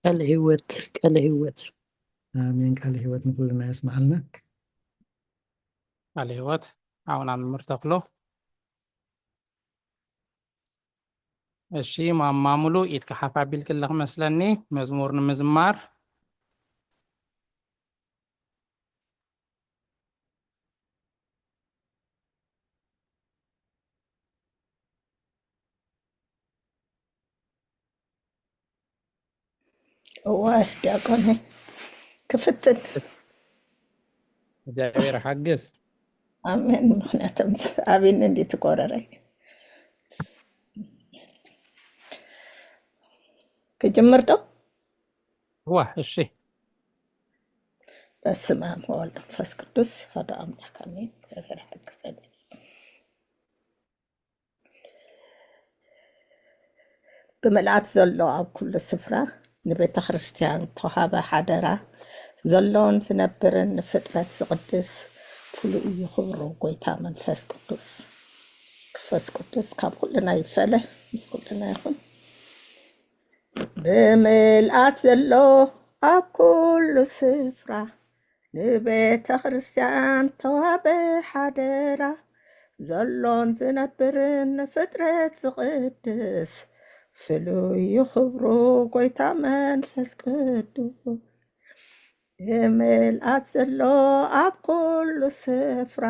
ቃለ ህይወት፣ ቃለ ህይወት። ኣሜን። ቃለ ህይወት ንኹልና የስምዓልና። ቃለ ህይወት ኣቡና መምህር ተኽሉ። እሺ፣ ማማ ሙሉ ኢድካ ሓፍ ኣቢልኪ ኣለኺ መስለኒ፣ መዝሙር ንምዝማር። እዋ፣ ዲያቆነይ፣ ክፍትን። እግዚኣብሔር ሓግዝ። ኣሜን። ምኽንያቱም ኣቤን እንዴት ትቆረረይ። ክጅምር ዶ? እዋ፣ እሺ። በስመ አብ ወወልድ መንፈስ ቅዱስ ሓደ አምላክ አሜን። እግዚአብሔር ይሐግዘን። ብምልኣት ዘሎ ኣብ ኩሉ ስፍራ ንቤተ ክርስቲያን ተዋሃበ ሓደራ ዘሎን ዝነብርን ንፍጥረት ዝቕድስ ፍሉይ እዩ ክብሩ ጎይታ መንፈስ ቅዱስ። መንፈስ ቅዱስ ካብ ኩልና ይፈለ ምስ ኩልና ይኹን። ብምልኣት ዘሎ ኣብ ኩሉ ስፍራ ንቤተ ክርስቲያን ተዋበ ሓደራ ዘሎን ዝነብርን ንፍጥረት ዝቕድስ ፍሉይ ክብሩ ጎይታ መንፈስ ቅዱስ። ብምልኣት ዘሎ ኣብ ኩሉ ስፍራ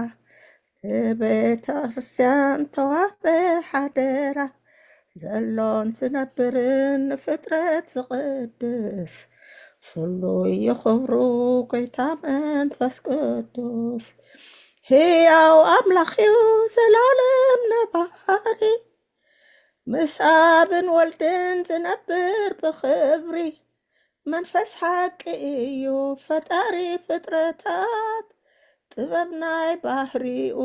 ንቤተ ክርስቲያን ተዋበ ሓደራ ዘሎን ዝነብርን ንፍጥረት ዝቕድስ ፍሉይ ክብሩ ጎይታ መንፈስ ቅዱስ። ህያው ኣምላኽ እዩ ዘላለም ነባሪ፣ ምስ ኣብን ወልድን ዝነብር ብኽብሪ። መንፈስ ሓቂ እዩ ፈጣሪ ፍጥረታት፣ ጥበብ ናይ ባህሪኡ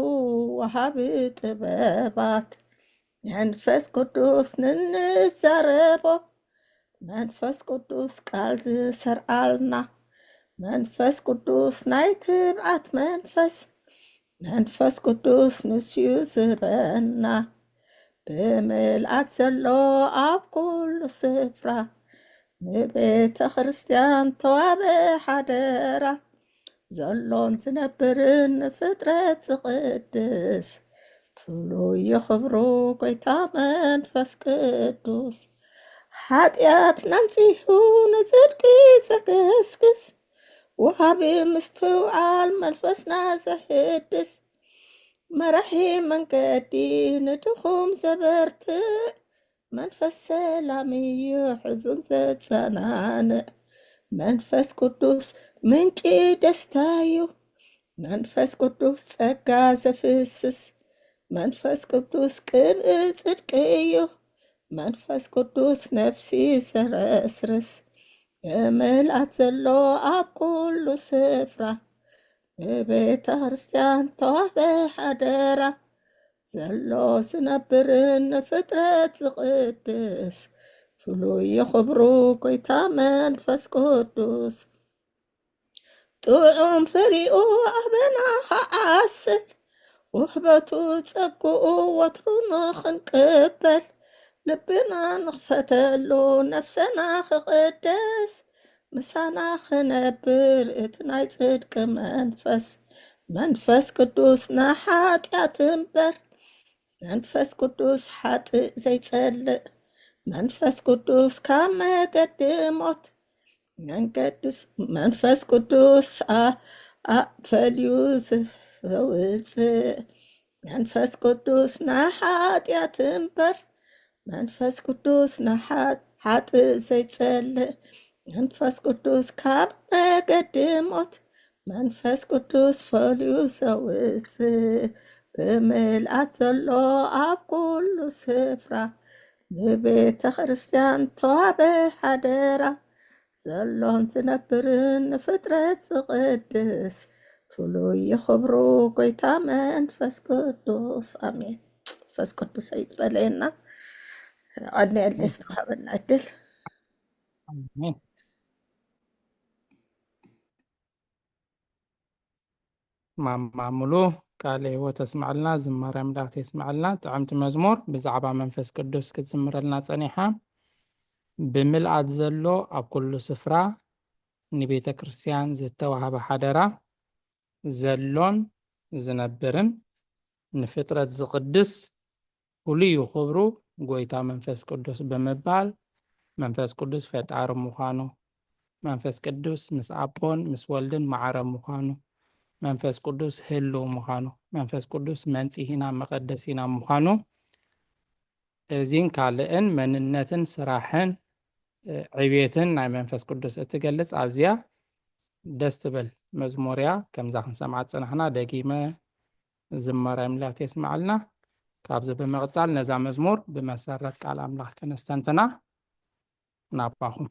ወሃቢ ጥበባት። መንፈስ ቅዱስ ንንዛረቦ፣ መንፈስ ቅዱስ ቃል ዝሰርዓልና፣ መንፈስ ቅዱስ ናይ ትብዓት መንፈስ፣ መንፈስ ቅዱስ ንስዩ ዝበና። ብምልኣት ዘሎ ኣብ ኩሉ ስፍራ ንቤተ ክርስቲያን ተዋበ ሓደራ ዘሎን ዝነብርን ንፍጥረት ዝቕድስ ፍሉይ ክብሩ ጎይታ መንፈስ ቅዱስ። ሓጢኣት ነንጺሁ ንጽድቂ ዘገስግስ፣ ወሃቢ ምስትውዓል መንፈስና ዘህድስ፣ መራሒ መንገዲ ንድኹም ዘበርትዕ፣ መንፈስ ሰላም እዩ ሕዙን ዘጸናንዕ። መንፈስ ቅዱስ ምንጪ ደስታ እዩ፣ መንፈስ ቅዱስ ጸጋ ዘፍስስ፣ መንፈስ ቅዱስ ቅብኢ ጽድቂ እዩ፣ መንፈስ ቅዱስ ነፍሲ ዘረስርስ። ብምልኣት ዘሎ ኣብ ኩሉ ስፍራ ንቤተ ክርስቲያን ተዋህበ ሓደራ ዘሎ ዝነብርን ንፍጥረት ዝቕድስ ፍሉይ ክብሩ ጎይታ መንፈስ ቅዱስ። ጥዑም ፍሪኡ ኣበና ክዓስል፣ ውህበቱ ጸግኡ ወትሩ ንኽንቅበል፣ ልብና ንኽፈተሉ ነፍሰና ክቕደስ፣ ምሳና ክነብር እቲ ናይ ጽድቂ መንፈስ። መንፈስ ቅዱስ ንሓጢኣት እምበር፣ መንፈስ ቅዱስ ሓጥእ ዘይጸልእ፣ መንፈስ ቅዱስ ካብ መገዲ ሞት መንገድስ መንፈስ ቅዱስ ኣ- ኣ- ፈልዩ ዘውፅእ። መንፈስ ቅዱስ ንሓጢኣት እምበር፣ መንፈስ ቅዱስ ንሓ- ሓጥእ ዘይጸልእ። መንፈስ ቅዱስ ካብ መገዲ ሞት መንፈስ ቅዱስ ፈልዩ ዘውፅእ። ብምልኣት ዘሎ ኣብ ኩሉ ስፍራ ንቤተ ክርስቲያን ተዋበ ሓደራ ዘሎን ዝነብርን ንፍጥረት ዝቕድስ ፍሉይ ክብሩ ጎይታ መንፈስ ቅዱስ። ኣሜን። መንፈስ ቅዱስ ኣይትፈለየና። ቀንየለይ ዝተዋሃበና ዕድል። ኣሜን። ማማ ሙሉ ቃለ ህይወት የስምዓልና፣ ዝማሬ ኣምላኽ የስምዓልና። ጥዕምቲ መዝሙር ብዛዕባ መንፈስ ቅዱስ ክትዝምረልና ጸኒሓ። ብምልኣት ዘሎ ኣብ ኩሉ ስፍራ ንቤተ ክርስቲያን ዝተዋህበ ሓደራ ዘሎን ዝነብርን ንፍጥረት ዝቕድስ ፍሉይ ክብሩ ጎይታ መንፈስ ቅዱስ ብምባል መንፈስ ቅዱስ ፈጣሪ ምዃኑ፣ መንፈስ ቅዱስ ምስ ኣቦን ምስ ወልድን ማዕረ ምዃኑ፣ መንፈስ ቅዱስ ህልው ምዃኑ፣ መንፈስ ቅዱስ መንጽሂና መቐደሲና ምዃኑ እዚን ካልእን መንነትን ስራሕን እ፣ ዕብየትን ናይ መንፈስ ቅዱስ እትገልጽ ኣዝያ ደስ ትብል መዝሙር እያ። ከምዛ ክንሰምዓ ዝጸናሕና ደጊመ ዝማሬ ኣምላኽ የስምዓልና። ካብዚ ብምቕጻል ነዛ መዝሙር ብመሰረት ቃል ኣምላኽ ከነስተንትና። ናባኹም።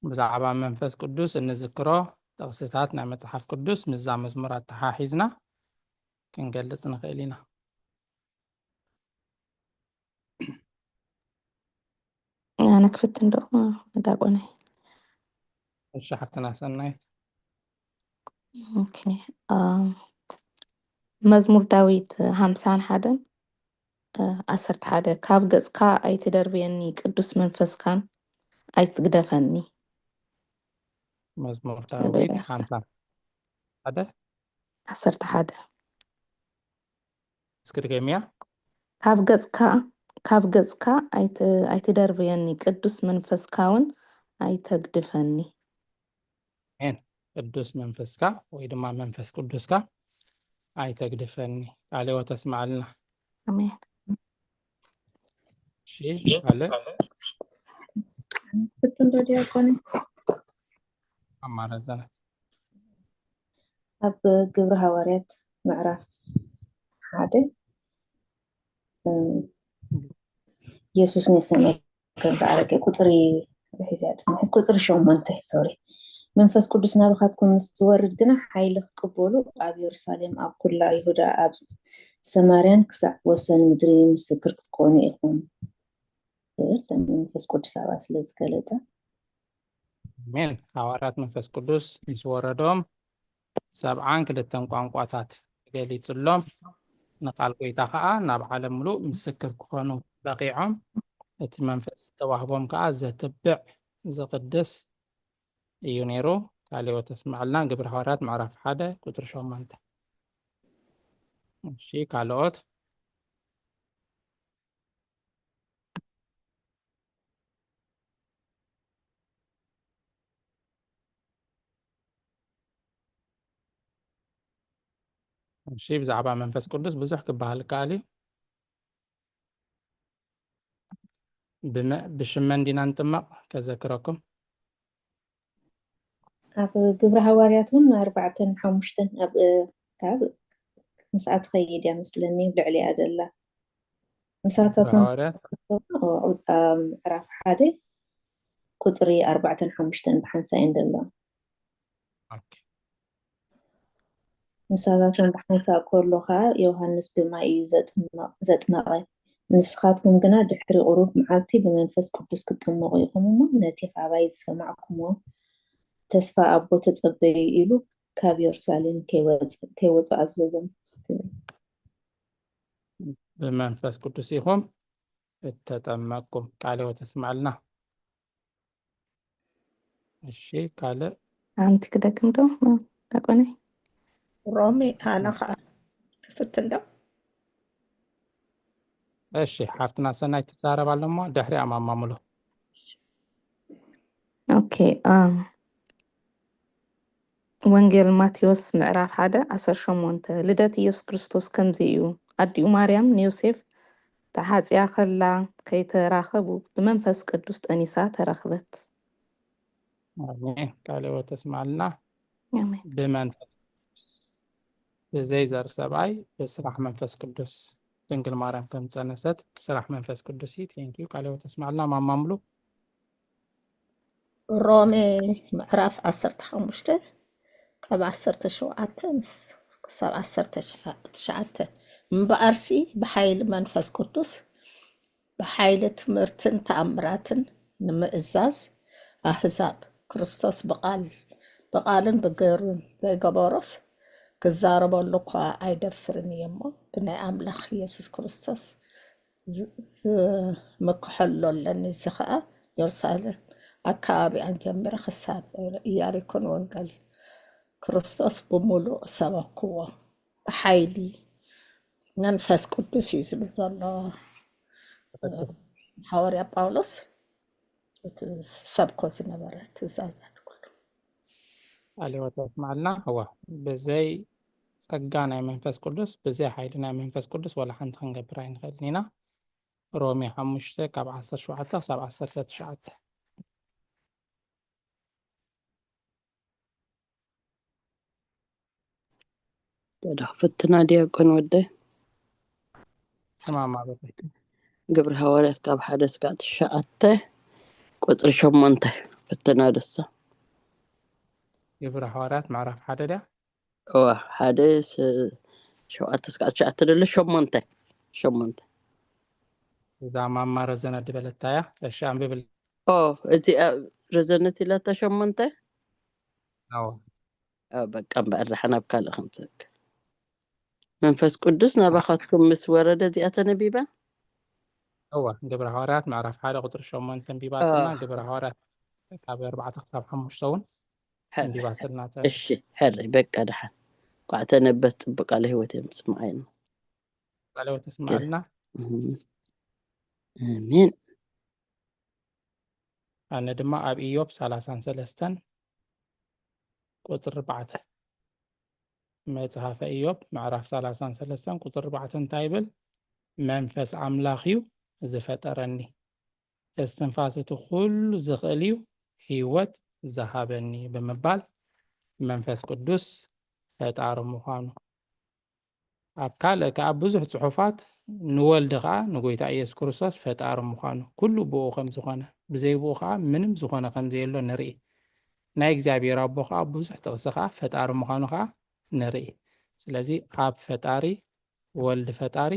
ብዛዕባ መንፈስ ቅዱስ እንዝክሮ ጥቕስታት ናይ መጽሓፍ ቅዱስ ምስዛ መዝሙር ኣተሓሒዝና ክንገልጽ ንኽእል ኢና። ኣነ ክፍትን ዶ ዳቆነይ? እሺ ሓፍትና ሰናይት። ኦኬ። ኣም፣ መዝሙር ዳዊት ሓምሳን ሓደን እ፣ ዓሰርተ ሓደ ካብ ገጽካ ኣይትደርብየኒ፣ ቅዱስ መንፈስካን ኣይትግደፈኒ። መዝሙር ዳዊት ሓምሳ ሓደ ዓሰርተ ሓደ እስኪ ድገምያ። ካብ ገጽካ ካብ ገጽካ ኣይት- ኣይትደርብየኒ፣ ቅዱስ መንፈስካ እውን ኣይተግድፈኒ። ኣሜን። ቅዱስ መንፈስካ ወይ ድማ መንፈስ ቅዱስካ ኣይተግድፈኒ። ቃለ ሕይወት ኣስምዓልና። ኣሜን። እሺ፣ ካልእ ፍትን ዶ ዲያቆን? ኣማራዘነት ኣብ ግብሪ ሃዋርያት ምዕራፍ ሓደ እ፣ ኢየሱስ ንሰማይ ከም ዝዓረገ ቁፅሪ ሒዘ ጽንሐት ቁፅሪ ሸሞንተ ሶሪ መንፈስ ቅዱስ ናባኻትኩም ምስ ዝወርድ ግና ሓይሊ ክትቅበሉ ኣብ የሩሳሌም ኣብ ኩላ ይሁዳ ኣብ ሰማርያን ክሳዕ ወሰን ምድሪ ምስክር ክትኮኑ ኢኹም። ክብል መንፈስ ቅዱስ ኣብኣ ስለ ዝገለጸ ኣሜን። ሃዋርያት መንፈስ ቅዱስ ምስ ወረዶም ሰብዓን ክልተን ቋንቋታት ገሊጽሎም፣ ንቃል ጎይታ ከኣ ናብ ዓለም ምሉእ ምስክር ክኾኑ በቒዖም። እቲ መንፈስ ዝተዋህቦም ከኣ ዘትብዕ ዝቕድስ እዩ ነይሩ። ቃለ ሕይወት ኣስምዓልና። ግብሪ ሃዋርያት ምዕራፍ ሓደ ቁጽሪ ሸሞንተ። እሺ፣ ካልኦት? እሺ፣ ብዛዕባ መንፈስ ቅዱስ ብዙሕ ክበሃል ይከኣል እዩ። ብመ- ብሽም መን ዲና ንጥመቕ? ከዘክረኩም። ኣብ ግብሪ ሃዋርያት እውን ኣርባዕተን ሓሙሽተን ኣብ ካብ ምስኣ ትኸይድ እያ መስለኒ፣ ኣብ ልዕሊኣ ዘላ። ምሳታቶም ሃዋርያት ኣብ ምዕራፍ ሓደ ቁፅሪ ኣርባዕተን ሓሙሽተን ብሓንሳእ እየን ዘለዋ። ኦኬ። ምሳታቶም ብሓንሳእ ከሎ ኸዓ ዮሃንስ ብማይ እዩ ዘጥመ- ዘጥመቐ፣ ንስኻትኩም ግና ድሕሪ ቁሩብ መዓልቲ ብመንፈስ ቅዱስ ክትጥመቑ ኢኹም እሞ ነቲ ካባይ ዝሰማዕኩምዎ ተስፋ ኣቦ ተጸበዩ ኢሉ ካብ የሩሳሌም ከይወጽ- ከይወጹ ኣዘዞም ትብል። ብመንፈስ ቅዱስ ኢኹም እተጠመቅኩም። ቃለ ሕይወት ኣስምዓልና። እሺ፣ ካልእ? ኣንቲ ክደግም ዶ ዳቆነይ? ሮሚ ኣነ ከዓ ትፍትን ዶ? እሺ፣ ሓፍትና ሰናይ ትዛረብ ኣሎ እሞ ድሕሪ ኣማማሙሉ። ኦኬ። ኣም፣ ወንጌል ማቴዎስ ምዕራፍ ሓደ ዓሰርተ ሸሞንተ ልደት ኢየሱስ ክርስቶስ ከምዚ እዩ። ኣዲኡ ማርያም ንዮሴፍ ተሓጽያ ከላ ከይተራኸቡ ብመንፈስ ቅዱስ ጠኒሳ ተረኽበት። ኣሜን። ቃለ ሕይወት ተስማልና። ኣሜን። ብመንፈስ ቅዱስ ብዘይ ዘር ሰብኣይ ብስራሕ መንፈስ ቅዱስ ድንግል ማርያም ከም ዝጸነሰት ብስራሕ መንፈስ ቅዱስ እዩ። ቴንኪዩ። ቃለ ሕይወት ተስማልና። ማማምሉ ሮሜ ምዕራፍ ዓሰርተ ሓሙሽተ ካብ ዓሰርተ ሸውዓተ ክሳብ ዓሰርተ ትሽዓተ። እምበኣርሲ ብሓይሊ መንፈስ ቅዱስ ብሓይሊ ትምህርትን ተኣምራትን ንምእዛዝ ኣህዛብ ክርስቶስ ብቓል ብቓልን ብግብርን ዘይገበሮስ ክዛረበሉ እኳ ኣይደፍርን እየ እሞ ብናይ ኣምላኽ ኢየሱስ ክርስቶስ ዝ- ዝምክሐሉ ኣለኒ። እዚ ኸኣ የሩሳሌም ኣከባቢኣን ጀሚረ ክሳብ ኢያሪኮን ወንጌል ክርስቶስ ብምሉእ ሰበክዎ። ብሓይሊ መንፈስ ቅዱስ እዩ ዝብል ዘሎ ሃዋርያ ጳውሎስ እቲ ሰብኮ ዝነበረ ትእዛዛት ኩሉ። ቃለ ሕይወት ተስማልና። እዋ ብዘይ ጸጋ ናይ መንፈስ ቅዱስ ብዘይ ሓይሊ ናይ መንፈስ ቅዱስ ወላ ሓንቲ ክንገብር ኣይንኽእልን ኢና። ሮሜ ሓሙሽተ ካብ ዓሰርተ ሸውዓተ ክሳብ ዓሰርተ ትሽዓተ። ተዳ ክፍትና ዲያቆን ወደ ተማማ በቃ። ግብረ ሃዋርያት ካብ ሓደ እስካዕ ትሽዓተ ቁፅሪ ሸሞንተ። ፈተና ደሳ ግብረ ሃዋርያት ምዕራፍ ሓደ ድያ? እዋ ሓደ ሸውዓተ እስካዕ ትሽዓተ ደሎ ሸሞንተ። ሸሞንተ። እዛ ማማ ረዘነ ድበለታ እያ። እሺ፣ ኣንብብል። ኦ፣ እዚኣ ረዘነት ኢላታ ሸሞንተ። ኣዎ። ኦ፣ በቃ እምበኣር ደሓን ኣብ ካልእ ክንሰግር። መንፈስ ቅዱስ ናባኻትኩም ምስ ወረደ እዚኣ ተነቢባ። እዋ፣ ግብረ ሃዋርያት ምዕራፍ ሓደ ቁፅሪ ሸሞንተ ኣንቢባትና። ኦ። ግብረ ሃዋርያት ካብ ኣርባዕተ ክሳብ ሓሙሽተ እውን ሕር- ኣንቢባትና። እሺ፣ ሕሪ በቃ ደሓን። ኳዕ ተነበስ፣ ፅቡቅ ቃለ ህይወት እዮም ስምዓይና። ቃለ ህይወት ተስምዓልና። ኣሜን። ኣነ ድማ ኣብ ኢዮብ ሰላሳን ሰለስተን ቁፅሪ ኣርባዕተ፣ መጽሓፈ ኢዮብ ምዕራፍ ሰላሳን ሰለስተን ቁፅሪ ኣርባዕተ እንታይ ይብል? "መንፈስ ኣምላኽ እዩ ዝፈጠረኒ፣ እስትንፋስ እቲ ኩሉ ዝኽእል እዩ ህይወት ዝሃበኒ" ብምባል መንፈስ ቅዱስ ፈጣሪ ምዃኑ፣ ኣብ ካልእ ከኣ ብዙሕ ጽሑፋት ንወልድ ከኣ ንጎይታ ኢየሱስ ክርስቶስ ፈጣሪ ምዃኑ፣ ኩሉ ብኡ ከም ዝኾነ፣ ብዘይ ብኡ ከኣ ምንም ዝኾነ ከም ዘየሎ ንርኢ። ናይ እግዚኣብሔር ኣቦ ከኣ ብዙሕ ጥቕሲ ከኣ ፈጣሪ ምዃኑ ከኣ ንርኢ። ስለዚ ኣብ ፈጣሪ፣ ወልድ ፈጣሪ፣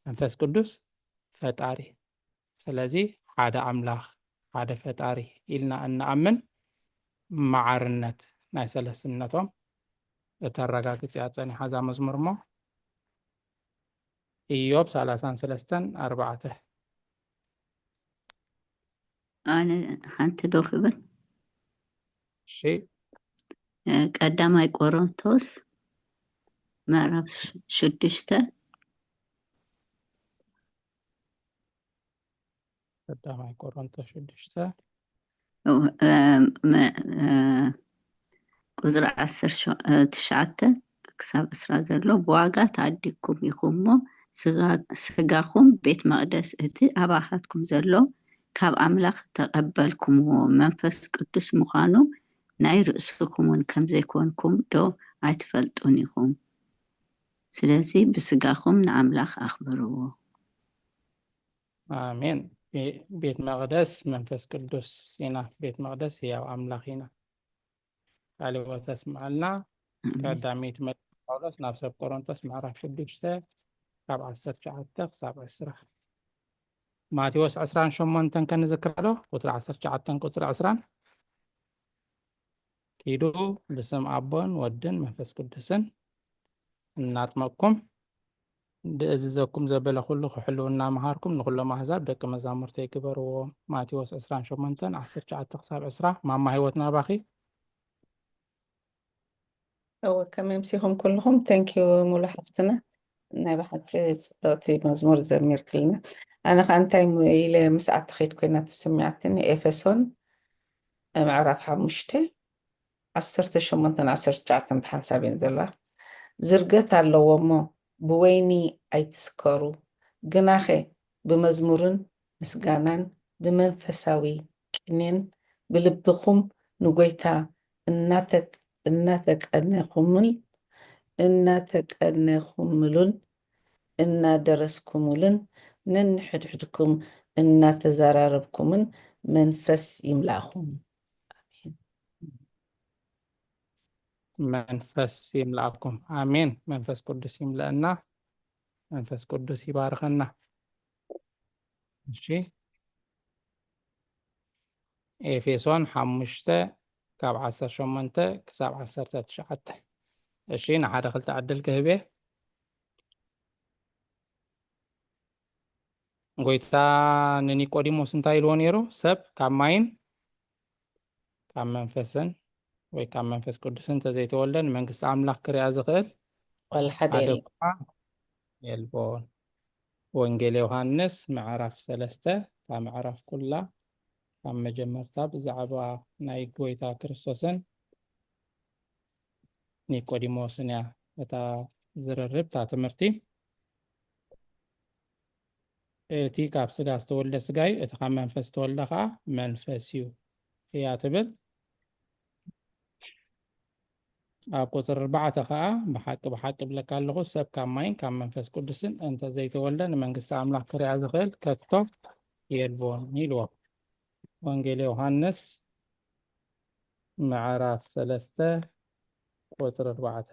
መንፈስ ቅዱስ ፈጣሪ። ስለዚ ሓደ ኣምላኽ፣ ሓደ ፈጣሪ ኢልና እንኣምን፣ መዓርነት ናይ ሰለስትነቶም እተረጋግጽ እያ ጸኒሓ እዛ መዝሙር። እሞ ኢዮብ ሰላሳን ሰለስተን ኣርባዕተ። ኣነ ሓንቲ ዶ ክብል? እሺ፣ እ፣ ቀዳማይ ቆሮንቶስ ምዕራፍ ሽዱሽተ። ቀዳማይ ቆሮንቶስ ሽዱሽተ። እ፣ መ-፣ እ፣ ቁፅሪ ዓሰርተ ሸ-፣ እ፣ ትሽዓተ ክሳብ ዕስራ ዘሎ፣ "ብዋጋ ተዓዲግኩም ኢኹም እሞ፣ ስጋ-፣ ስጋኹም ቤት መቕደስ እቲ ኣባኻትኩም ዘሎ ካብ ኣምላኽ ተቐበልኩምዎ መንፈስ ቅዱስ ምዃኑ ናይ ርእስኹም እውን ከም ዘይኮንኩም ዶ ኣይትፈልጡን ኢኹም? ስለዚ ብስጋኹም ንኣምላኽ ኣኽብርዎ።" ኣሜን። ቤ-፣ ቤት መቕደስ መንፈስ ቅዱስ ኢና። ቤት መቕደስ ህያው ኣምላኽ ኢና። ቃለ ህይወት ተስምዓልና። ኣሜን። ቀዳመይቲ መልእኽቲ ጳውሎስ ናብ ሰብ ቆሮንቶስ ምዕራፍ ሽዱሽተ ካብ ዓሰርተ ትሽዓተ ክሳብ ዕስራ። ማቴዎስ ዕስራን ሸሞንተን ከንዝክራ ዶ? ቁፅሪ ዓሰርተ ትሽዓተን ቁፅሪ ዕስራን። "ኪዱ ብስም ኣቦን ወድን መንፈስ ቅዱስን እናጥመቅኩም፣ ድእዝዘኩም ዘበለ ኩሉ ክሕልው እናመሃርኩም ንኩሎም ኣህዛብ ደቂ መዛሙርተይ ግበርዎ።" ማቴዎስ ዕስራን ሸሞንተን ዓሰርተ ትሽዓተ ክሳብ ዕስራ። ማማ ህይወት ናባኺ። እወ፣ ከመይ ኣምሲኹም ኩልኹም? Thank you ሙሉ ሓፍትና፣ ናይ ብሓቂ ጽብቕቲ መዝሙር ዘሚርክልና። ኣነ ኸኣ እንታይ ም-፣ ኢለ ምስኣ ተኸይድ ኮይና ተሰሚዓትኒ። ኤፌሶን ምዕራፍ ሓሙሽተ ዓሰርተ ሸሞንተን ዓሰርተ ትሽዓተን ብሓንሳብ እየን ዘለዋ። "ዝርገት ኣለዎ እሞ ብወይኒ ኣይትስከሩ፣ ግናኸ ብመዝሙርን ምስጋናን ብመንፈሳዊ ቅኔን ብልብኹም ንጎይታ እናተ-፣ እናተቀነኹምን፣ እናተቀነኹምሉን እናደረስኩምሉን ነንሕድሕድኩም እናተዘራረብኩምን መንፈስ ይምላእኹም።" ኣሜን። መንፈስ ይምላእኩም። ኣሜን። መንፈስ ቅዱስ ይምለአና። መንፈስ ቅዱስ ይባርኸና። እሺ፣ ኤፌሶን ሓሙሽተ ካብ ዓሰርተ ሸሞንተ ክሳብ ዓሰርተ ትሽዓተ። እሺ፣ ንሓደ ክልተ ዕድል ክህብ እየ። ጎይታ ንኒቆዲሞስ እንታይ ኢልዎ ነይሩ? "ሰብ ካብ ማይን ካብ መንፈስን ወይ ካብ መንፈስ ቅዱስን እንተዘይተወልደ ንመንግስቲ ኣምላኽ ክሪኣ ዝኽእል ዋላ ሓደ ሓደ የለን። እኳ የልቦን።" ወንጌል ዮሃንስ ምዕራፍ ሰለስተ፣ እታ ምዕራፍ ኩላ ካብ መጀመርታ ብዛዕባ ናይ ጎይታ ክርስቶስን ኒቆዲሞስን እያ እታ ዝርርብ፣ እታ ትምህርቲ። "እቲ ካብ ስጋ ዝተወልደ ስጋ እዩ፣ እቲ ካብ መንፈስ ዝተወልደ ከዓ መንፈስ እዩ" እያ ትብል። ኣብ ቁፅሪ ኣርባዕተ ከዓ ብሓቂ ብሓቂ እብለካ ኣለኹ፣ ሰብ ካብ ማይን ካብ መንፈስ ቅዱስን እንተዘይተወልደ ንመንግስቲ ኣምላኽ ክሪኣ ዝኽእል ከቶ የልቦን ኢልዎ። ወንጌል ዮሃንስ ምዕራፍ ሰለስተ ቁፅሪ ኣርባዕተ።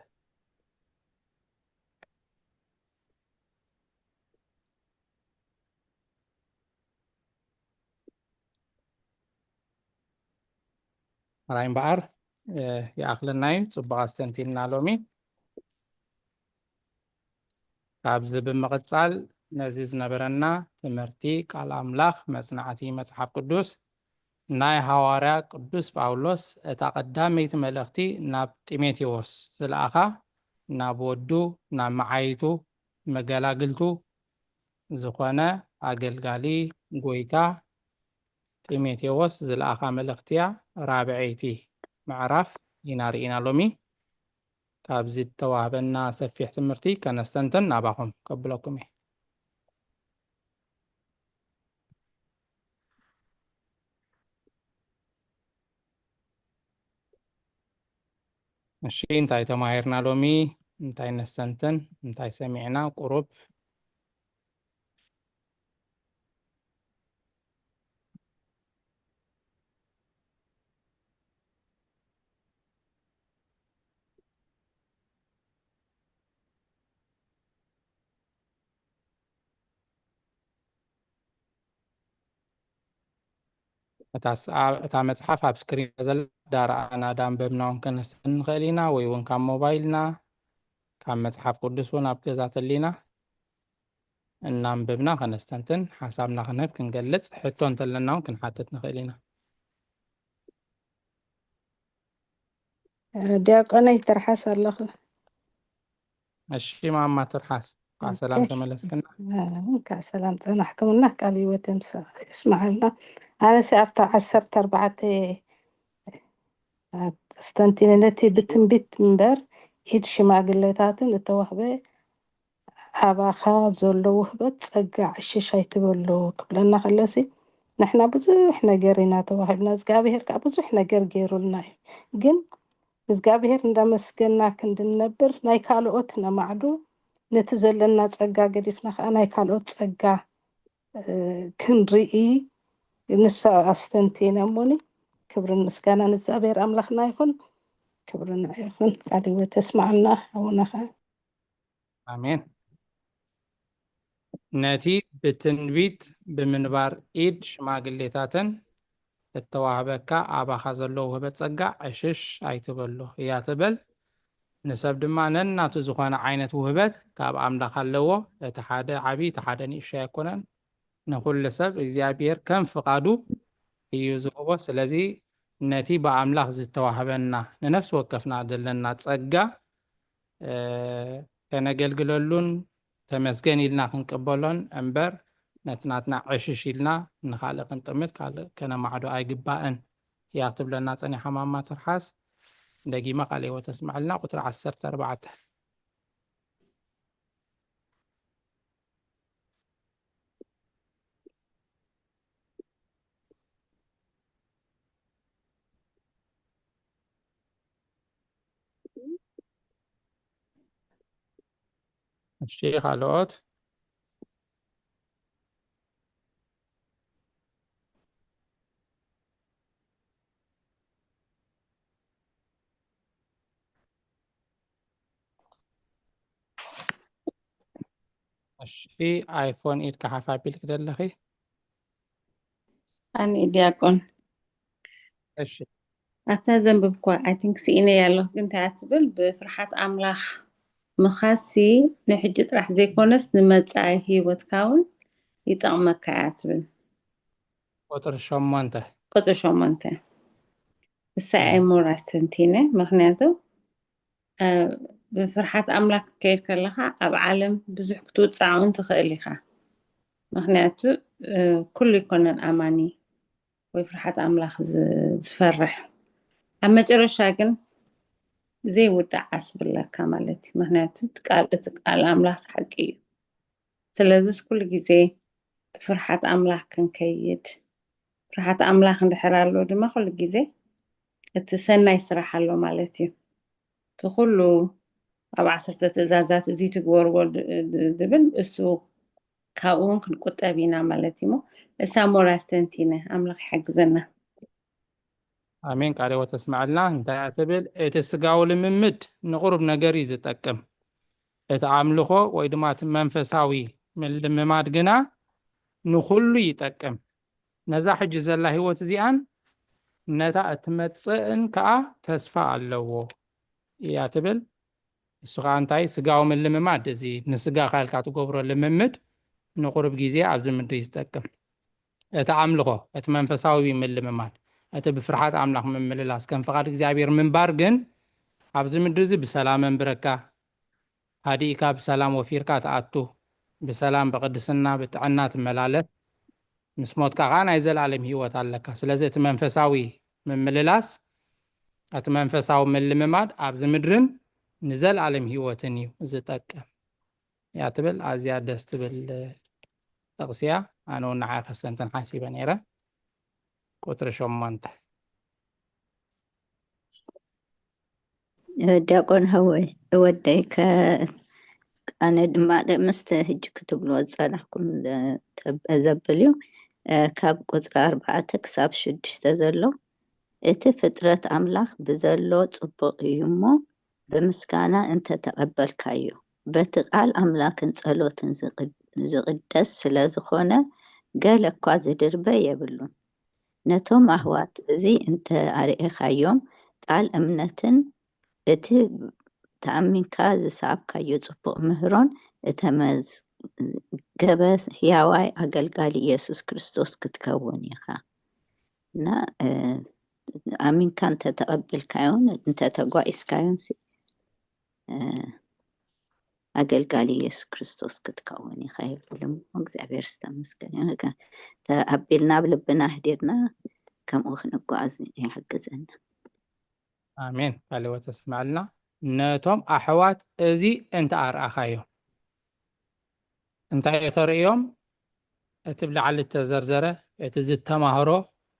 ራይ እምበኣር ይኣኽለና እዩ። ፅቡቕ ኣስተንቲንና ሎሚ። ካብዚ ብምቕፃል ነዚ ዝነበረና ትምህርቲ ቃል ኣምላኽ መፅናዕቲ መፅሓፍ ቅዱስ ናይ ሃዋርያ ቅዱስ ጳውሎስ እታ ቀዳመይቲ መልእኽቲ ናብ ጢሞቴዎስ ዝለኣኻ ናብ ወዱ ናብ መዓይቱ መገላግልቱ ዝኾነ ኣገልጋሊ ጎይታ ጢሞቴዎስ ዝለኣኻ መልእኽቲ እያ። ራብዐይቲ ምዕራፍ ኢና ርኢና ሎሚ። ካብዚ እተዋህበና ሰፊሕ ትምህርቲ ከነስተንትን ናባኹም ከብለኩም እየ። እሺ፣ እንታይ ተማሂርና ሎሚ? እንታይ ነስተንትን? እንታይ ሰሚዕና? ቁሩብ እታ ስ-፣ ኣ-፣ እታ መጽሓፍ ኣብ ስክሪን ዘላ ዳርኣና ዳንበብና እውን ከነስተን ንኽእል ኢና፣ ወይ እውን ካብ ሞባይልና፣ ካብ መጽሓፍ ቅዱስ እውን ኣብ ገዛ ተሊና እናንበብና ከነስተንትን፣ ሓሳብና ክንህብ፣ ክንገልጽ፣ ሕቶ እንተለና እውን ክንሓትት ንኽእል ኢና። ዲያቆነይ ትርሓስ ኣለኹ። እሺ ማማ ትርሓስ፣ እንኳዕ ሰላም ኦኬ። ተመለስክና። እንኳዕ ሰላም ጸናሕኩምና፣ ቃል ህይወት የምስ-፣ ይስማዓልና። ኣነሲ ኣብታ ዓሰርተ ኣርባዕተ ኣስተንቲነ፣ ነቲ ብትንቢት እምበር ኢድ ሽማግሌታትን እተዋህበ ኣባኻ ዘሎ ውህበት ጸጋ ዕሽሽ ኣይትበሎ ክብለና ከሎሲ፣ ንሕና ብዙሕ ነገር ኢና ተዋሂብና፣ እግዚኣብሄር ከኣ ብዙሕ ነገር ገይሩልና እዩ። ግን እግዚኣብሄር እንዳመስገና ክንድንነብር፣ ናይ ካልኦት ነማዕዱ፣ ነቲ ዘለና ጸጋ ገዲፍና ከኣ ናይ ካልኦት ጸጋ፣ እ፣ ክንርኢ ንሱ ኣስተንቲነ እሞኒ። ክብርን ምስጋናን እግዚኣብሄር ኣምላኽና ይኹን። ክብሪ ንዑ ይኹን። ቃል ህይወት የስምዓልና ኣቡና ከኣ። ኣሜን። ነቲ ብትንቢት ብምንባር ኢድ ሽማግሌታትን እተዋህበካ ኣባኻ ዘሎ ውህበት ጸጋ ዕሽሽ ኣይትበሎ እያ ትብል። ንሰብ ድማ ነናቱ ዝኾነ ዓይነት ውህበት ካብ ኣምላኽ ኣለዎ። እቲ ሓደ ዓቢ፣ እቲ ሓደ ንእሽቶ ኣይኮነን። ንኹሉ ሰብ እግዚኣብሔር ከም ፍቓዱ እዩ ዝህቦ። ስለዚ ነቲ ብኣምላኽ ዝተዋህበና ንነፍሲ ወከፍና ዘለና ጸጋ፣ እ፣ ከነገልግለሉን ተመስገን ኢልና ክንቅበሎን እምበር፣ ነቲ ናትና ዕሽሽ ኢልና ንኻልእ ክንጥምት፣ ካልእ ከነማዕዶ ኣይግባእን እያ ትብለና ጸኒሓ ማማ ትርሓስ። ደጊማ ቃለ ሕይወት ተስምዐልና፣ ቁጽሪ ዓሰርተ ኣርባዕተ። እሺ፣ ካልኦት? እሺ፣ ኣይፎን ኢድካ ሓፍ ኣቢልክ ዘለኺ? ኣነ ዲያቆን። እሺ። ኣብታ ዘንብብኳ፣ I think፣ ስኢነያ ኣለኹ፣ ግን እንታይ እያ ትብል? ብፍርሓት ኣምላኽ ምኻሲ ንሕጂ ጥራሕ ዘይኮነስ ንመጻኢ ህይወትካ እውን ይጠቕመካ እያ ትብል። ቁጽሪ ሸሞንተ። ቁጽሪ ሸሞንተ። እሳ እም። እየ ሞር ኣስተንቲነ፣ ምኽንያቱ፣ እ፣ ብፍርሓት ኣምላኽ ክትከይድ ከለኻ ኣብ ዓለም ብዙሕ ክትውጻዕ እውን ትኽእል ኢኻ። ምኽንያቱ፣ እ፣ ኩሉ ኣይኮነን ኣማኒ ወይ ፍርሓት ኣምላኽ ዝ-፣ ዝፈርሕ። ኣብ መጨረሻ ግን ዘይውዳእ ዓስቢ ኣለካ ማለት እዩ። ምኽንያቱ፣ እቲ ቃል፣ እቲ ቃል ኣምላኽ ሓቂ እዩ። ስለዚስ ኩሉ ግዜ ብፍርሓት ኣምላኽ ክንከይድ፣ ፍርሓት ኣምላኽ እንድሕር ኣሎ ድማ ኩሉ ግዜ እቲ ሰናይ ስራሕ ኣሎ ማለት እዩ። እቲ እቲ ኩሉ ኣብ ዓሰርተ ትእዛዛት እዚ ትግበርዎ ድ- ድ- ድብል እሱ ካብኡ እውን ክንቁጠብ ኢና ማለት እዩ። እሞ እሳ ሞር ኣስተንቲነ ኣምላኽ ይሓግዘና። ኣሜን። ቃለ ሕይወት ተስማዕልና። እንታይ እያ ትብል? እቲ ስጋዊ ልምምድ ንቁሩብ ነገር እዩ ዝጠቅም፣ እቲ ኣምልኾ ወይ ድማ እቲ መንፈሳዊ ምልምማድ ግና ንኹሉ ይጠቅም። ነዛ ሕጂ ዘላ ህይወት እዚኣን ነታ እትመጽእን ከኣ ተስፋ ኣለዎ እያ ትብል። እሱ ከኣ እንታይ? ስጋዊ ምልምማድ፣ እዚ ንስጋኻ ኢልካ ትገብሮ ልምምድ ንቁሩብ ግዜ ኣብዚ ምድሪ እዩ ዝጠቅም። እቲ ኣምልኾ፣ እቲ መንፈሳዊ ምልምማድ፣ እቲ ብፍርሓት ኣምላኽ ምምልላስ፣ ከም ፍቓድ እግዚኣብሔር ምንባር ግን ኣብዚ ምድሪ እዚ ብሰላም ኣንብረካ፣ ሃዲእካ ብሰላም ወፊርካ ትኣቱ፣ ብሰላም ብቅድስና ብጥዕና ትመላለስ፣ ምስ ሞትካ ከዓ ናይ ዘለኣለም ህይወት ኣለካ። ስለዚ እቲ መንፈሳዊ ምምልላስ፣ እቲ መንፈሳዊ ምልምማድ ኣብዚ ምድርን ንዘለኣለም ህይወትን እዩ ዝጠቅም እያ ትብል። ኣዝያ ደስ ትብል ጥቕሲ እያ። ኣነ እውን ንዓይ ከስተንትን ሓሲበ ነይረ። ቁፅሪ ሸሞንተ። ዲያቆን ሀወይ እወደይ ከ ኣነ ድማ ምስተ ህጂ ክትብልዎ ዝጸናሕኩም ዘብል እዩ። ካብ ቁፅሪ ኣርባዕተ ክሳብ ሽዱሽተ ዘሎ እቲ ፍጥረት ኣምላኽ ብዘሎ ጽቡቕ እዩ እሞ ብምስጋና እንተተቐበልካዮ በቲ ቃል ኣምላኽን ጸሎትን ዝቕደስ ስለ ዝኾነ ገለ እኳ ዝድርበ የብሉን። ነቶም ኣህዋት እዚ እንተ ኣርኤኻዮም ቃል እምነትን እቲ ተኣሚንካ ዝሰኣብካዮ ጽቡቕ ምህሮን እተመዝገበ ህያዋይ ኣገልጋሊ ኢየሱስ ክርስቶስ ክትከውን ኢኻ። እና ኣሚንካ እንተተቐብልካዮን እንተተጓኢዝካዮን ኣገልጋሊ ኢየሱስ ክርስቶስ ክትከውን ኢኻ ይብል እሞ እግዚኣብሔር ዝተመስገን እዩ። ተኣቢልና ኣብ ልብና ኣህዲርና ከምኡ ክንጓዓዝ ይሕግዘና። ኣሜን። ቃለ ሕይወት ተስማዕልና። ነቶም ኣሕዋት እዚ እንተ ኣርኣኻዮ እንታይ ከርእዮም? እቲ ብላዕሊ እተዘርዘረ፣ እቲ ዝተማህሮ፣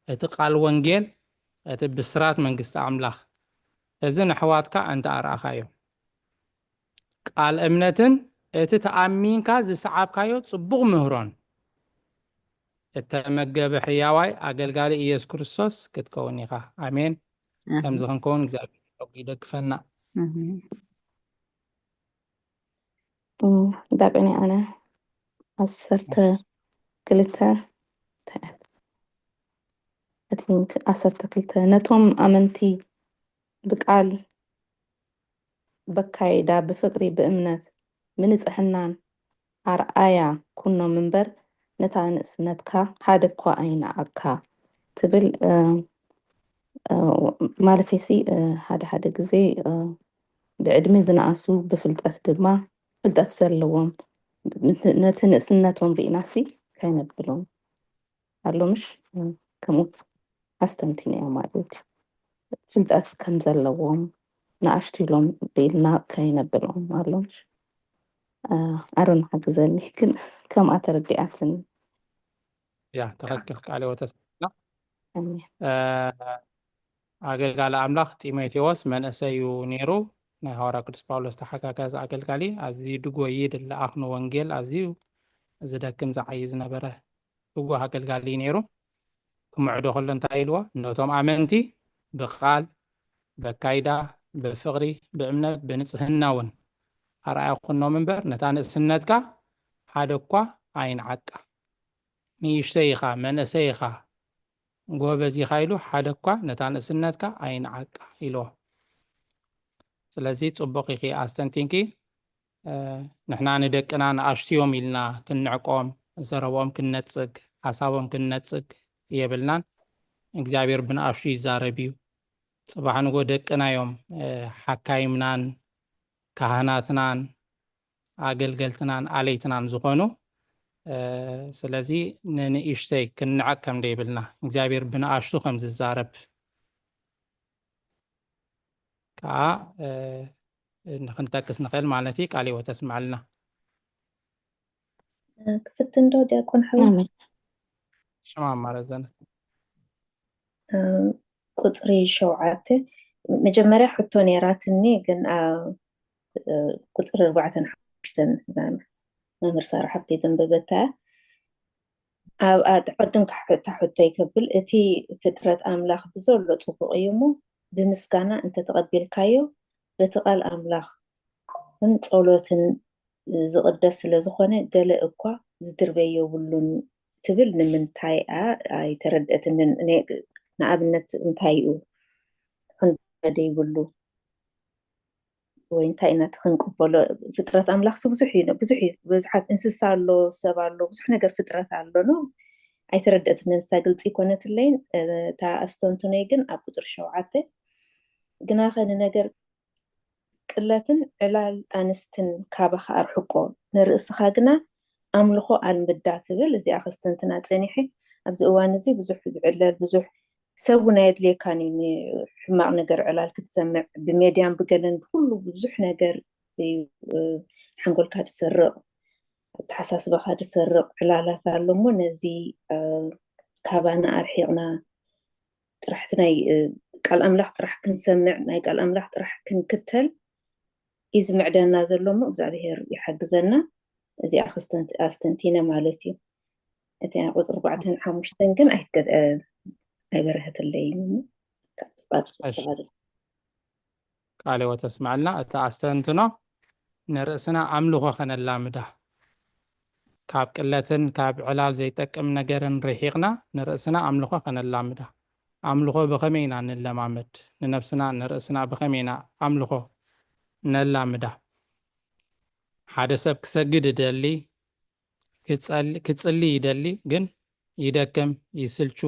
እቲ ቃል ወንጌል፣ እቲ ብስራት መንግስቲ ኣምላኽ፣ እዚ ንኣሕዋትካ እንተ ኣርኣኻዮ፣ ቃል እምነትን እቲ ተኣሚንካ ዝሰዓብካዮ ጽቡቕ ምህሮን እተመገበ ሕያዋይ ኣገልጋሊ ኢየሱስ ክርስቶስ ክትከውን ኢኻ። ኣሜን። ከምዚ ክንከውን እግዚኣብሔር ይደግፈና። ዳቆኒ ኣነ ዓሰርተ ክልተ ዓሰርተ ክልተ ነቶም ኣመንቲ ብቃል በካይዳ ብፍቅሪ ብእምነት ምንጽሕናን ኣርኣያ ኩኖም እምበር ነታ ንእስነትካ ሓደ እኳ ኣይንዓቅካ ትብል። ማለተይሲ ሓደ ሓደ ግዜ ብዕድመ ዝነኣሱ ብፍልጠት ድማ ፍልጠት ዘለዎም ነቲ ንእስነቶም ርኢናሲ ከይነብሎም ኣሎ ምሽ ከምኡ ኣስተንቲንዮ ማለት እዩ። ፍልጠት ከም ዘለዎም ንኣሽቱ ኢሎም ኢልና ከይነብሎም ኣሎ ምሽ ኣሮን ሓግዘኒ ግን ከምኣ ተረዲኣትን ያ ትኽክል ቃለ ወተስና ኣገልጋሊ ኣምላኽ ጢሞቴዎስ መንእሰይ እዩ ነይሩ። ናይ ሃዋርያ ቅዱስ ጳውሎስ ተሓጋጋዚ ኣገልጋሊ ኣዝዩ ድጎይ ድለኣኽ ንወንጌል ኣዝዩ ዝደክም ዝዓይ ዝነበረ ትጉህ ኣገልጋሊ እዩ ነይሩ። ክምዕዶ ከሎ እንታይ ኢልዎ? ነቶም ኣመንቲ ብቃል በካይዳ ብፍቕሪ ብእምነት ብንጽህና እውን ኣርኣያ ኩኖም እምበር ነታ ንእስነትካ ሓደ እኳ ኣይንዓቃ። ንእሽተይ ኢኻ፣ መንእሰይ ኢኻ፣ ጎበዝ ኢኻ ኢሉ ሓደ እኳ ነታ ንእስነትካ ኣይንዓቃ ኢልዎ። ስለዚ ጽቡቕ ኢኺ ኣስተንቲንኪ። ንሕና ንደቅና ንኣሽትዮም ኢልና ክንዕቆም፣ ዘረብኦም ክንነጽግ፣ ሓሳቦም ክንነጽግ የብልናን። እግዚኣብሔር ብንኣሽቱ ይዛረብ እዩ። ጽባሕ ንጎ ደቅና እዮም ሓካይምናን ካህናትናን ኣገልገልትናን ኣለይትናን ዝኾኑ። ስለዚ ንንእሽተይ ክንንዕቅ ከም ደይብልና እግዚኣብሔር ብንኣሽቱ ከም ዝዛረብ ከዓ ንክንጠቅስ ንኽእል ማለት እዩ። ቃል ህይወት ተስምዐልና። ክፍትን ዶ ዲያቆን ሓዊ? ሽማ ማረዘነት ቁፅሪ ሸውዓተ መጀመርያ ሕቶ ነይራትኒ፣ ግን ቁፅሪ ኣርባዕተን ሓሙሽተን እዛ መምህር ሳራ ሓብቲ ዘንበበታ ኣብኣ ቅድም ካሕታ ሕቶ ይከብል። እቲ ፍጥረት ኣምላኽ ብዘሎ ፅቡቕ እዩ እሞ፣ ብምስጋና እንተተቐቢልካዮ፣ በቲ ቃል ኣምላኽን ጸሎትን ዝቕደስ ስለ ዝኾነ፣ ገለ እኳ ዝድርበ የብሉን ትብል ንምንታይ እያ ኣይተረድአትንን። ንኣብነት እንታይ እዩ ክንበደ ይብሉ ወይ እንታይ ኢና እቲ ክንቅበሎ? ፍጥረት ኣምላኽሲ ብዙሕ እዩ፣ ብዙሕ እዩ፣ ብዙሓት እንስሳ ኣሎ፣ ሰብ ኣሎ፣ ብዙሕ ነገር ፍጥረት ኣሎ ነው። ኣይተረድአትንን፣ ንሳ ግልፂ ኣይኮነትለይን። እታ ኣስተንትኖይ ግን ኣብ ቁፅሪ ሸውዓተ፣ ግናኸ ንነገር ቅለትን ዕላል ኣንስትን ካባኻ ኣርሕቆ፣ ንርእስኻ ግና ኣምልኾ ኣልምዳ ትብል። እዚኣ ከስተንትና ጸኒሐ። ኣብዚ እዋን እዚ ብዙሕ ዝዕለል፣ ብዙሕ ሰብ እውን ኣየድልየካን እዩ። ንሕማቕ ነገር ዕላል ክትሰምዕ፣ ብሜድያን ብገለን ብኩሉ ብዙሕ ነገር እዩ፣ እ፣ ሓንጎልካ ዝሰርቕ፣ ኣተሓሳስባኻ ዝሰርቕ ዕላላት ኣሎ እሞ፣ ነዚ፣ እ፣ ካባና ኣርሒቕና ጥራሕ እቲ ናይ፣ እ፣ ቃል ኣምላኽ ጥራሕ ክንሰምዕ፣ ናይ ቃል ኣምላኽ ጥራሕ ክንክተል እዩ ዝምዕደና ዘሎ እሞ፣ እግዚኣብሔር ይሓግዘና። እዚኣ ክስተንት-፣ ኣስተንቲነ ማለት እዩ። እቲ ቁፅሪ ኣርባዕተን ሓሙሽተን ግን ኣይትገ-፣ እ፣ ኣይበረሀትለይን እሞ፣ ካብ ባድ-፣ እሺ። ተባረክ። ቃለ ሕይወት ተስምዐልና። እቲ ኣስተንትኖ፣ ንርእስና ኣምልኾ ከነላምዳ፣ ካብ ቅለትን ካብ ዕላል ዘይጠቅም ነገርን ርሒቕና ንርእስና ኣምልኾ ከነላምዳ። ኣምልኾ ብኸመይ ኢና ንለማመድ? ንነብስና ንርእስና ብኸመይ ኢና ኣምልኾ ነላምዳ? ሓደ ሰብ ክሰግድ ይደሊ፣ ክጸል-፣ ክጽሊ ይደሊ፣ ግን ይደክም፣ ይስልቹ፣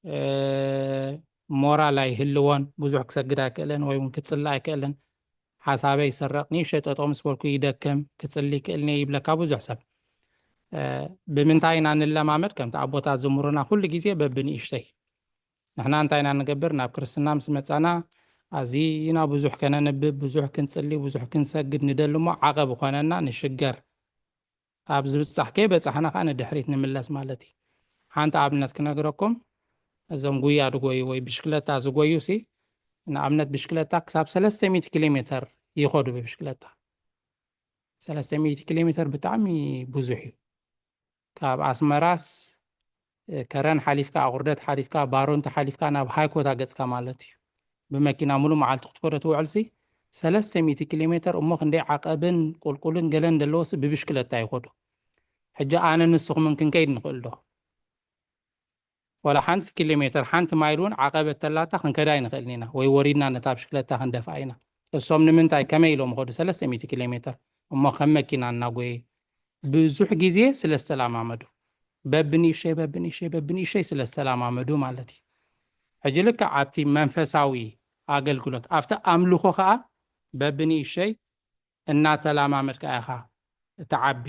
እ፣ ሞራል ኣይህልዎን፣ ብዙሕ ክሰግድ ኣይክእልን ወይ እውን ክጽሊ ኣይክእልን። ሓሳበይ ይስረቕ፣ ንእሽተይ ጠጠው ምስ በልኩ ይደክም፣ ክጽሊ ይክእልን እየ ይብለካ ብዙሕ ሰብ። እ፣ ብምንታይ ኢና ንለማመድ? ከምቲ ኣቦታት ዝምሩና ኩሉ ግዜ በብንእሽተይ። ንሕና እንታይ ኢና ንገብር? ናብ ክርስትና ምስ መጻና ኣዚና ብዙሕ ከነንብብ፣ ብዙሕ ክንጽሊ፣ ብዙሕ ክንሰግድ ንደሊ እሞ ዓቐብ ይኾነና፣ ንሽገር። ኣብ ዝብጻሕ ከይበጻሕና ከኣ ንድሕሪት ንምለስ ማለት እዩ። ሓንቲ ኣብነት ክነግረኩም፣ እዞም ጉያ ዝጎዩ ወይ ብሽክለታ ዝጎዩ ሲ፣ ንኣብነት ብሽክለታ ክሳብ ሰለስተ ሚእቲ ኪሎ ሜተር ይኸዱ ብብሽክለታ። ሰለስተ ሚእቲ ኪሎ ሜተር ብጣዕሚ ብዙሕ እዩ። ካብ ኣስመራስ፣ እ፣ ከረን ሓሊፍካ፣ ኣቑርደት ሓሊፍካ፣ ባሮንቲ ሓሊፍካ ናብ ሃይኮታ ገጽካ ማለት እዩ። ብመኪና ሙሉእ መዓልቲ ክትከዶ ትውዕልሲ ሰለስተ ሚእቲ ኪሎ ሜተር እሞ ክንደይ ዓቐብን ቁልቁልን ገለን ዘለዎሲ ብብሽክለታ ይኸዱ። ሕጂ ኣነ ንስኹምን ክንከይድ ንኽእል ዶ? ዋላ ሓንቲ ኪሎ ሜተር፣ ሓንቲ ማይል እውን ዓቐበት ተላታ ክንከዳ ኣይንኽእልን ኢና፣ ወይ ወሪድና ነታ ብሽክለታ ክንደፍኣ ኢና። እሶም ንምንታይ ከመይ ኢሎም ይኸዱ ሰለስተ ሚእቲ ኪሎ ሜተር? እሞ ከም መኪና እናጎየ ብዙሕ ግዜ ስለ ዝተለማመዱ፣ በብንእሸይ፣ በብንእሸይ፣ በብንእሸይ ስለ ዝተለማመዱ ማለት እዩ። ሕጂ ልክዕ ኣብቲ መንፈሳዊ ኣገልግሎት፣ ኣብቲ ኣምልኾ ከኣ በብንእሸይ እናተለማመድካ ኢኻ እትዓቢ።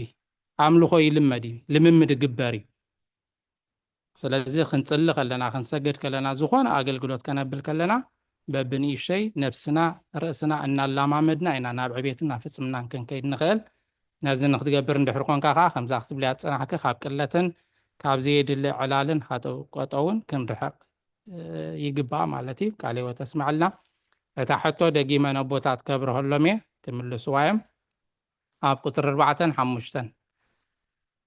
ኣምልኾ ይልመድ እዩ፣ ልምምድ ይግበር እዩ። ስለዚ ክንጽሊ ከለና፣ ክንሰግድ ከለና፣ ዝኾነ ኣገልግሎት ከነብል ከለና፣ በብንእሸይ ነብስና፣ ርእስና እናላማመድና ኢና ናብ ዕቤትን ናብ ፍጽምናን ክንከይድ ንኽእል። ነዚ ንክትገብር እንድሕር ኮንካ ከኣ፣ ከምዛ ክትብልያ ዝጸናሕኪ፣ ካብ ቅለትን ካብ ዘየድሊ ዕላልን ሃጠው ቀጠውን ክንርሕቕ፣ እ፣ ይግባእ ማለት እዩ። ቃለ ሕይወት ተስምዐልና። እታ ሕቶ ደጊመ ነቦታት ከብርሀሎም እየ፣ ክምልስዋ እዮም። ኣብ ቁጽሪ ኣርባዕተን ሓሙሽተን፣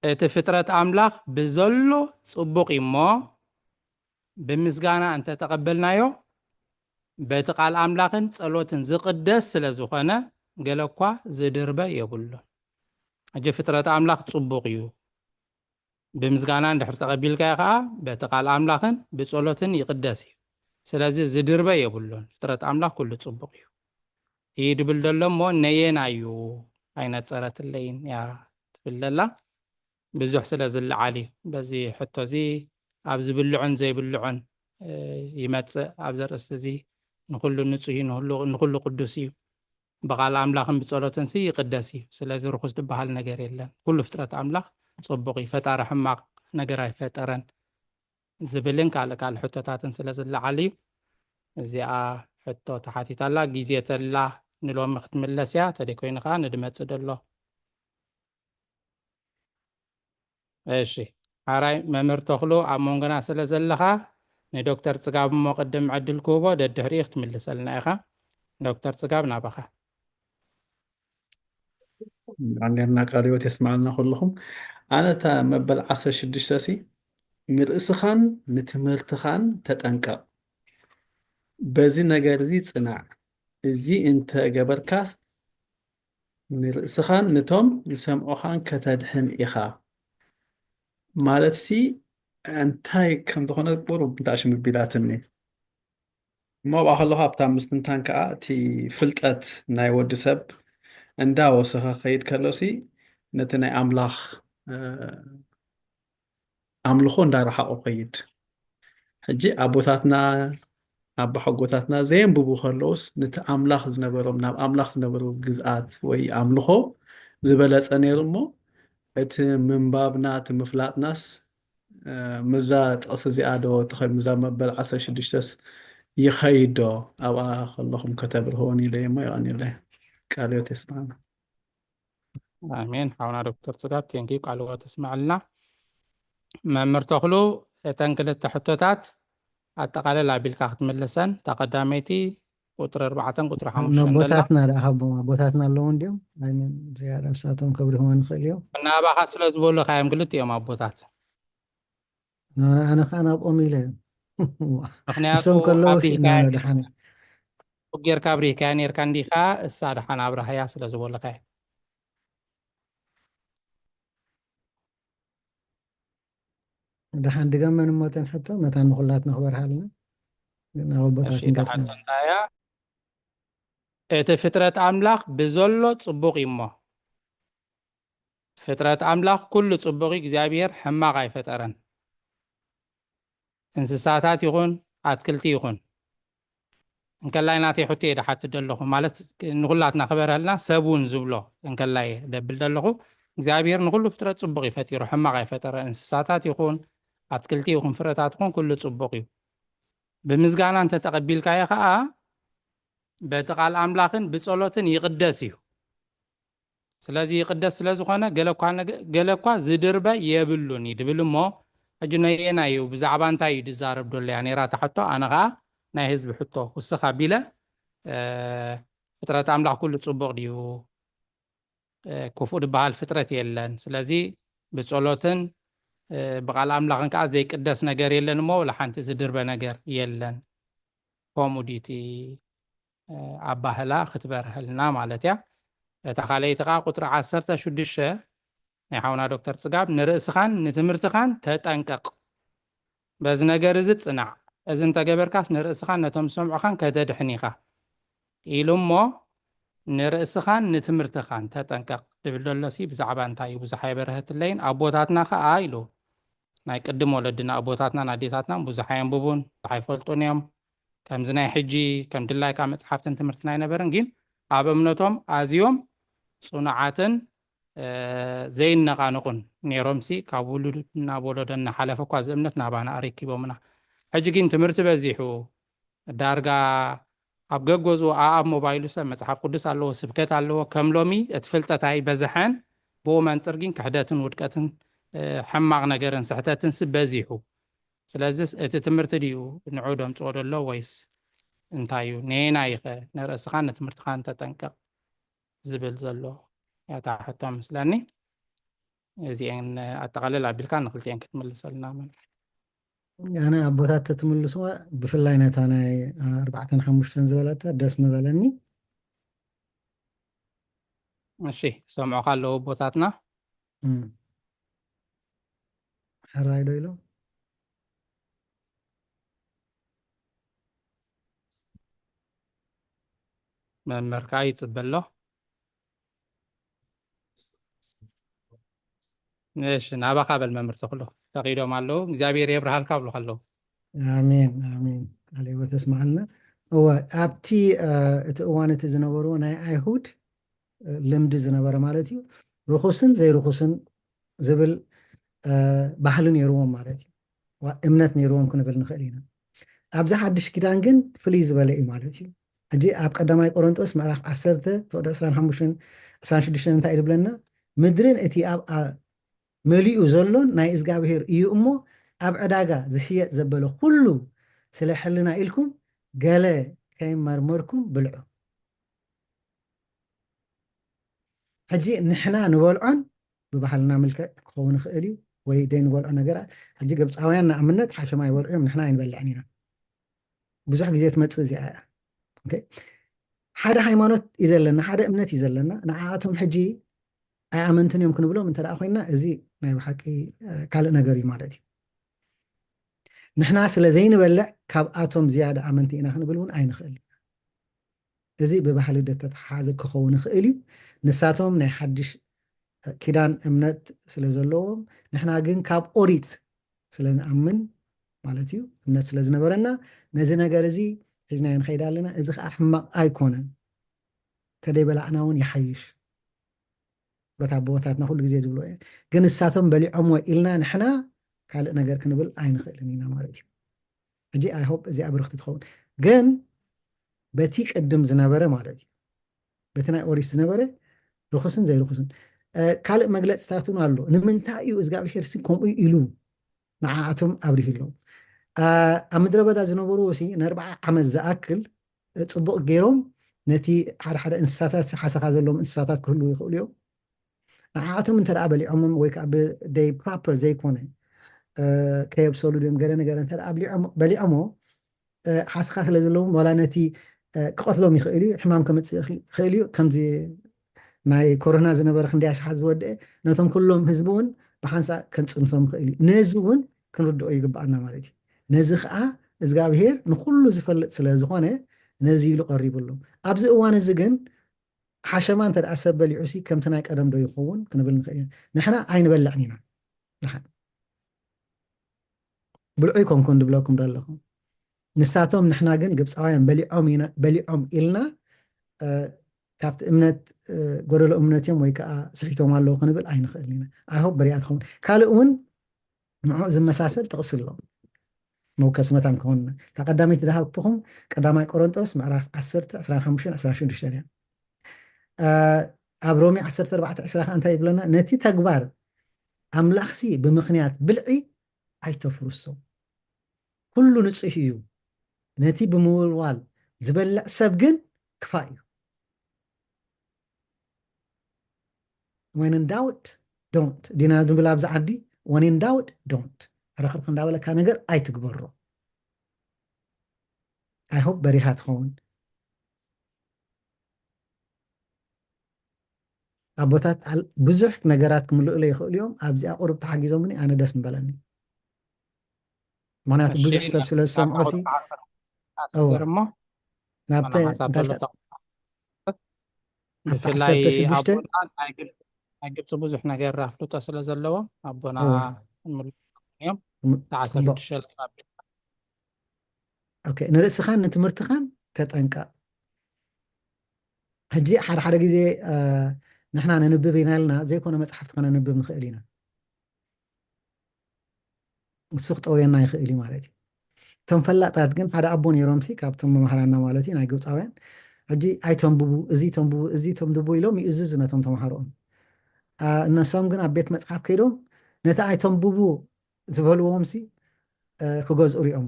እቲ ፍጥረት ኣምላኽ ብዘሎ ጽቡቕ እዩ እሞ፣ ብምስጋና እንተተቐበልናዮ፣ በቲ ቃል ኣምላኽን ጸሎትን ዝቕደስ ስለ ዝኾነ፣ ገለ እኳ ዝድርበ የብሉን። ሕጂ ፍጥረት ኣምላኽ ጽቡቕ እዩ። ብምስጋና እንድሕር ተቐቢልካዮ ከኣ፣ በቲ ቃል ኣምላኽን ብጸሎትን ይቕደስ እዩ። ስለዚ ዝድርበ የብሉን። ፍጥረት ኣምላኽ ኩሉ ጽቡቕ እዩ። እዩ ድብል ዘሎ እሞ፣ ነየናይ እዩ ኣይነጸረትለይን እያ ትብል ዘላ። ብዙሕ ስለ ዝለዓል እዩ። በዚ ሕቶ እዚ ኣብ ዝብልዑን ዘይብልዑን፣ እ፣ ይመጽእ። ኣብዚ ኣርእስቲ እዚ ንኹሉ ንጹህ እዩ፣ ንኹሉ፣ ንኹሉ ቅዱስ እዩ። ብቓል ኣምላኽን ብጸሎትን ሲ ይቕደስ እዩ። ስለዚ ርኹስ ዝበሃል ነገር የለን። ኩሉ ፍጥረት ኣምላኽ ጽቡቕ እዩ። ፈጣሪ ሕማቕ ነገር ኣይፈጠረን ዝብልን ካልእ ካልእ ሕቶታትን ስለ ዝለዓል እዩ። እዚኣ ሕቶ ተሓቲታ ኣላ። ግዜ ተላ ንሎሚ ክትምለስ እያ። ተደይ ኮይኑ ከኣ ንድመጽእ ደሎ። እሺ፣ ሓራይ መምህር ተኽሉ ኣብ መንጎና ስለ ዘለኻ፣ ንዶክተር ጽጋብ እሞ ቅድም ዕድል ክህቦ፣ ደድሕሪኡ ክትምልሰልና ኢኻ። ዶክተር ጽጋብ፣ ናባኻ። ኔርና፣ ቃለ ህይወት የስማዕልና ኩልኹም። ኣነ እታ መበል ዓሰርተ ሽዱሽተ ሲ፣ ንርእስኻን ንትምህርትኻን ተጠንቀቕ፣ በዚ ነገር እዚ ጽናዕ፣ እዚ እንተ ገበርካስ ንርእስኻን ንቶም ዝሰምዑኻን ከተድሕን ኢኻ። ማለት ሲ እንታይ ከም ዝኾነ ቁሩብ እንታይ ሽምቢላትኒ። እሞ ኣብኣ ከለኹ ኣብታ ምስትንታን ከዓ እቲ ፍልጠት ናይ ወዲ ሰብ እንዳወሰኸ ክኸይድ ከሎ ሲ ነቲ ናይ ኣምላኽ፣ እ፣ ኣምልኾ እንዳረሓቑ ከይድ። ሕጂ ኣቦታትና ኣባሓጎታትና ዘየንብቡ ከለውስ ነቲ ኣምላኽ ዝነበሮም፣ ናብ ኣምላኽ ዝነበሩ ግዝኣት ወይ ኣምልኾ ዝበለጸ ነይሩ እሞ እቲ ምንባብና፣ እቲ ምፍላጥናስ፣ እ፣ ምዛ ጥቕሲ እዚኣ ዶ ትኸ-፣ ምዛ መበል ዓሰርተ ሽዱሽተ ስ ይኸይድ ዶ? ኣብኣ ከለኹም ከተብርህዎን ኢለ እሞ የቐንየለይ። ቃለ ህይወት የስማዕና። ኣሜን። ሓውና ዶክተር ጽጋብ፣ ቴንኪ፣ ቃለ ህይወት የስመዐልና። መምህር ተኽሉ፣ እተን ክልተ ሕቶታት ኣጠቓለል ኣቢልካ ክትምልሰን፣ እታ ቀዳመይቲ ቁጥሪ ኣርባዕተን ቁጥሪ ሓሙሽተን ዘላ። ኣቦታትና ደኣ ሃቦም፣ ኣቦታትና ኣለዉ እንዲዮም። ኣይ፣ ዝያዳ ንሳቶም ከብርህዎ ንኽእል እዮም። ናባኻ ስለ ዝበሉኻ እዮም ክልቲኦም ኣቦታት። ኖ፣ ኣነ ኸዓ ናብኦም ኢለ እዮም። ምኽንያቱ እሶም ከለዉ ኣብሪህካያ ናኖ ደሓነ። ጌርካ ኣብሪህካያ ኔርካ እንዲኻ፣ እሳ ደሓን ኣብራህያ ስለ ዝበሉኻ እዮም። ደሓን ድገመን እሞ እተን ሕቶ መታን ንኹላትና ክበርሃልና። ግን ኣብ ኣቦታት እሺ፣ እታ ንገጥና። ሕቶ እንታይ እያ? እቲ ፍጥረት ኣምላኽ ብዘሎ ጽቡቕ እዩ እሞ። ፍጥረት ኣምላኽ ኩሉ ጽቡቕ እዩ፣ እግዚኣብሔር ሕማቕ ኣይፈጠረን። እንስሳታት ይኹን ኣትክልቲ ይኹን። እንከላይ ናተይ ሕቶ እየ ድሓትት ዘለኹ፣ ማለት ንኹላትና ክበርሃልና ሰብ እውን ዝብሎ እንከላይ ደብል ዘለኹ። እግዚኣብሔር ንኹሉ ፍጥረት ጽቡቕ እዩ ፈጢሩ፣ ሕማቕ ኣይፈጠረ። እንስሳታት ይኹን ኣትክልቲ ይኹን ፍረታት ይኹን ኩሉ ጽቡቕ እዩ። ብምስጋና እንተተቐቢልካዮ ኸኣ በቲ ቃል ኣምላኽን ብጸሎትን ይቕደስ እዩ። ስለዚ ይቕደስ ስለ ዝኾነ ገለ እኳ ነገ-፣ ገለ እኳ ዝድርበ የብሉን እዩ ድብል እሞ፣ ሕጂ ነየናይ እዩ፣ ብዛዕባ እንታይ እዩ ድዛረብ ደሎ እያ ነይራ እታ ሕቶ። ኣነ ኸኣ ናይ ህዝቢ ሕቶ ክውስኽ ኣቢለ፣ እ፣ ፍጥረት ኣምላኽ ኩሉ ጽቡቕ ድዩ? እ፣ ክፉእ ድበሃል ፍጥረት የለን። ስለዚ ብጸሎትን፣ እ፣ ብቓል ኣምላኽን ከኣ ዘይቅደስ ነገር የለን እሞ፣ ወላ ሓንቲ ዝድርበ ነገር የለን። ከምኡ ድዩ እቲ፣ እ፣ ኣባህላ ክትበርሀልና ማለት እያ። እታ ካልኣይቲ ከኣ ቁጽሪ ዓሰርተ ሽዱሽተ ናይ ሓውና ዶክተር ጽጋብ፣ "ንርእስኻን ንትምህርትኻን ተጠንቀቕ፣ በዚ ነገር እዚ ጽናዕ፣ እዚ እንተገበርካስ ንርእስኻን ነቶም ዝሰምዑኻን ከተድሕን ኢኻ" ኢሉ እሞ፣ "ንርእስኻን ንትምህርትኻን ተጠንቀቕ" ድብል ደሎሲ ብዛዕባ እንታይ እዩ? ብዙሕ ኣይበርሀትለይን። ኣቦታትና ኸኣ ኢሉ፣ ናይ ቅድም ወለድና ኣቦታትናን ኣዴታትናን ብዙሕ ኣየንብቡን፣ ብዙሕ ኣይፈልጡን እዮም። ከምዚ ናይ ሕጂ ከም ድላይካ መጽሓፍትን ትምህርትን ኣይነበረን፣ ግን ኣብ እምነቶም ኣዝዮም ጽኑዓትን፣ እ፣ ዘይነቓነቑን ነይሮምሲ፣ ካብ ውሉድ ናብ ወለዶ እናሓለፈ እኳ እዚ እምነት ናባና ኣረኪቦምና። ሕጂ ግን ትምህርቲ በዚሑ፣ ዳርጋ ኣብ ገገዝኡ ኣኣብ ሞባይሉ ሰብ መጽሓፍ ቅዱስ ኣለዎ፣ ስብከት ኣለዎ። ከም ሎሚ እቲ ፍልጠት ኣይበዝሐን፣ ብኡ መንጽር ግን ክሕደትን ውድቀትን፣ እ፣ ሕማቕ ነገርን ስሕተትን ሲ በዚሑ። ስለዚስ እቲ ትምህርቲ ድዩ ንዑ ደምጽኦ ደሎ ወይስ እንታይ እዩ? ነየናይ ኢኸ ንርእስኻን ንትምህርትኻን ተጠንቀቕ ዝብል ዘሎ እያ እታ ሕቶ መስለኒ። እዚኤን ኣጠቓልል ኣቢልካ ንክልቲኤን ክትምልሰልና መን? ኣነ ኣቦታት ተትምልስዋ፣ ብፍላይ ነታ ናይ ኣርባዕተን ሓሙሽተን ዝበለታ ደስ ምበለኒ። እሺ፣ ሰምዑኻ ኣለዉ ኣቦታትና። እም። ሕራይ ዶ ኢሎም? መምህር ከኣ ይጽበ ኣሎ። እሺ፣ ናባኻ በል መምህር ተኽሉ። ፈቒዶም ኣለዉ። እግዚኣብሔር የብርሃልካ ብሉኻ ኣለዉ። ኣሜን፣ ኣሜን። ቃለ ህይወት የስምዓልና። እወ፣ ኣብቲ፣ እ፣ እቲ እዋን እቲ ዝነበርዎ ናይ ኣይሁድ፣ እ፣ ልምዲ ዝነበረ ማለት እዩ። ርኹስን ዘይርኹስን ዝብል፣ እ፣ ባህሊ ነይርዎም ማለት እዩ። ዋ-፣ እምነት ነይርዎም ክንብል ንኽእል ኢና። ኣብዚ ሓድሽ ኪዳን ግን ፍልይ ዝበለ እዩ ማለት እዩ። ሕጂ ኣብ ቀዳማይ ቆሮንጦስ ምዕራፍ ዓሰርተ ፍቕዲ ዕስራን ሓሙሽተን፣ ዕስራን ሽዱሽተን እንታይ እዩ ዝብለና? "ምድርን እቲ ኣብ፣ ኣ-፣ መሊኡ ዘሎን ናይ እግዚኣብሔር እዩ እሞ፣ ኣብ ዕዳጋ ዝሽየጥ ዘበለ ኩሉ ስለ ሕልና ኢልኩም ገለ ከይመርመርኩም ብልዑ። ሕጂ ንሕና ንበልዖን ብባህልና ምልክዕ ክኸውን ይኽእል እዩ፣ ወይ ደይ ንበልዖ ነገራት። ሕጂ ግብፃውያን ንኣብነት ሓሸማ ይበልዑ እዮም፣ ንሕና ኣይንበልዕን ኢና። ብዙሕ ግዜ ትመፅእ እዚኣ እያ። ኦኬ፣ ሓደ ሃይማኖት እዩ ዘለና፣ ሓደ እምነት እዩ ዘለና። ንዓኣቶም ሕጂ ኣይኣመንትን እዮም ክንብሎም እንተ ደኣ ኮይንና፣ እዚ ናይ ብሓቂ ካልእ ነገር እዩ ማለት እዩ። ንሕና ስለ ዘይንበልዕ ካብኣቶም ዝያዳ ኣመንቲ ኢና ክንብል እውን ኣይንኽእል። እዚ ብባህሊ ዝተተሓሓዘ ክኸውን ይኽእል እዩ። ንሳቶም ናይ ሓድሽ ኪዳን እምነት ስለ ዘለዎም፣ ንሕና ግን ካብ ኦሪት ስለ ንኣምን ማለት እዩ፣ እምነት ስለ ዝነበረና፣ ነዚ ነገር እዚ ሒዝናዮ ንኸይድ ኣለና። እዚ ከዓ ሕማቕ ኣይኮነን፣ ተደይበላዕና እውን ይሓይሽ። በታ ኣቦታትና ኩሉ ግዜ ዝብሎ እየ። ግን ንሳቶም በሊዖምዎ ኢልና ንሕና ካልእ ነገር ክንብል ኣይንኽእልን ኢና ማለት እዩ። ሕጂ ኣይ ሆፕ እዚኣ ብርኽቲ ትኸውን። ግን በቲ ቅድም ዝነበረ ማለት እዩ፣ በቲ ናይ ኦሪት ዝነበረ ርኹስን ዘይርኹስን ካልእ መግለፅታት እውን ኣሎ። ንምንታይ እዩ እግዚኣብሄር ሲ ከምኡ ኢሉ ንዓኣቶም ኣብሪህሎም? ኣብ ምድረ በዳ ዝነበሩ ሲ ንኣርባዓ ዓመት ዝኣክል ፅቡቕ ገይሮም ነቲ ሓደ ሓደ እንስሳታት ሓሰኻ ዘለዎም እንስሳታት ክህልዉ ይኽእሉ እዮም። ንዓኣቶም እንተ ደኣ በሊዖሞም ወይ ከዓ ብደይ ፕሮፐር ዘይኮነ ከየብሰሉ ድዮም ገለ ነገር እንተ ደኣ በሊዖሞ ሓስኻ ስለ ዘለዎም ዋላ ነቲ ክቐትሎም ይኽእል እዩ፣ ሕማም ከምፅእ ይኽእል እዩ። ከምዚ ናይ ኮሮና ዝነበረ ክንደይ ኣሽሓት ዝወደአ ነቶም ኩሎም ህዝቢ እውን ብሓንሳእ ከንፅንቶም ይኽእል እዩ። ነዚ እውን ክንርድኦ ይግብኣና ማለት እዩ። ነዚ ከዓ እግዚኣብሄር ንኩሉ ዝፈልጥ ስለ ዝኾነ ነዚ ኢሉ ቀሪብሎም። ኣብዚ እዋን እዚ ግን ሓሸማ እንተ ደኣ ሰብ በሊዑ ሲ ከምቲ ናይ ቀደም ዶ ይኸውን ክንብል ንኽእል ኢና። ንሕና ኣይንበልዕን ኢና። ድሓን ብልዑ ይኮንኩን ድብለኩም ዶ ኣለኹ። ንሳቶም ንሕና ግን ግብፃውያን በሊዖም ኢና- በሊዖም ኢልና እ፣ ካብቲ እምነት እ፣ ጎደሎ እምነት እዮም ወይ ከዓ ስሒቶም ኣለዉ ክንብል ኣይንኽእልን ኢና። ኣይ ሆፕ በሪኣ ትኸውን። ካልእ እውን ንዕኡ ዝመሳሰል ጥቕሲ ኣሎ። መውከስ መታን ክኾንና እታ ቀዳመይቲ ዝሃብኩኹም ቀዳማይ ቆሮንጦስ ምዕራፍ ዓሰርተ ዕስራን ሓሙሽተን ዕስራን ሽዱሽተን እያ። ኣብ ሮሜ ዓሰርተ ኣርባዕተ ዕስራ ከዓ እንታይ ይብለና? ነቲ ተግባር ኣምላኽሲ ብምኽንያት ብልዒ ኣይተፍርሶ፣ ኩሉ ንጹህ እዩ፣ ነቲ ብምውልዋል ዝበልዕ ሰብ ግን ክፋእ እዩ። When in doubt don't ዲና ንብል ኣብዚ ዓዲ። When in doubt don't፣ ሕርኽርኽ እንዳበለካ ነገር ኣይትግበሮ። I hope በሪሃ ትኸውን። ኣቦታት ብዙሕ ነገራት ክምልእሎ ይኽእሉ እዮም። ኣብዚኣ ቁሩብ ተሓጊዞምኒ ኣነ ደስ ምበለኒ። ምክንያቱ ብዙሕ ሰብ ስለ ዝሰምዖ ሲ ኣስገርሞ ናብተ ብፍላይ ኣቦና ናይ ግብፂ ብዙሕ ነገር ኣፍልጦ ስለ ዘለዎም ኣቦና እዮም። ንርእስኻን ንትምህርትኻን ተጠንቀቕ። ሕጂ ሓደ ሓደ ግዜ ንሕና ነንብብ ኢና ኢልና ዘይኮነ መፅሓፍቲ ከነንብብ ንኽእል ኢና። ንሱ ክጠውየና ይኽእል እዩ ማለት እዩ። እቶም ፈላጣት ግን ሓደ ኣቦ ነይሮም ሲ ካብቶም መምሃራና ማለት እዩ ናይ ግብፃውያን ሕጂ ኣይተንብቡ፣ እዚ ተንብቡ፣ እዚ ተንብቡ ኢሎም ይእዝዙ ነቶም ተምሃሮኦም። እነሶም ግን ኣብ ቤት መፅሓፍ ከይዶም ነቲ ኣይተንብቡ ዝበልዎም ሲ ክገዝኡ ሪኦም።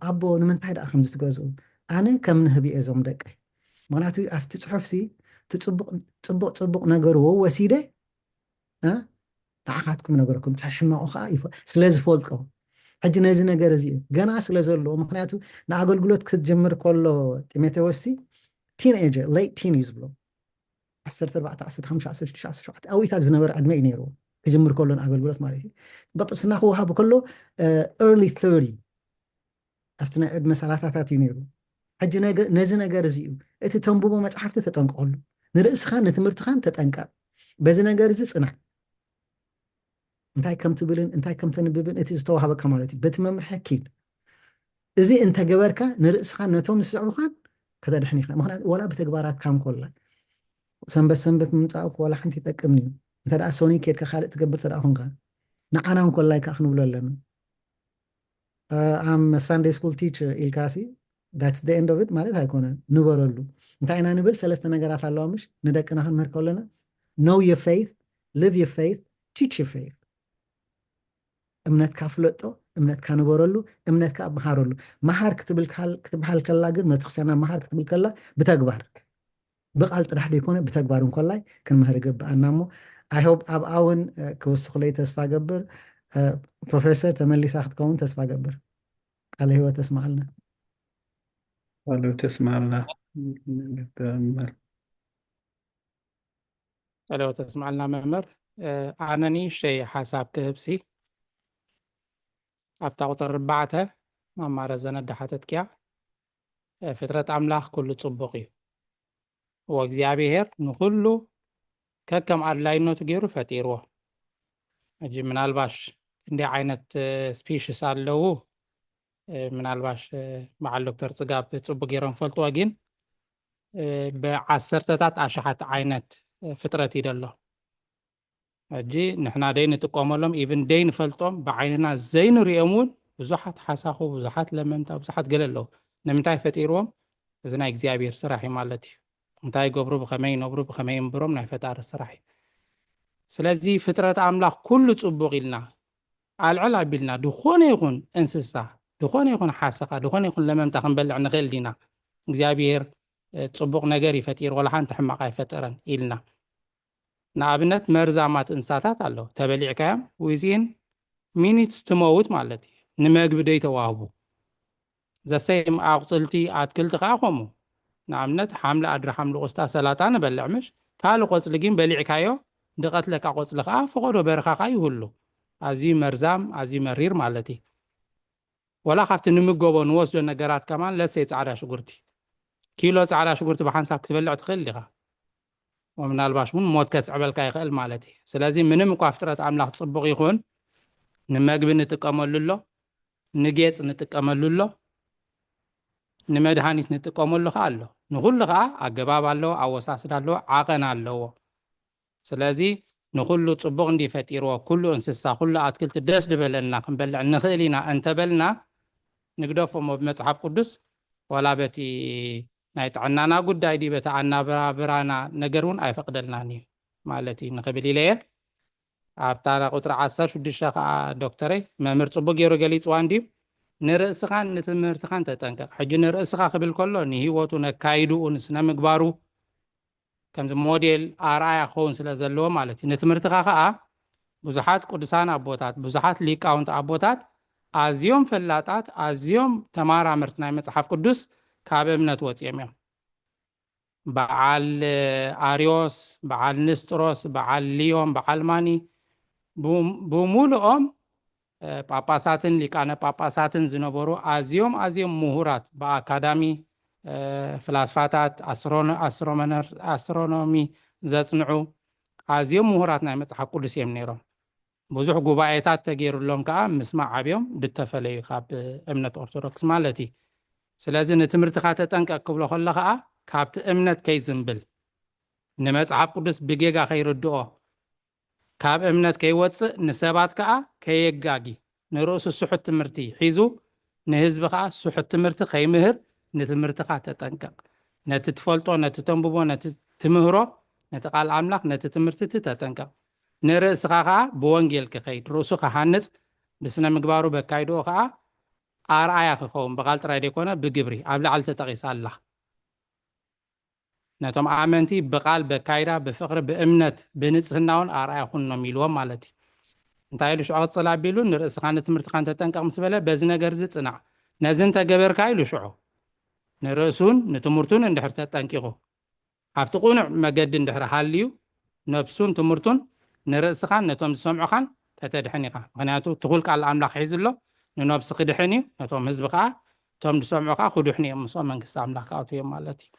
ኣቦ ንምንታይ ደኣ ከምዚ ትገዝኡ? ኣነ ከም ንህብ እየ እዞም ደቀይ። ምክንያቱ ኣብቲ ፅሑፍ ሲ እቲ ፅቡቕ ፅቡቕ ነገርዎ ወሲደ ንዓኻትኩም ነገርኩም ሕማቑ ከዓ ስለ ዝፈልጦ ሕጂ ነዚ ነገር እዚ እዩ ገና ስለ ዘለዎ ምክንያቱ ንኣገልግሎት ክትጅምር ከሎ ጢሞቴዎስ ሲ ቲንኤጀር ሌት ቲን እዩ ዝብሎ ዓሰርተ ኣርባዕተ ዓሰርተ ሓሙሽተ ዓሰርተ ሽዱሽተ ዓሰርተ ሸውዓተ ኣብኢታት ዝነበረ ዕድመ እዩ ነይርዎ ክጅምር ከሎ ንኣገልግሎት ማለት እዩ በቅስና ክወሃብ ከሎ ኤርሊ ተርቲ ኣብቲ ናይ ዕድመ ሰላሳታት እዩ ነይሩ ሕጂ ነዚ ነገር እዚ እዩ እቲ ተንብቦ መፅሓፍቲ ተጠንቀቀሉ ንርእስኻን ንትምህርትኻን ተጠንቀቅ በዚ ነገር እዚ ፅናዕ እንታይ ከም ትብልን እንታይ ከም ተንብብን እቲ ዝተዋሃበካ ማለት እዩ በቲ መምርሒ ኪድ እዚ እንተገበርካ ንርእስኻን ነቶም ዝስዕቡኻን ከተድሕን ኢኻ ምክንያቱ ዋላ ብተግባራት ካም ኮላ ሰንበት ሰንበት ምምፃእኩ ዋላ ሓንቲ ይጠቅምኒ እዩ እንተ ደኣ ሶኒ ኬድካ ካልእ ትገብር ተደኣ ኮንካ ንዓና እንኮላይ ከዓ ክንብሎ ኣለና ኣም ሳንደይ ስኩል ቲቸር ኢልካሲ that's the end of it ማለት ኣይኮነን ንበረሉ እንታይ ኢና ንብል ሰለስተ ነገራት ኣለዋ ምሽ ንደቅና ክንምህር ከለና know your faith live your faith teach your faith እምነትካ ፍለጦ፣ እምነትካ ንበረሉ፣ እምነትካ መሃረሉ። መሃር ክትብል ካል- ክትበሃል ከላ ግን፣ መተክስያና መሃር ክትብል ከላ ብተግባር፣ ብቓል ጥራሕ ዘይኮነ ብተግባር እንኮላይ ክንምህር ይግብኣና። እሞ I hope ኣብኣ እውን ክውስኹለይ ተስፋ ገብር። ፕሮፌሰር ተመሊሳ ክትከውን ተስፋ ገብር። ቃለ ህይወት ተስማዓልና። ቃለ ህይወት ተስማዓልና። ጸለወት ተስማዓልና መምህር። ኣነ ንእሽተይ ሓሳብ ክህብሲ፣ ኣብታ ቁፅሪ ኣርባዕተ ማማረ ዘነዳ ሓተትኪያ፣ ፍጥረት ኣምላኽ ኩሉ ጽቡቕ እዩ፣ ወእግዚኣብሔር ንኹሉ ከከም ኣድላይነቱ ገይሩ ፈጢርዎ። ሕጂ ምናልባሽ እንዲህ ዓይነት ስፒሽስ ኣለዉ፣ ምናልባሽ በዓል ዶክተር ጽጋብ ጽቡቅ ገይሮም ፈልጥዎ፣ ግን ብዓሰርተታት ኣሽሓት ዓይነት ፍጥረት እዩ ደሎ። ሕጂ ንሕና ደይ ንጥቀመሎም፣ ኢቭን ደይ ንፈልጦም፣ ብዓይንና ዘይንሪኦም እውን ብዙሓት ሓሳኹ፣ ብዙሓት ለመምታ፣ ብዙሓት ገለ ኣለዉ። ንምንታይ ፈጢርዎም? እዚ ናይ እግዚኣብሔር ስራሕ እዩ ማለት እዩ። እንታይ ይገብሩ፣ ብኸመይ ይነብሩ፣ ብኸመይ ይንብሮም ናይ ፈጣሪ ስራሕ እዩ። ስለዚ ፍጥረት ኣምላኽ ኩሉ ጽቡቕ ኢልና ኣልዕል ኣቢልና፣ ዝኾነ ይኹን እንስሳ፣ ዝኾነ ይኹን ሓሰኻ፣ ዝኾነ ይኹን ለመምታ ክንበልዕ ንኽእል ዲና? እግዚኣብሔር ጽቡቕ ነገር ይፈጢር፣ ወላ ሓንቲ ሕማቕ ኣይፈጠረን ኢልና። ንኣብነት መርዛማት እንስሳታት ኣለዉ፣ ተበሊዕካዮም ዊዚን ሚኒትስ ትመውት ማለት እዩ። ንመግቢ ደይ ተዋህቡ። ዘሰይም ኣቁፅልቲ ኣትክልቲ ከዓ ከምኡ። ንኣብነት ሓምሊ ኣድሪ፣ ሓምሊ ቆስጣ፣ ሰላጣ ንበልዕ ምሽ፣ ካልእ ቆፅሊ ግን በሊዕካዮ ድቐትለካ ቆፅሊ ከዓ ፈቐዶ በረኻ ከዓ ይህሉ። ኣዝዩ መርዛም፣ ኣዝዩ መሪር ማለት እዩ። ወላ ካብቲ ንምገቦ ንወስዶ ነገራት ከማን ለሰይ ፃዕዳ ሽጉርቲ፣ ኪሎ ፃዕዳ ሽጉርቲ ብሓንሳብ ክትበልዕ ትኽእል ዲኻ? ምናልባሽ እውን ሞት ከስዕበልካ ይኽእል ማለት እዩ። ስለዚ ምንም እኳ ፍጥረት ኣምላኽ ፅቡቕ ይኹን፣ ንመግቢ ንጥቀመሉ ኣሎ፣ ንጌፅ ንጥቀመሉ ኣሎ፣ ንመድሃኒት ንጥቀመሉ ከዓ ኣሎ። ንኹሉ ከዓ ኣገባብ ኣለዎ፣ ኣወሳስዳ ኣለዎ፣ ዓቐን ኣለዎ። ስለዚ ንኹሉ ፅቡቕ እንዲ ፈጢርዎ፣ ኩሉ እንስሳ፣ ኩሉ ኣትክልቲ ደስ ዝበለና ክንበልዕ ንኽእል ኢና እንተበልና፣ ንግደፎ እሞ ብመፅሓፍ ቅዱስ ዋላ በቲ ናይ ጥዕናና ጉዳይ ድዩ፣ በቲ ኣናብራብራና ነገር እውን ኣይፈቕደልናን እዩ ማለት እዩ ንኽብል ኢለ እየ። ኣብታ ቁፅሪ ዓሰርተ ሽዱሽተ ከዓ ዶክተረይ መምህር ፅቡቅ ገይሩ ገሊፅዋ እንድዩ። ንርእስኻን ንትምህርትኻን ተጠንቀቕ። ሕጂ ንርእስኻ ክብል ከሎ ንህይወቱ ነካይድኡ ንስነ ምግባሩ ከምዚ ሞዴል ኣርኣያ ክኸውን ስለ ዘለዎ ማለት እዩ። ንትምህርትኻ ከዓ ብዙሓት ቅዱሳን ኣቦታት፣ ብዙሓት ሊቃውንቲ ኣቦታት ኣዝዮም ፈላጣት፣ ኣዝዮም ተማራመርቲ ናይ መጽሓፍ ቅዱስ ካብ እምነት ወፂኦም እዮም። በዓል ኣርዮስ፣ በዓል ንስጥሮስ፣ በዓል ሊዮን፣ በዓል ማኒ ብሙሉኦም ጳጳሳትን ሊቃነ ጳጳሳትን ዝነበሩ ኣዝዮም ኣዝዮም ምሁራት ብኣካዳሚ ፍላስፋታት ኣስትሮኖሚ ዘጽንዑ ኣዝዮም ምሁራት ናይ መጽሓፍ ቅዱስ እዮም ነይሮም። ብዙሕ ጉባኤታት ተገይሩሎም ከዓ ምስማዕ ዓብዮም ድተፈለዩ ካብ እምነት ኦርቶዶክስ ማለት እዩ። ስለዚ ንትምህርትኻ ተጠንቀቅ ክብሎ ከሎ ከዓ ካብቲ እምነት ከይዝንብል ንመጽሓፍ ቅዱስ ብጌጋ ከይርድኦ ካብ እምነት ከይወፅእ ንሰባት ከዓ ከየጋጊ ንርእሱ ስሑት ትምህርቲ ሒዙ ንህዝቢ ከዓ ስሑት ትምህርቲ ከይምህር ንትምህርትኻ ተጠንቀቕ። ነቲ ትፈልጦ፣ ነቲ ተንብቦ፣ ነቲ ትምህሮ፣ ነቲ ቃል ኣምላኽ፣ ነቲ ትምህርቲ እቲ ተጠንቀቕ። ንርእስኻ ከዓ ብወንጌል ክኸይድ፣ ርእሱ ክሃንጽ፣ ብስነ ምግባሩ በካይድኦ ከዓ ኣርኣያ ክኸውን ብቓል ጥራይ ዘይኮነ ብግብሪ ኣብ ላዕሊ ተጠቒሳ ኣላ። ነቶም ኣመንቲ ብቓል በካይዳ ብፍቕሪ ብእምነት ብንጽህናውን ኣርኣያ ኩኖም ኢልዎም ማለት እዩ። እንታይ ኢሉ ሽዑ ቅጽል ኣቢሉ ንርእስኻን ንትምህርትኻን ተጠንቀቕ ምስ በለ በዚ ነገር እዚ ጽናዕ ነዚ እንተገበርካ ኢሉ ሽዑ ንርእሱን ንትምህርቱን እንድሕር ተጠንቂቑ ኣብቲ ቁኑዕ መገዲ እንድሕር ሃልዩ ነብሱን ትምህርቱን ንርእስኻን ነቶም ዝሰምዑኻን ከተድሕን ኢኻ። ምኽንያቱ ትኹል ቃል ኣምላኽ ሒዙ ኣሎ ንነብሲ ክድሕን እዩ፣ ነቶም ህዝቢ ከዓ እቶም ዝሰምዑ ከዓ ክድሕኑ እዮም፣ ምስኦም መንግስቲ ኣምላኽ ክኣትዉ እዮም ማለት እዩ።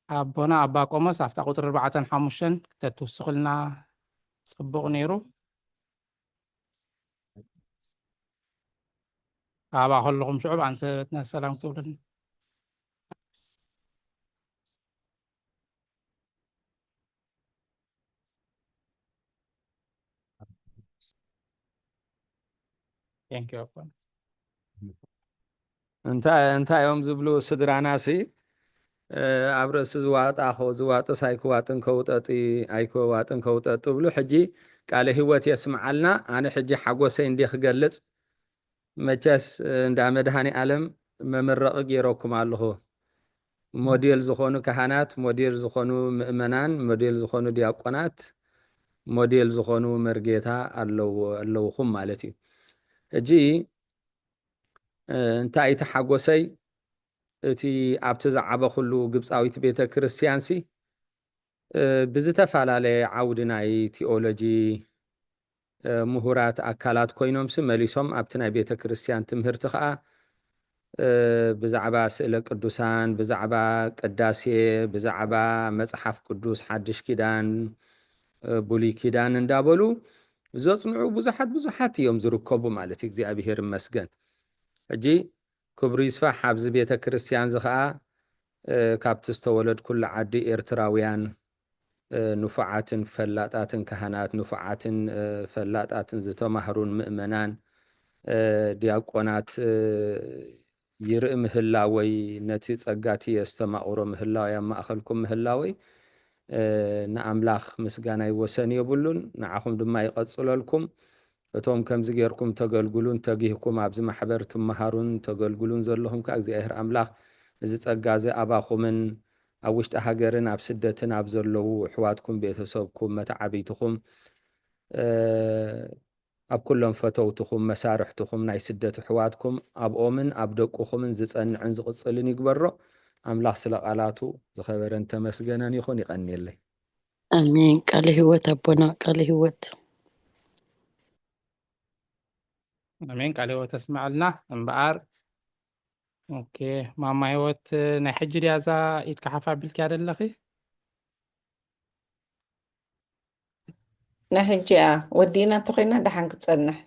ኣቦና ኣባ ቆሞስ ኣብታ ቁፅሪ ኣርባዕተን ሓሙሽተን ክተትውስኹልና ፅቡቕ ነይሩ። ኣብኣ ከለኹም ሽዑ ብኣንተ በትና ሰላም ክትብሉኒ። እንታይ እዮም ዝብሉ ስድራናሲ ኣብ ርእሲ ዝዋጣ ዝዋጥስ ኣይክዋጥን ከውጠጢ ኣይክዋጥን ከውጠጥ ትብሉ። ሕጂ ቃለ ህይወት የስምዓልና። ኣነ ሕጂ ሓጎሰይ እንዲ ክገልጽ፣ መቸስ እንዳ መድሃኒ ኣለም መመረቒ ገይረኩም ኣለኹ። ሞዴል ዝኾኑ ካህናት፣ ሞዴል ዝኾኑ ምእመናን፣ ሞዴል ዝኾኑ ዲያቆናት፣ ሞዴል ዝኾኑ መርጌታ ኣለውኹም ማለት እዩ። ሕጂ እንታይ እቲ ሓጎሰይ፣ እቲ ኣብቲ ዝዓበኹሉ ግብፃዊት ቤተ ክርስቲያንሲ ብዝተፈላለየ ዓውዲ ናይ ቲኦሎጂ ምሁራት ኣካላት ኮይኖምሲ መሊሶም ኣብቲ ናይ ቤተ ክርስቲያን ትምህርቲ ከዓ ብዛዕባ ስእለ ቅዱሳን፣ ብዛዕባ ቅዳሴ፣ ብዛዕባ መፅሓፍ ቅዱስ ሓድሽ ኪዳን፣ ብሉይ ኪዳን እንዳበሉ ዘፅንዑ ብዙሓት ብዙሓት እዮም ዝርከቡ ማለት እዩ። እግዚኣብሔር ይመስገን። ሕጂ ክብሩ ይስፋሕ። ኣብዚ ቤተ ክርስቲያን እዚ ከዓ ካብቲ ዝተወለድኩሉ ዓዲ ኤርትራውያን ንፉዓትን ፈላጣትን ካህናት፣ ንፉዓትን ፈላጣትን ዝተማህሩን ምእመናን ዲያቆናት ይርኢ ምህላወይ፣ ነቲ ጸጋቲ የስተማቕሮ ምህላወይ፣ ኣብ ማእኸልኩም ምህላወይ ንኣምላኽ ምስጋናይ ወሰን የብሉን። ንዓኹም ድማ ይቐጽለልኩም። እቶም ከምዚ ጌርኩም ተገልግሉን ተጊህኩም ኣብዚ ማሕበር ትመሃሩን ተገልግሉን ዘለኹም ከኣ እግዚኣብሔር ኣምላኽ እዚ ጸጋ እዚ ኣባኹምን ኣብ ውሽጢ ሃገርን ኣብ ስደትን ኣብ ዘለዉ ኣሕዋትኩም፣ ቤተሰብኩም፣ መተዓብይትኹም ኣብ ኩሎም ፈተውትኹም፣ መሳርሕትኹም፣ ናይ ስደት ኣሕዋትኩም ኣብኦምን ኣብ ደቁኹምን ዝጸንዕን ዝቕጽልን ይግበሮ። ኣምላኽ ስለ ቃላቱ ዝኸበረን ተመስገነን ይኹን። ይቐንየለይ። ኣሜን። ቃለ ህይወት ኣቦና፣ ቃለ ህይወት። ኣሜን። ቃለ ህይወት ተስምዐልና እምበኣር። ኦኬ፣ ማማ ህይወት ናይ ሕጂ ድያ እዛ ኢድካ ሓፍ ኣቢልክያ ዘለኺ? ናይ ሕጂ እያ ወዲእና እንተኮይና ደሓን ክትጸንሕ።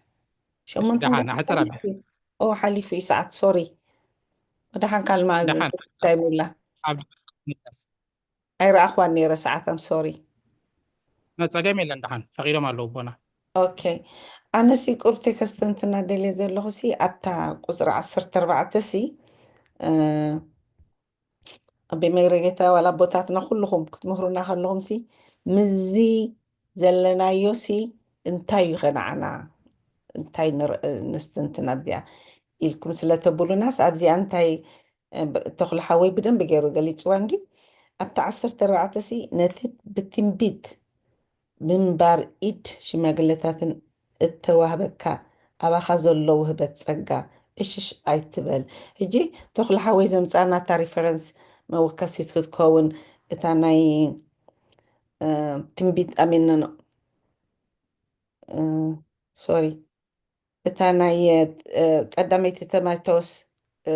ሸሞንተ ደሓን፣ ደቂቕ ኣሕጽር ኣቢል። ሓሊፉ። ኦ፣ ሓሊፉ እዩ ሰዓት፣ ሶሪ። ደሓን ካልማ ደሓን። ታይም ኢላ። ኣብ ኣይረኣኽዋን ነይረ ሰዓት፣ ኣም ሶሪ። ጸገም የለን፣ ደሓን ፈቒዶም ኣለዉ ኣቦና። ኦኬ። ኣነሲ ቁሩብ ቴክስት እንትና ደልየ ዘለኹ ሲ ኣብታ ቁጽሪ ዓሰርተ ኣርባዕተ ሲ፣ እ፣ ኣቤ መግረ ጌታ ዋላ ኣቦታትና ኩልኹም ክትምህሩና ከለኹም ሲ ምስዚ ዘለናዮ ሲ እንታይ እዩ ከነዓና? እንታይ ንር-፣ ንስትንትን ኣብዚኣ ኢልኩም ስለ ተብሉናስ ኣብዚኣ እንታይ፣ እ፣ ብ-፣ ተኽሉ ሓወይ ብደንብ ገይሩ ገሊጽዋ እንድዩ። ኣብታ ዓሰርተ ኣርባዕተ ሲ ነቲ ብትንቢት ምንባር ኢድ ሽማግለታትን እተዋህበካ ኣባኻ ዘሎ ውህበት ጸጋ ዕሽሽ ኣይትበል። ሕጂ ተኽሉ ሓወይ ዘምጻና እታ ሪፈረንስ መወከሲት ክትከውን እታ ናይ፣ እ፣ ትንቢት ኣሜን፣ ኖ፣ ኖ፣ እ፣ ሶሪ፣ እታ ናይ፣ እ፣ ቀዳመይቲ ቲሞቴዎስ፣ እ፣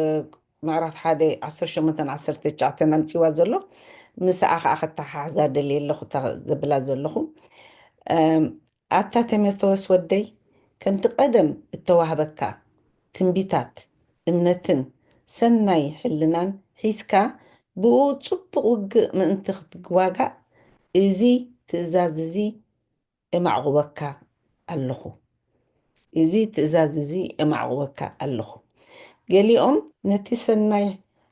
ምዕራፍ ሓደ ዓሰርተ ሸሞንተን ዓሰርተ ትሽዓተን ኣምጺዋ ዘሎ፣ ምስኣ ኸኣ ክተሓሓዛ ደልየ ኣለኹ፣ እታ ዘብላ ዘለኹ። እም፣ ኣታ ቲሞቴዎስ ወደይ፣ ከምቲ ቀደም እተዋህበካ ትንቢታት፣ እምነትን ሰናይ ሕልናን ሒዝካ፣ ብኡ ጽቡቕ ውግእ ምእንቲ ክትዋጋእ፣ እዚ ትእዛዝ እዚ እማዕቑበካ ኣለኹ። እዚ ትእዛዝ እዚ እማዕቑበካ ኣለኹ። ገሊኦም ነቲ ሰናይ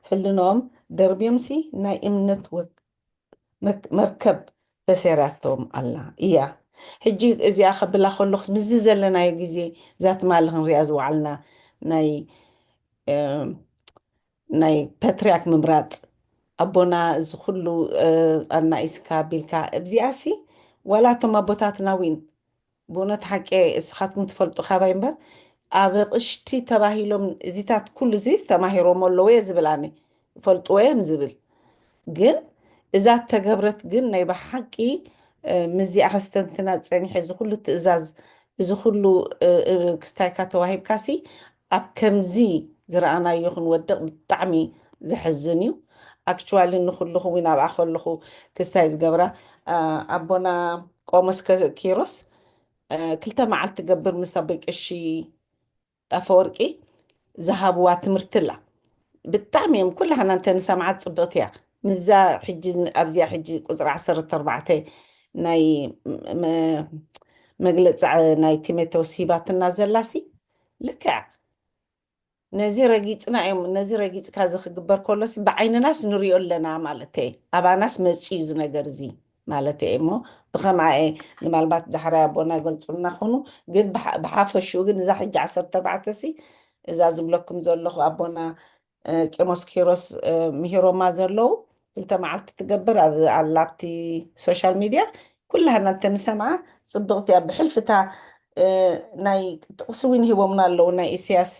ሕልንኦም ደርብዮምሲ ናይ እምነት ወግ-፣ መክ-፣ መርከብ ተሰይራቶም ኣላ እያ። ሕጂ እዚኣ ከብላ ከለኹስ ምስዚ ዘለናዮ ግዜ እዛ ትማሊ ክንሪኣ ዝወዓልና ናይ፣ እ፣ ናይ ፓትርያርክ ምምራጽ ኣቦና እዚ ኩሉ፣ እ፣ ኣናኢስካ ኣቢልካ እብዚኣሲ ዋላ እቶም ኣቦታትና እውን ብእውነት ሓቂ እስኻትኩም ትፈልጡ ካባይ እምበር ኣብ ኣቕሽቲ ተባሂሎም እዚታት ኩሉ እዚ ተማሂሮሞ ኣለዎ እየ ዝብል ኣነ። ይፈልጥዎ እዮም ዝብል። ግን እዛ ተገብረት ግን ናይ ብሓቂ፣ እ፣ ምስዚኣ ከስተንትና ጸኒሐ እዚ ኩሉ ትእዛዝ፣ እዚ ኩሉ፣ እ፣ እ፣ ክስታይካ ተዋሂብካሲ ኣብ ከምዚ ዝረኣናዮ ክንወድቕ ብጣዕሚ ዘሕዝን እዩ። ኣክቹዋሊ ንኩልኹም እውን ኣብኣ ከለኹ ክስታይ ዝገብራ፣ እ፣ ኣቦና ቆሞስ ከ-፣ ኪሮስ፣ እ፣ ክልተ መዓልቲ ገብር ምስ ኣቦይ ቀሺ ኣፈወርቂ ዝሃብዋ ትምህርቲ ኣላ። ብጣዕሚ እዮም ኩላህና እንተ ንሰምዓ ጽብቕቲ እያ። ምስዛ ሕጂ ኣብዚኣ ሕጂ ቁጽሪ ዓሰርተ ኣርባዕተ ናይ መ-፣ መግለጺ ናይ ቲሞቴዎስ ሂባትና ዘላሲ ልክዕ ነዚ ረጊፅና እዮም፣ ነዚ ረጊፅካ እዚ ክግበር ከሎስ ብዓይንናስ ንሪኦ ኣለና ማለት እየ። ኣባናስ መፂኡ እዚ ነገር እዚ ማለት እየ። እሞ ብኸምኣ እየ፣ ንማልባት ዳሕራይ ኣቦና ገልፁልና ኹኑ፣ ግን ብሓ- ብሓፈሽኡ ግን እዛ ሕጂ ዓሰርተ ኣርባዕተ ሲ እዛ ዝብለኩም ዘለኹ ኣቦና እ፣ ቄሞስ ኪሮስ እ፣ ምሂሮማ ዘለዉ ክልተ መዓልቲ ትገብር ኣብ ኣላ ኣብቲ ሶሻል ሚድያ ኩላህና እንተንሰምዓ ጽብቕቲ እያ። ብሕልፍታ እ፣ ናይ ጥቕሲ እውን ሂቦምና ኣለዉ፣ ናይ ኢሳያስ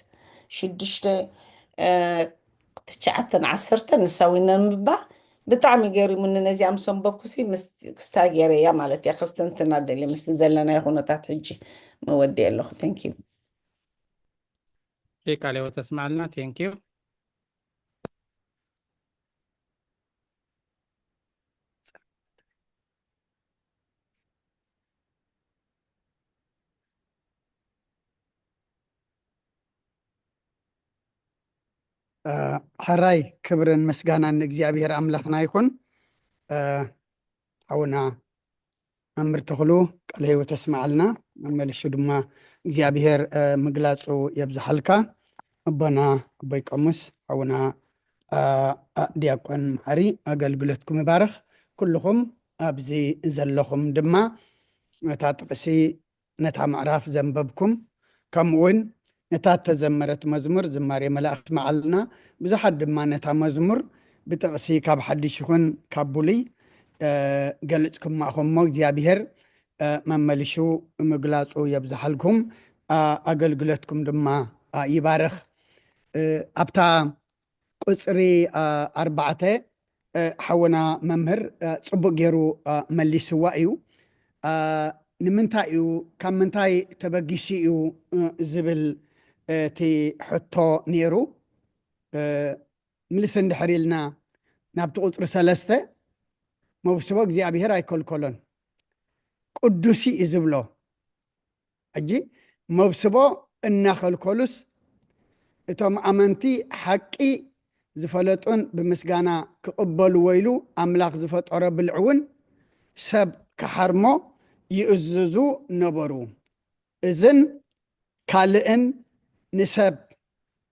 ሽዱሽተ እ፣ ትሽዓተን ዓሰርተን ንሳ እውን ነንብባ። ብጣዕሚ ገሪሙኒ። ነዚኣ ምስ ኣንበብኩሲ ምስ ክስታ ገይረያ ማለት እያ። ከስተንትና ደልየ ምስቲ ዘለናዮ ኩነታት ሕጂ መወዲ ኣለኹ። Thank you። ቃለ ሕይወት ተስማዕልና። Thank you። እ፣ ሕራይ ክብርን ምስጋናን ንእግዚኣብሔር ኣምላኽና ይኹን። እ፣ ሓውና መምህር ተኽሉ ቃለ ሕይወት ተስምዓልና፣ መመሊሱ ድማ እግዚኣብሔር እ፣ ምግላጹ የብዝሓልካ። ኣቦና ኣቦይ ቆሙስ ሓውና እ፣ እ፣ ዲያቆን መሓሪ ኣገልግሎትኩም ይባርኽ። ኩልኹም ኣብዚ ዘለኹም ድማ ነታ ጥቕሲ ነታ ምዕራፍ ዘንበብኩም፣ ከምኡ እውን ነታ እተዘመረት መዝሙር ዝማሬ መላእኽቲ መዓልና። ብዙሓት ድማ ነታ መዝሙር ብጥቕሲ ካብ ሓድሽ ይኹን ካብ ብሉይ እ፣ ገልጽኩማ ኢኹም እሞ እግዚኣብሔር እ፣ መመሊሹ ምግላጹ የብዝሓልኩም፣ እ፣ ኣገልግሎትኩም ድማ እ፣ ይባርኽ። እ፣ ኣብታ ቁጽሪ እ፣ ኣርባዕተ እ፣ ሓውና መምህር እ፣ ጽቡቕ ገይሩ እ፣ መሊስዋ እዩ። እ፣ ንምንታይ እዩ፣ ካብ ምንታይ ተበጊሱ እዩ እ፣ ዝብል እቲ ሕቶ ነይሩ። እ፣ ምልስ እንድሕር ኢልና ናብቲ ቁጽሪ ሰለስተ፣ መብስቦ እግዚኣብሔር ኣይከልከሎን፣ ቅዱስ እዩ ዝብሎ። ሕጂ መብስቦ እናኸልከሉስ እቶም ኣመንቲ ሓቂ ዝፈለጡን ብምስጋና ክቕበልዎ ኢሉ ኣምላኽ ዝፈጠሮ ብልዒ እውን ሰብ ክሓርሞ ይእዝዙ ነበሩ። እዝን ካልእን ንሰብ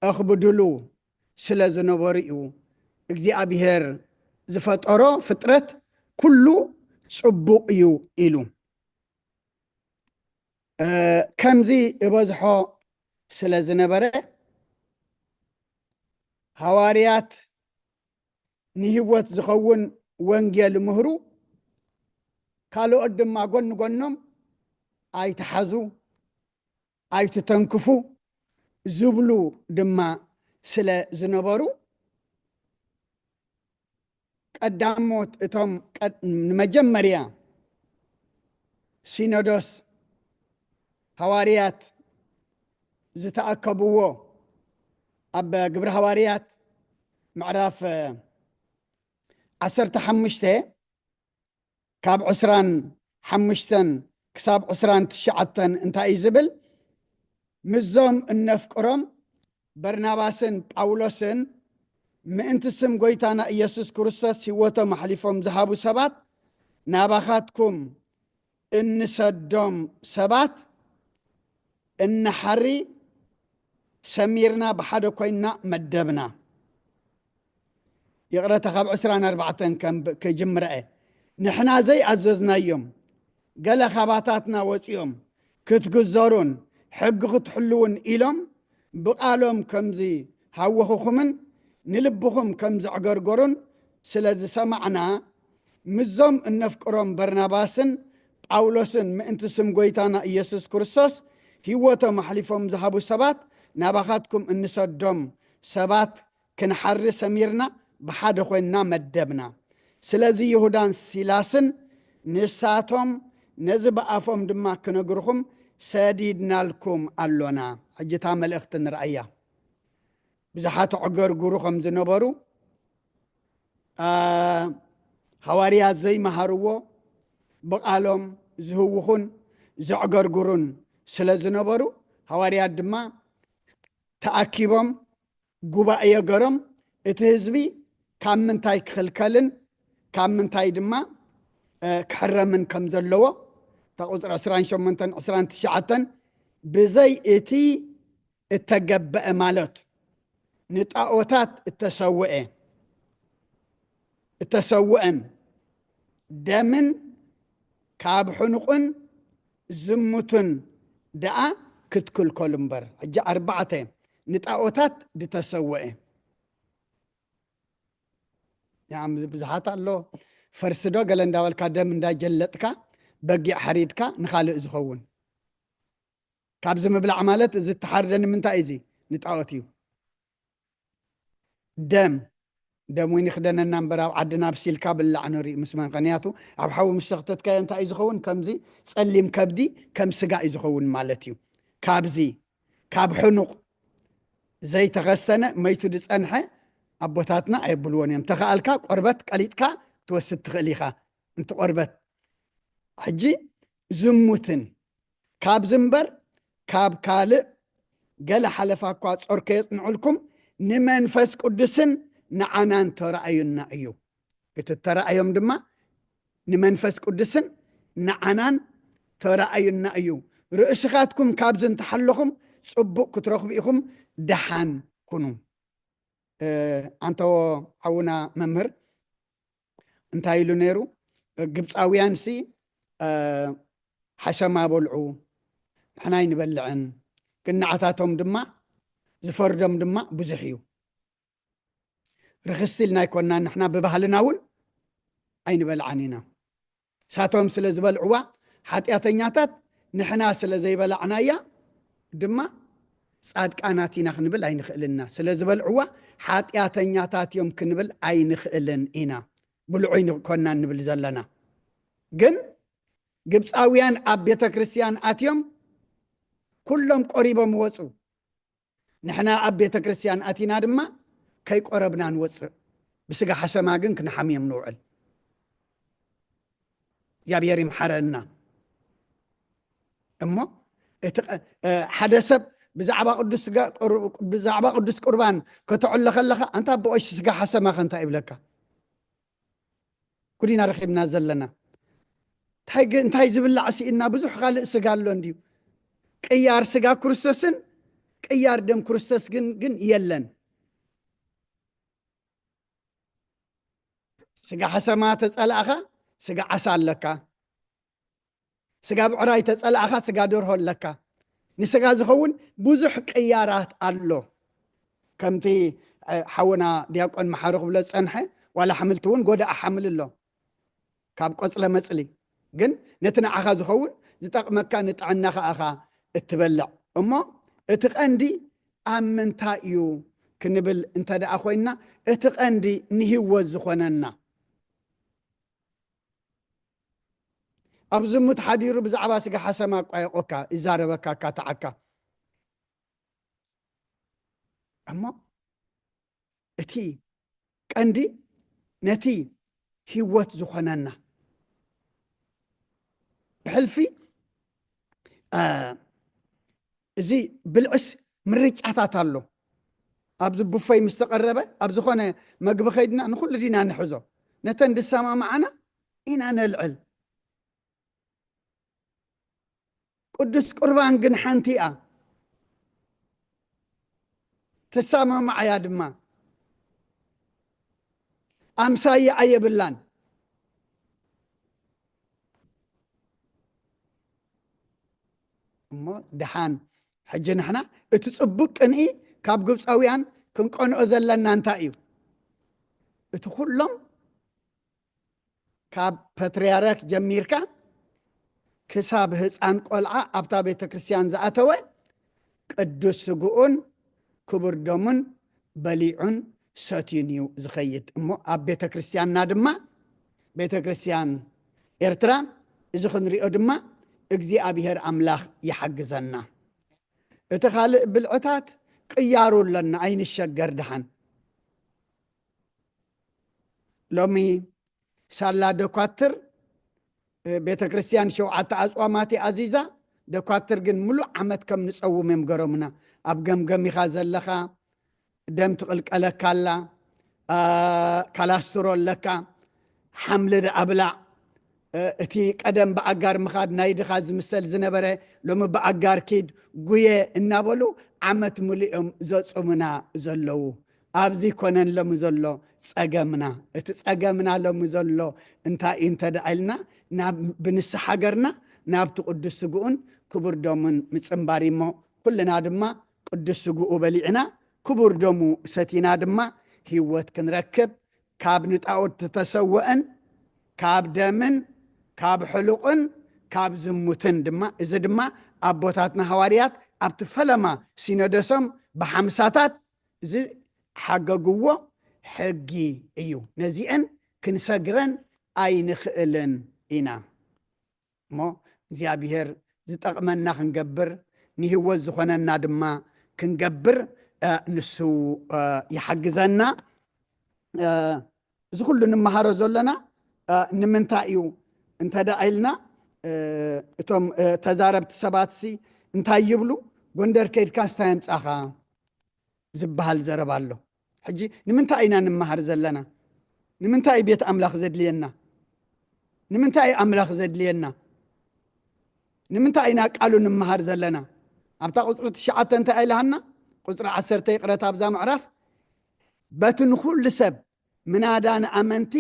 ኣኽብድሉ ስለ ዝነበሩ እዩ እግዚኣብሔር ዝፈጠሮ ፍጥረት ኩሉ ጽቡቕ እዩ ኢሉ። እ፣ ከምዚ እበዝሖ ስለ ዝነበረ ሃዋርያት ንህይወት ዝኸውን ወንጌል ምህሩ፣ ካልኦት ድማ ጎኒ ጎኖም ኣይትሓዙ፣ ኣይትተንክፉ ዝብሉ ድማ ስለ ዝነበሩ፣ ቀዳሞት እቶም ቀድ- ንመጀመርያ ሲኖዶስ ሃዋርያት ዝተኣከብዎ ኣብ ግብረ ሃዋርያት ምዕራፍ እ፣ ዓሰርተ ሓሙሽተ ካብ ዕስራን ሓሙሽተን ክሳብ ዕስራን ትሽዓተን እንታይ እዩ ዝብል? ምስዞም እነፍቅሮም በርናባስን ጳውሎስን ምእንቲ ስም ጎይታና ኢየሱስ ክርስቶስ ህይወቶም ኣሕሊፎም ዝሃቡ ሰባት ናባኻትኩም እንሰዶም ሰባት እንሓሪ ሰሚርና ብሓደ ኮይንና መደብና። ይቕረታ፣ ካብ ዕስራን ኣርባዕተን ከም ክጅምረ እየ። ንሕና ዘይኣዘዝናዮም ገለ ካባታትና ወፂኦም ክትግዘሩን ሕጊ ክትሕልውን ኢሎም ብቓሎም ከምዚ ሃወኹኹምን ንልብኹም ከም ዘዕገርገሩን ስለ ዝሰማዕና፣ ምስዞም እነፍቅሮም በርናባስን ጳውሎስን ምእንቲ ስም ጎይታና ኢየሱስ ክርስቶስ ህይወቶም ኣሕሊፎም ዝሃቡ ሰባት ናባኻትኩም እንሰዶም ሰባት ክንሓሪ ሰሚርና ብሓደ ኮይንና መደብና። ስለዚ ይሁዳን ሲላስን ንሳቶም ነዚ ብኣፎም ድማ ክነግርኹም ሰዲድናልኩም ኣሎና። ሕጂ እታ መልእኽቲ ንርኣያ። ብዙሓት ኣዕገርግሩ ከም ዝነበሩ፣ አ፣ ሃዋርያት ዘይመሃርዎ ብቓሎም ዝህውኹን ዘዕገርግሩን ስለ ዝነበሩ፣ ሃዋርያት ድማ ተኣኪቦም ጉባኤ ገሮም እቲ ህዝቢ ካብ ምንታይ ክኽልከልን ካብ ምንታይ ድማ እ፣ ክሕረምን ከም ዘለዎ እታ ቁፅሪ ዕስራን ሸሞንተን ዕስራን ትሽዓተን ብዘይ እቲ እተገበአ ማለት ንጣኦታት እተሰውአ፣ እተሰውአን ደምን ካብ ሕኑቕን ዝሙትን ደኣ ክትክልከሉ እምበር። ሕጂ ኣርባዕተ ንጣኦታት ዝተሰውአ። ያም ብዙሓት ኣሎ። ፈርሲ ዶ ገለ እንዳበልካ ደም እንዳጀለጥካ በጊዕ ሓሪድካ ንኻልእ ዝኸውን። ካብዚ ምብላዕ ማለት እዚ እተሓርደ ንምንታይ እዩ? እዚ ንጣኦት እዩ። ደም፣ ደም እውን ይኽደነና እምበር ኣብ ዓድና ኣብሲልካ ብላዕ ንርኢ ምስ መን። ምኽንያቱ ኣብ ሓዊ ምስ ሰኽተትካዮ እንታይ እዩ ዝኸውን? ከምዚ ጸሊም ከብዲ ከም ስጋ እዩ ዝኸውን ማለት እዩ። ካብዚ፣ ካብ ሕኑቕ ዘይተኸሰነ መይቱ ዝጸንሐ ኣቦታትና ኣየብልዎን እዮም። ተኸኣልካ ቆርበት ቀሊጥካ ትወስድ ትኽእል ኢኻ። እንተ ቆርበት ሕጂ ዝሙትን ካብዚ እምበር ካብ ካልእ ገለ ሓለፋ እኳ ጾር ከየጽንዑልኩም ንመንፈስ ቅዱስን ንዓናን ተራእዩና እዩ። እቲ ተራእዮም ድማ ንመንፈስ ቅዱስን ንዓናን ተራእዩና እዩ። ርእስኻትኩም ካብዚ እንተሓለኹም ጽቡቕ ክትረኽቡ ኢኹም፣ ደሓን ኩኑ። እ፣ ኣንተዎ ሓውና መምህር እንታይ ኢሉ ነይሩ? ግብፃውያንሲ፣ እ፣ ሓሸማ በልዑ፣ ንሕና ኣይንበልዕን፣ ግን ንዓታቶም ድማ ዝፈርዶም ድማ ብዙሕ እዩ። ርኽስ ኢልና ኣይኮንና፣ ንሕና ብባህልና እውን ኣይንበልዓን ኢና። ሳቶም ስለ ዝበልዕዋ ሓጢኣተኛታት፣ ንሕና ስለ ዘይበላዕናያ ድማ ጻድቃናት ኢና ክንብል ኣይንኽእልና። ስለ ዝበልዕዋ ሓጢኣተኛታት እዮም ክንብል ኣይንኽእልን ኢና። ብልዑ ኣይኮንና ንብል ዘለና። ግን ግብፃውያን ኣብ ቤተ ክርስቲያን ኣትዮም ኩሎም ቆሪቦም ወፁ። ንሕና ኣብ ቤተ ክርስቲያን ኣቲና ድማ ከይቆረብና ንወፅእ። ብስጋ ሓሰማ ግን ክንሓምዮም ንውዕል። እግዚኣብሔር ይምሓረና። እሞ እቲ ቀ-፣ እ፣ ሓደ ሰብ ብዛዕባ ቅዱስ ስጋ ቁር-፣ ብዛዕባ ቅዱስ ቁርባን ከተዕሎ ከለኻ፣ ኣንታ ኣቦ ቀሺ፣ ስጋ ሓሰማ ከ እንታይ ይብለካ? ኩዲና ረኺብና ዘለና። እንታይ ግ-፣ እንታይ ዝብላዕ ስኢና? ብዙሕ ካልእ ስጋ ኣሎ እንድዩ። ቅያር ስጋ ክርስቶስን ቅያር ደም ክርስቶስ ግን፣ ግን የለን። ስጋ ሓሰማ ተጸላእኻ፣ ስጋ ዓሳ ኣለካ። ስጋ ብዕራይ ተጸላእኻ፣ ስጋ ደርሆ ኣለካ። ንስጋ ዝኸውን ብዙሕ ቅያራት ኣሎ። ከምቲ፣ እ፣ ሓውና ዲያቆን መሓሪ ክብሎ ዝጸንሐ፣ ዋላ ኣሕምልቲ እውን ጎዳኢ ሓምሊ ኣሎ። ካብ ቆጽለ መጽሊ። ግን ነቲ ንዓኻ ዝኸውን ዝጠቕመካ ንጥዕናኻ ኢኻ እትበልዕ። እሞ እቲ ቀንዲ ኣብ ምንታይ እዩ ክንብል እንተ ደኣ ኮይንና፣ እቲ ቀንዲ ንህይወት ዝኾነና። ኣብ ዝሙት ሓዲሩ ብዛዕባ ስጋ ሓሰማ ኣቋየቖካ፣ ይዛረበካ፣ ኣካትዓካ። እሞ እቲ ቀንዲ ነቲ ህይወት ዝኾነና። ብሕልፊ፣ እ፣ እዚ ብልዕስ ምርጫታት ኣሎ። ኣብዚ ቡፈይ ምስ ተቐረበ፣ ኣብ ዝኾነ መግቢ ከይድና ንኹሉ ዲና ንሕዞ። ነተን ዝሰማማዓና ኢና ነልዕል። ቅዱስ ቁርባን ግን ሓንቲ እያ። ትሰማማዕ እያ ድማ። ኣምሳያ ኣየብላን። እሞ ደሓን፣ ሕጂ ንሕና እቲ ጽቡቅ ቅንኢ ካብ ግብጻውያን ክንቀንኦ ዘለና እንታይ እዩ? እቲ ኩሎም ካብ ፓትርያርክ ጀሚርካ ክሳብ ህፃን ቆልዓ ኣብታ ቤተ ክርስቲያን ዝኣተወ ቅዱስ ስግኡን ክቡር ደሙን በሊዑን ሰትዩን እዩ ዝኸይድ። እሞ ኣብ ቤተ ክርስቲያንና ድማ፣ ቤተ ክርስቲያን ኤርትራ፣ እዚ ክንሪኦ ድማ እግዚኣብሔር ኣምላኽ ይሓግዘና። እቲ ካልእ ብልዕታት ቅያሩ ኣለና፣ ኣይንሸገር ድሓን። ሎሚ ሳላ ደኳትር፣ እ፣ ቤተ ክርስቲያን ሸውዓተ ኣጽዋማት ኣዚዛ፣ ደኳትር ግን ምሉእ ዓመት ከም ንጸውም እዮም ገሮምና። ኣብ ገምገም ኢኻ ዘለኻ፣ ደም ትቕልቀለካ ኣላ፣ ኣ፣ ካላስትሮ ኣለካ፣ ሓምሊ ደኣ ብላዕ፣ እቲ ቀደም ብኣጋር ምኻድ ናይ ድኻ ዝምሰል ዝነበረ፣ ሎሚ ብኣጋር ኪድ፣ ጉየ እናበሉ ዓመት ሙሉእ እዮም ዘጹሙና ዘለዉ። ኣብዚ ኮነን ሎሚ ዘሎ ጸገምና። እቲ ጸገምና ሎሚ ዘሎ እንታይ እዩ እንተ ደኣ ኢልና፣ ናብ፣ ብንስሓ ሃገርና ናብቲ ቅዱስ ስግኡን ክቡር ደሙን ምጽንባር እሞ፣ ኩልና ድማ ቅዱስ ስግኡ በሊዕና ክቡር ደሙ ሰቲና ድማ ህይወት ክንረክብ፣ ካብ ንጣኦት ዝተሰወአን፣ ካብ ደምን፣ ካብ ሕሉቕን፣ ካብ ዝሙትን ድማ፣ እዚ ድማ ኣቦታትና ሃዋርያት ኣብቲ ፈለማ ሲኖዶሶም ብሓምሳታት ዝሓገግዎ ሕጊ እዩ። ነዚአን ክንሰግረን ኣይንኽእልን ኢና። እሞ እግዚኣብሔር ዝጠቕመና ክንገብር፣ ንህይወት ዝኾነና ድማ ክንገብር፣ እ፣ ንሱ፣ እ፣ ይሓግዘና። እ፣ እዚ ኩሉ ንመሃሮ ዘለና፣ እ፣ ንምንታይ እዩ እንተ ደኣ ኢልና፣ እ፣ እቶም፣ እ፣ ተዛረብቲ ሰባትሲ እንታይ ይብሉ? ጎንደር ከይድካስ እንታይ ኣምጻኻ? ዝበሃል ዘረባ ኣሎ። ሕጂ ንምንታይ ኢና ንመሃር ዘለና? ንምንታይ እዩ ቤት ኣምላኽ ዘድልየና? ንምንታይ እዩ ኣምላኽ ዘድልየና? ንምንታይ ኢና ቃሉ ንመሃር ዘለና? ኣብታ ቁጽሪ ትሽዓተ እንታይ ኢላሃና? ቁጽሪ ዓሰርተ ይቕረታ፣ ኣብዛ ምዕራፍ፣ በቲ ንኹሉ ሰብ ምናዳ ንኣመንቲ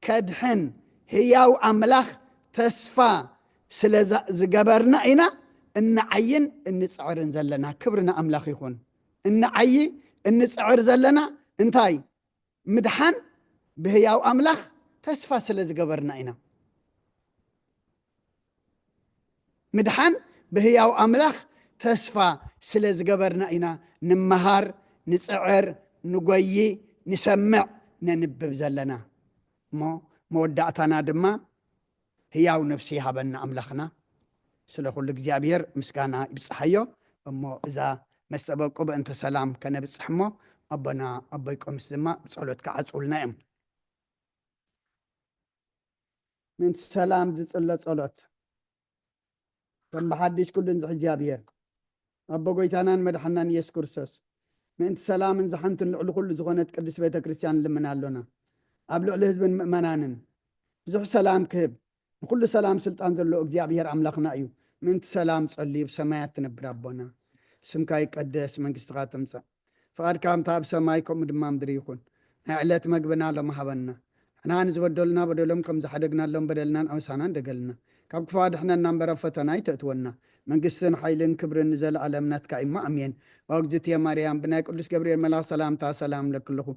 ከድሕን ህያው ኣምላኽ ተስፋ ስለ ዛ-፣ ዝገበርና ኢና እንዓይን እንጽዕርን ዘለና። ክብሪ ንኣምላኽ ይኹን። እንዓዪ እንጽዕር ዘለና እንታይ? ምድሓን ብህያው ኣምላኽ ተስፋ ስለ ዝገበርና ኢና። ምድሓን ብህያው ኣምላኽ ተስፋ ስለ ዝገበርና ኢና ንመሃር፣ ንጽዕር፣ ንጎዪ፣ ንሰምዕ፣ ነንብብ ዘለና። እሞ መወዳእታና ድማ ህያው ነፍሲ ይሃበና ኣምላኽና። ስለ ኩሉ እግዚኣብሔር ምስጋና ይብጽሓዮ። እሞ እዛ መስተበቁ በእንተ ሰላም ከነብጽሕ እሞ ኣቦና ኣቦይ ቆምስ ድማ ብጸሎት ክዓጽውልና እዮም። ምእንቲ ሰላም ዝጽለ ጸሎት። ከም ብሓድሽ ኩሉ ንዝሕ እግዚኣብሔር ኣቦ ጎይታናን መድሓናን ኢየሱስ ክርስቶስ፣ ምእንቲ ሰላምን ዝሓንትን ልዕሊ ኩሉ ዝኾነት ቅድስት ቤተ ክርስቲያን ንልምን ኣሎና። ኣብ ልዕሊ ህዝብን ምእመናንን ብዙሕ ሰላም ክህብ፣ ንኩሉ ሰላም ስልጣን ዘለዎ እግዚኣብሔር ኣምላኽና እዩ። ምእንቲ ሰላም ጸልዩ። ብሰማያት ትነብር ኣቦና፣ ስምካ ይቀደስ፣ መንግስትኻ ትምጻእ፣ ፍቓድካ ከምታ ኣብ ሰማይ ከምኡ ድማ ምድሪ ይኹን። ናይ ዕለት መግብና ሎም ሃበና። ንሕና ንዝበደሉና በደሎም ከም ዝሓደግናሎም በደልናን ኣውሳናን ደገልና። ካብ ክፉ ኣድሕነና እምበር ኣብ ፈተና ኣይተእትወና። መንግስትን ሓይልን ክብርን ንዘለኣለም ናትካ እሞ ኣሜን። ኦ እግዝእትየ ማርያም፣ ብናይ ቅዱስ ገብርኤል መልኣኽ ሰላምታ ሰላም እብለኪ ኣለኹ።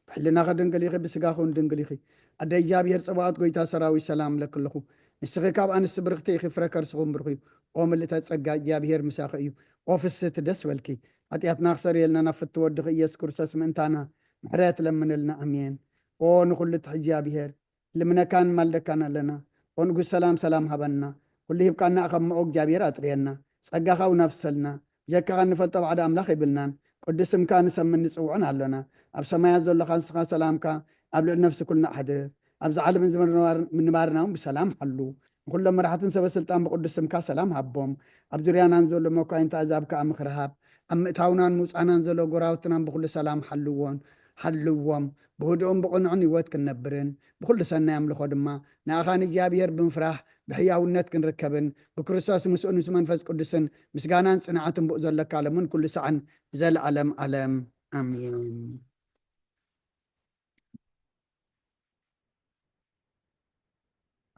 ብሕልናኺ ድንግል ኢኺ፣ ብስጋኺ እውን ድንግል ኢኺ። ኣደ እግዚኣብሔር ጸባኦት፣ ጎይታ ሰራዊት፣ ሰላም እብለኪ ኣለኹ። ንስኺ ካብ ኣንስቲ ብርኽቲ ኢኺ፣ ፍረ ከርስኺ እውን ብሩኽ እዩ። ኦ ምልእተ ጸጋ፣ እግዚኣብሔር ምሳኺ እዩ። ኦ ፍስህቲ፣ ደስ በልኪ። ሓጢኣትና ክሰርየልና ናብ ፍትው ወድኺ ኢየሱስ ክርስቶስ ምእንታና ምሕረት ለምንልና። ኣሜን። ኦ ንኹሉ ትሕዚ እግዚኣብሔር፣ ልምነካን ማልደካን ኣለና። ኦ ንጉስ ሰላም፣ ሰላም ሃበና። ኩሉ ሂብካና ኣኸ እሞ እግዚኣብሔር ኣጥርየና። ጸጋኻ እውን ኣፍሰልና። ብጀካኻ እንፈልጦ ባዕዲ ኣምላኽ የብልናን። ቅዱስ ስምካ ንሰምን ንጽውዕን ኣሎና። ኣብ ሰማያት ዘሎኻ ንስኻ ሰላምካ ኣብ ልዕሊ ነፍሲ ኩልና ኣሕድር። ኣብዚ ዓለምን እዚ ምንባር-፣ ምንባርና እውን ብሰላም ሓሉ። ንኹሎም መራሕትን ሰበ ስልጣን ብቅዱስ ስምካ ሰላም ሃቦም። ኣብ ዙርያናን ዘሎ መኳይንቲ ኣዛብ ከኣ ምኽሪ ሃብ። ኣብ ምእታውናን ምውጻእናን ዘሎ ጎራውትናን ብኹሉ ሰላም ሓልዎን፣ ሓልዎም። ብህዱእን ብቕኑዕን ህይወት ክንነብርን ብኹሉ ሰናይ ኣምልኾ ድማ ንኣኻ ንእግዚኣብሔር ብምፍራሕ ብሕያውነት ክንርከብን ብክርስቶስ ምስኡን ምስ መንፈስ ቅዱስን ምስጋናን ጽንዓትን ብኡ ዘለካ ሎምን ኩሉ ሰዓን ንዘለኣለም ዓለም። ኣሜን።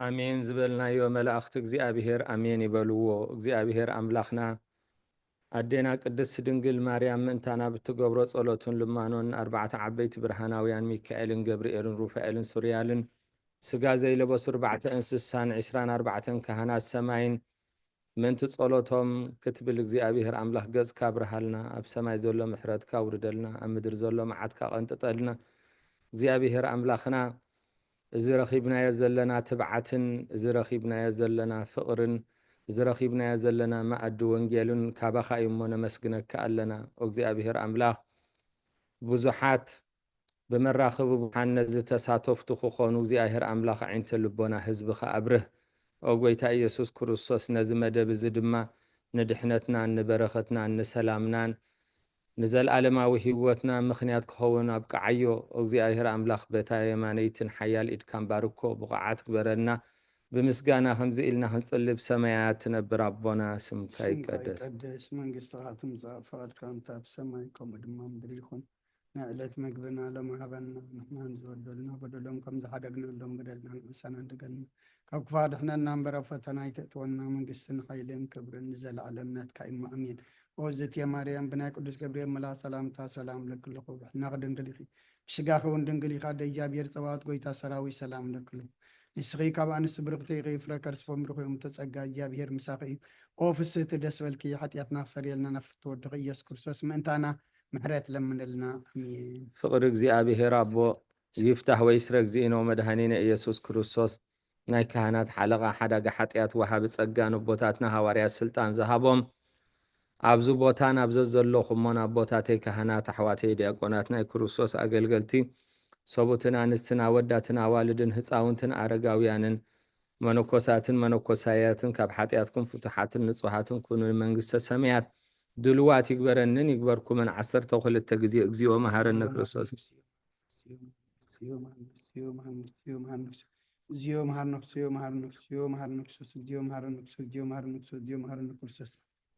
ኣሜን ዝበልናዮ መላእኽቲ እግዚኣብሔር ኣሜን ይበልዎ። እግዚኣብሔር ኣምላኽና ኣዴና ቅድስት ድንግል ማርያም ምእንታና ብትገብሮ ጸሎትን ልማኖን ኣርባዕተ ዓበይቲ ብርሃናውያን ሚካኤልን ገብርኤልን ሩፋኤልን ሱርያልን ስጋ ዘይለበሱ ኣርባዕተ እንስሳን ዕስራን ኣርባዕተን ካህናት ሰማይን ምእንቲ ጸሎቶም ክትብል እግዚኣብሔር ኣምላኽ ገጽካ ኣብርሃልና፣ ኣብ ሰማይ ዘሎ ምሕረትካ ኣውርደልና፣ ኣብ ምድሪ ዘሎ መዓትካ ቀንጥጠልና። እግዚኣብሔር ኣምላኽና እዚ ረኺብናዮ ዘለና ትብዓትን እዚ ረኺብናዮ ዘለና ፍቕርን እዚ ረኺብናዮ ዘለና መኣዲ ወንጌልን ካባኻ እዩ እሞ ነመስግነካ ኣለና። ኦ እግዚኣብሔር ኣምላኽ ብዙሓት ብመራኽቢ ብዙሓን ነዚ ተሳተፍቱ ክኾኑ እግዚኣብሔር ኣምላኽ ኣዒንቲ ልቦና ህዝብኻ ኣብርህ። ኦ ጎይታ ኢየሱስ ክርስቶስ ነዚ መደብ እዚ ድማ ንድሕነትናን ንበረኸትናን ንሰላምናን ንዘለኣለማዊ ህይወትና ምኽንያት ክኸውን ኣብቅዓዮ። ኦ እግዚኣብሔር ኣምላኽ በታ የማነይትን ሓያል ኢድካን ባርኮ፣ ብቑዓት ግበረና። ብምስጋና ከምዚ ኢልና ክንጽሊ፣ ብሰማያት ትነብር ኣቦና፣ ስምካ ስምካ ይቀደስ። ይቀደስ፣ መንግስትኻ ትምጻእ፣ ፍቓድካ ከምታ ብሰማይ ከምኡ ድማ ምድሪ ይኹን። ንዕለት መግብና ሎም ሃበና፣ ንሕናን ዝበደሉና በደሎም ከም ዝሓደግናሎም በደልና ንዕሳና እንደገና። ካብ ክፋ ድሕነና እምበር ኣብ ፈተና ኣይተእትወና፣ መንግስትን ሓይልን ክብርን ንዘለዓለም ናትካ እዩ። ኣሜን። ኦ ዝትየ ማርያም፣ ብናይ ቅዱስ ገብርኤል መልኣኽ ሰላምታ ሰላም ለኪ ኣለኹ፣ ብሕልናኺ ድንግል ኢኺ፣ ብስጋኺ እውን ድንግል ኢኻ፣ ኣደ እግዚኣብሔር ጸባኦት ጎይታ ሰራዊት ሰላም ለኪ ኣለኹ። ንስኺ ካብ ኣንስቲ ብርኽቲ ኢኺ፣ ፍረ ከርስኪ ፍሬ ዮም ተጸጋ፣ እግዚኣብሔር ምሳኺ እዩ። ኦ ፍስህቲ ደስ በልኪ፣ ሓጢኣትና ክሰርየልና ናብ ፍትወ ወድኺ ኢየሱስ ክርስቶስ ምእንታና ምሕረት ለምንልና። ኣሜን። ፍቕሪ እግዚኣብሔር ኣቦ ይፍታህ ወይስረ፣ እግዚኣብእነ ወመድኃኒነ ኢየሱስ ክርስቶስ ናይ ካህናት ሓለቓ፣ ሓዳጋ ሓጢኣት፣ ወሃቢ ጸጋ፣ ነቦታትና ሃዋርያት ስልጣን ዝሃቦም፣ ኣብዚ ቦታን ኣብ ዘዘለኹሞን ኣቦታተይ ካህናት፣ ኣሕዋተይ ዲያቆናት፣ ናይ ክርስቶስ ኣገልገልቲ፣ ሰብኡትን ኣንስትን፣ ኣወዳትን ኣዋልድን፣ ህፃውንትን ኣረጋውያንን፣ መነኮሳትን መነኮሳያትን ካብ ሓጢኣትኩም ፍቱሓትን ንጹሃትን ኩኑ፣ ንመንግስተ ሰማያት ድልዋት ይግበረንን ይግበርኩምን። ዓሰርተ ክልተ ግዜ እግዚኦ መሐረነ ክርስቶስ።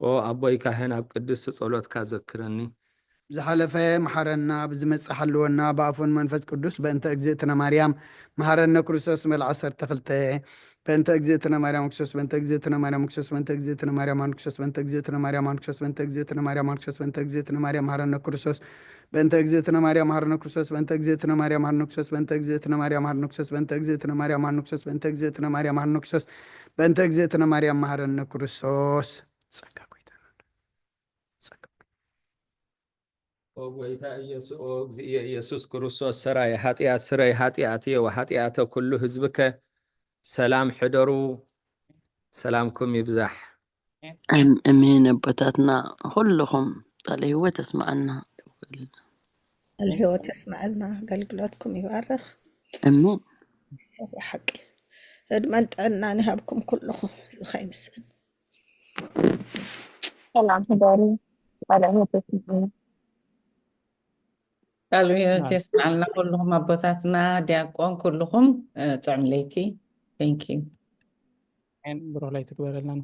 ኦ ኣቦይ ካህን፣ ኣብ ቅድስቲ ጸሎትካ ዘክረኒ። ዝሓለፈ መሓረና፣ ብዝመጽእ ሓልወና፣ ብኣፉን መንፈስ ቅዱስ። በእንተ እግዝእትነ ማርያም መሓረነ ክርስቶስ። መል ዓሰርተ ክልተ። በእንተ እግዝእትነ ማርያም ክርስቶስ፣ በእንተ እግዝእትነ ማርያም ክርስቶስ፣ በእንተ እግዝእትነ ማርያም ክርስቶስ፣ በእንተ እግዝእትነ ማርያም ክርስቶስ፣ በእንተ እግዝእትነ ማርያም ክርስቶስ፣ በእንተ እግዝእትነ ማርያም መሓረነ ክርስቶስ። በእንተ እግዝእትነ ማርያም መሓረነ ክርስቶስ፣ በእንተ እግዝእትነ ማርያም መሓረነ ክርስቶስ፣ በእንተ እግዝእትነ ማርያም መሓረነ ክርስቶስ፣ በእንተ እግዝእትነ ማርያም መሓረነ ክርስቶስ፣ በእንተ እግዝእትነ ማርያም መሓረነ ክርስቶስ። ጸጋ ጎይታና። ጸጋ። ኦ ጎይታ ኢየሱስ፣ ኦ እግዚእ ኢየሱስ ክርስቶስ፣ ሰራይ ኃጢአት፣ ስረይ ኃጢአትየ ወኃጢአተ ኩሉ ህዝብከ። ሰላም ሕደሩ፣ ሰላምኩም ይብዛሕ። ኣም- ኣሜን። ኣቦታትና ኩልኹም ቃለ ህይወት ኣስምዓልና። ቃለ ህይወት የስምዐልና፣ ኣገልግሎትኩም ይባርኽ። ኣሜን። ብሓቂ ዕድመን ጥዕናን ይሃብኩም ኩልኹም። ዝኸይምስን ሰላም ሕደሩ። ቃለ ህይወት የስምዐልና። ቃለ ህይወት የስምዓልና ኩልኹም ኣቦታትና፣ ዲያቆን ኩልኹም፣ እ፣ ጥዑም ለይቲ። Thank you። ብሩህ ለይቲ ግበረልና።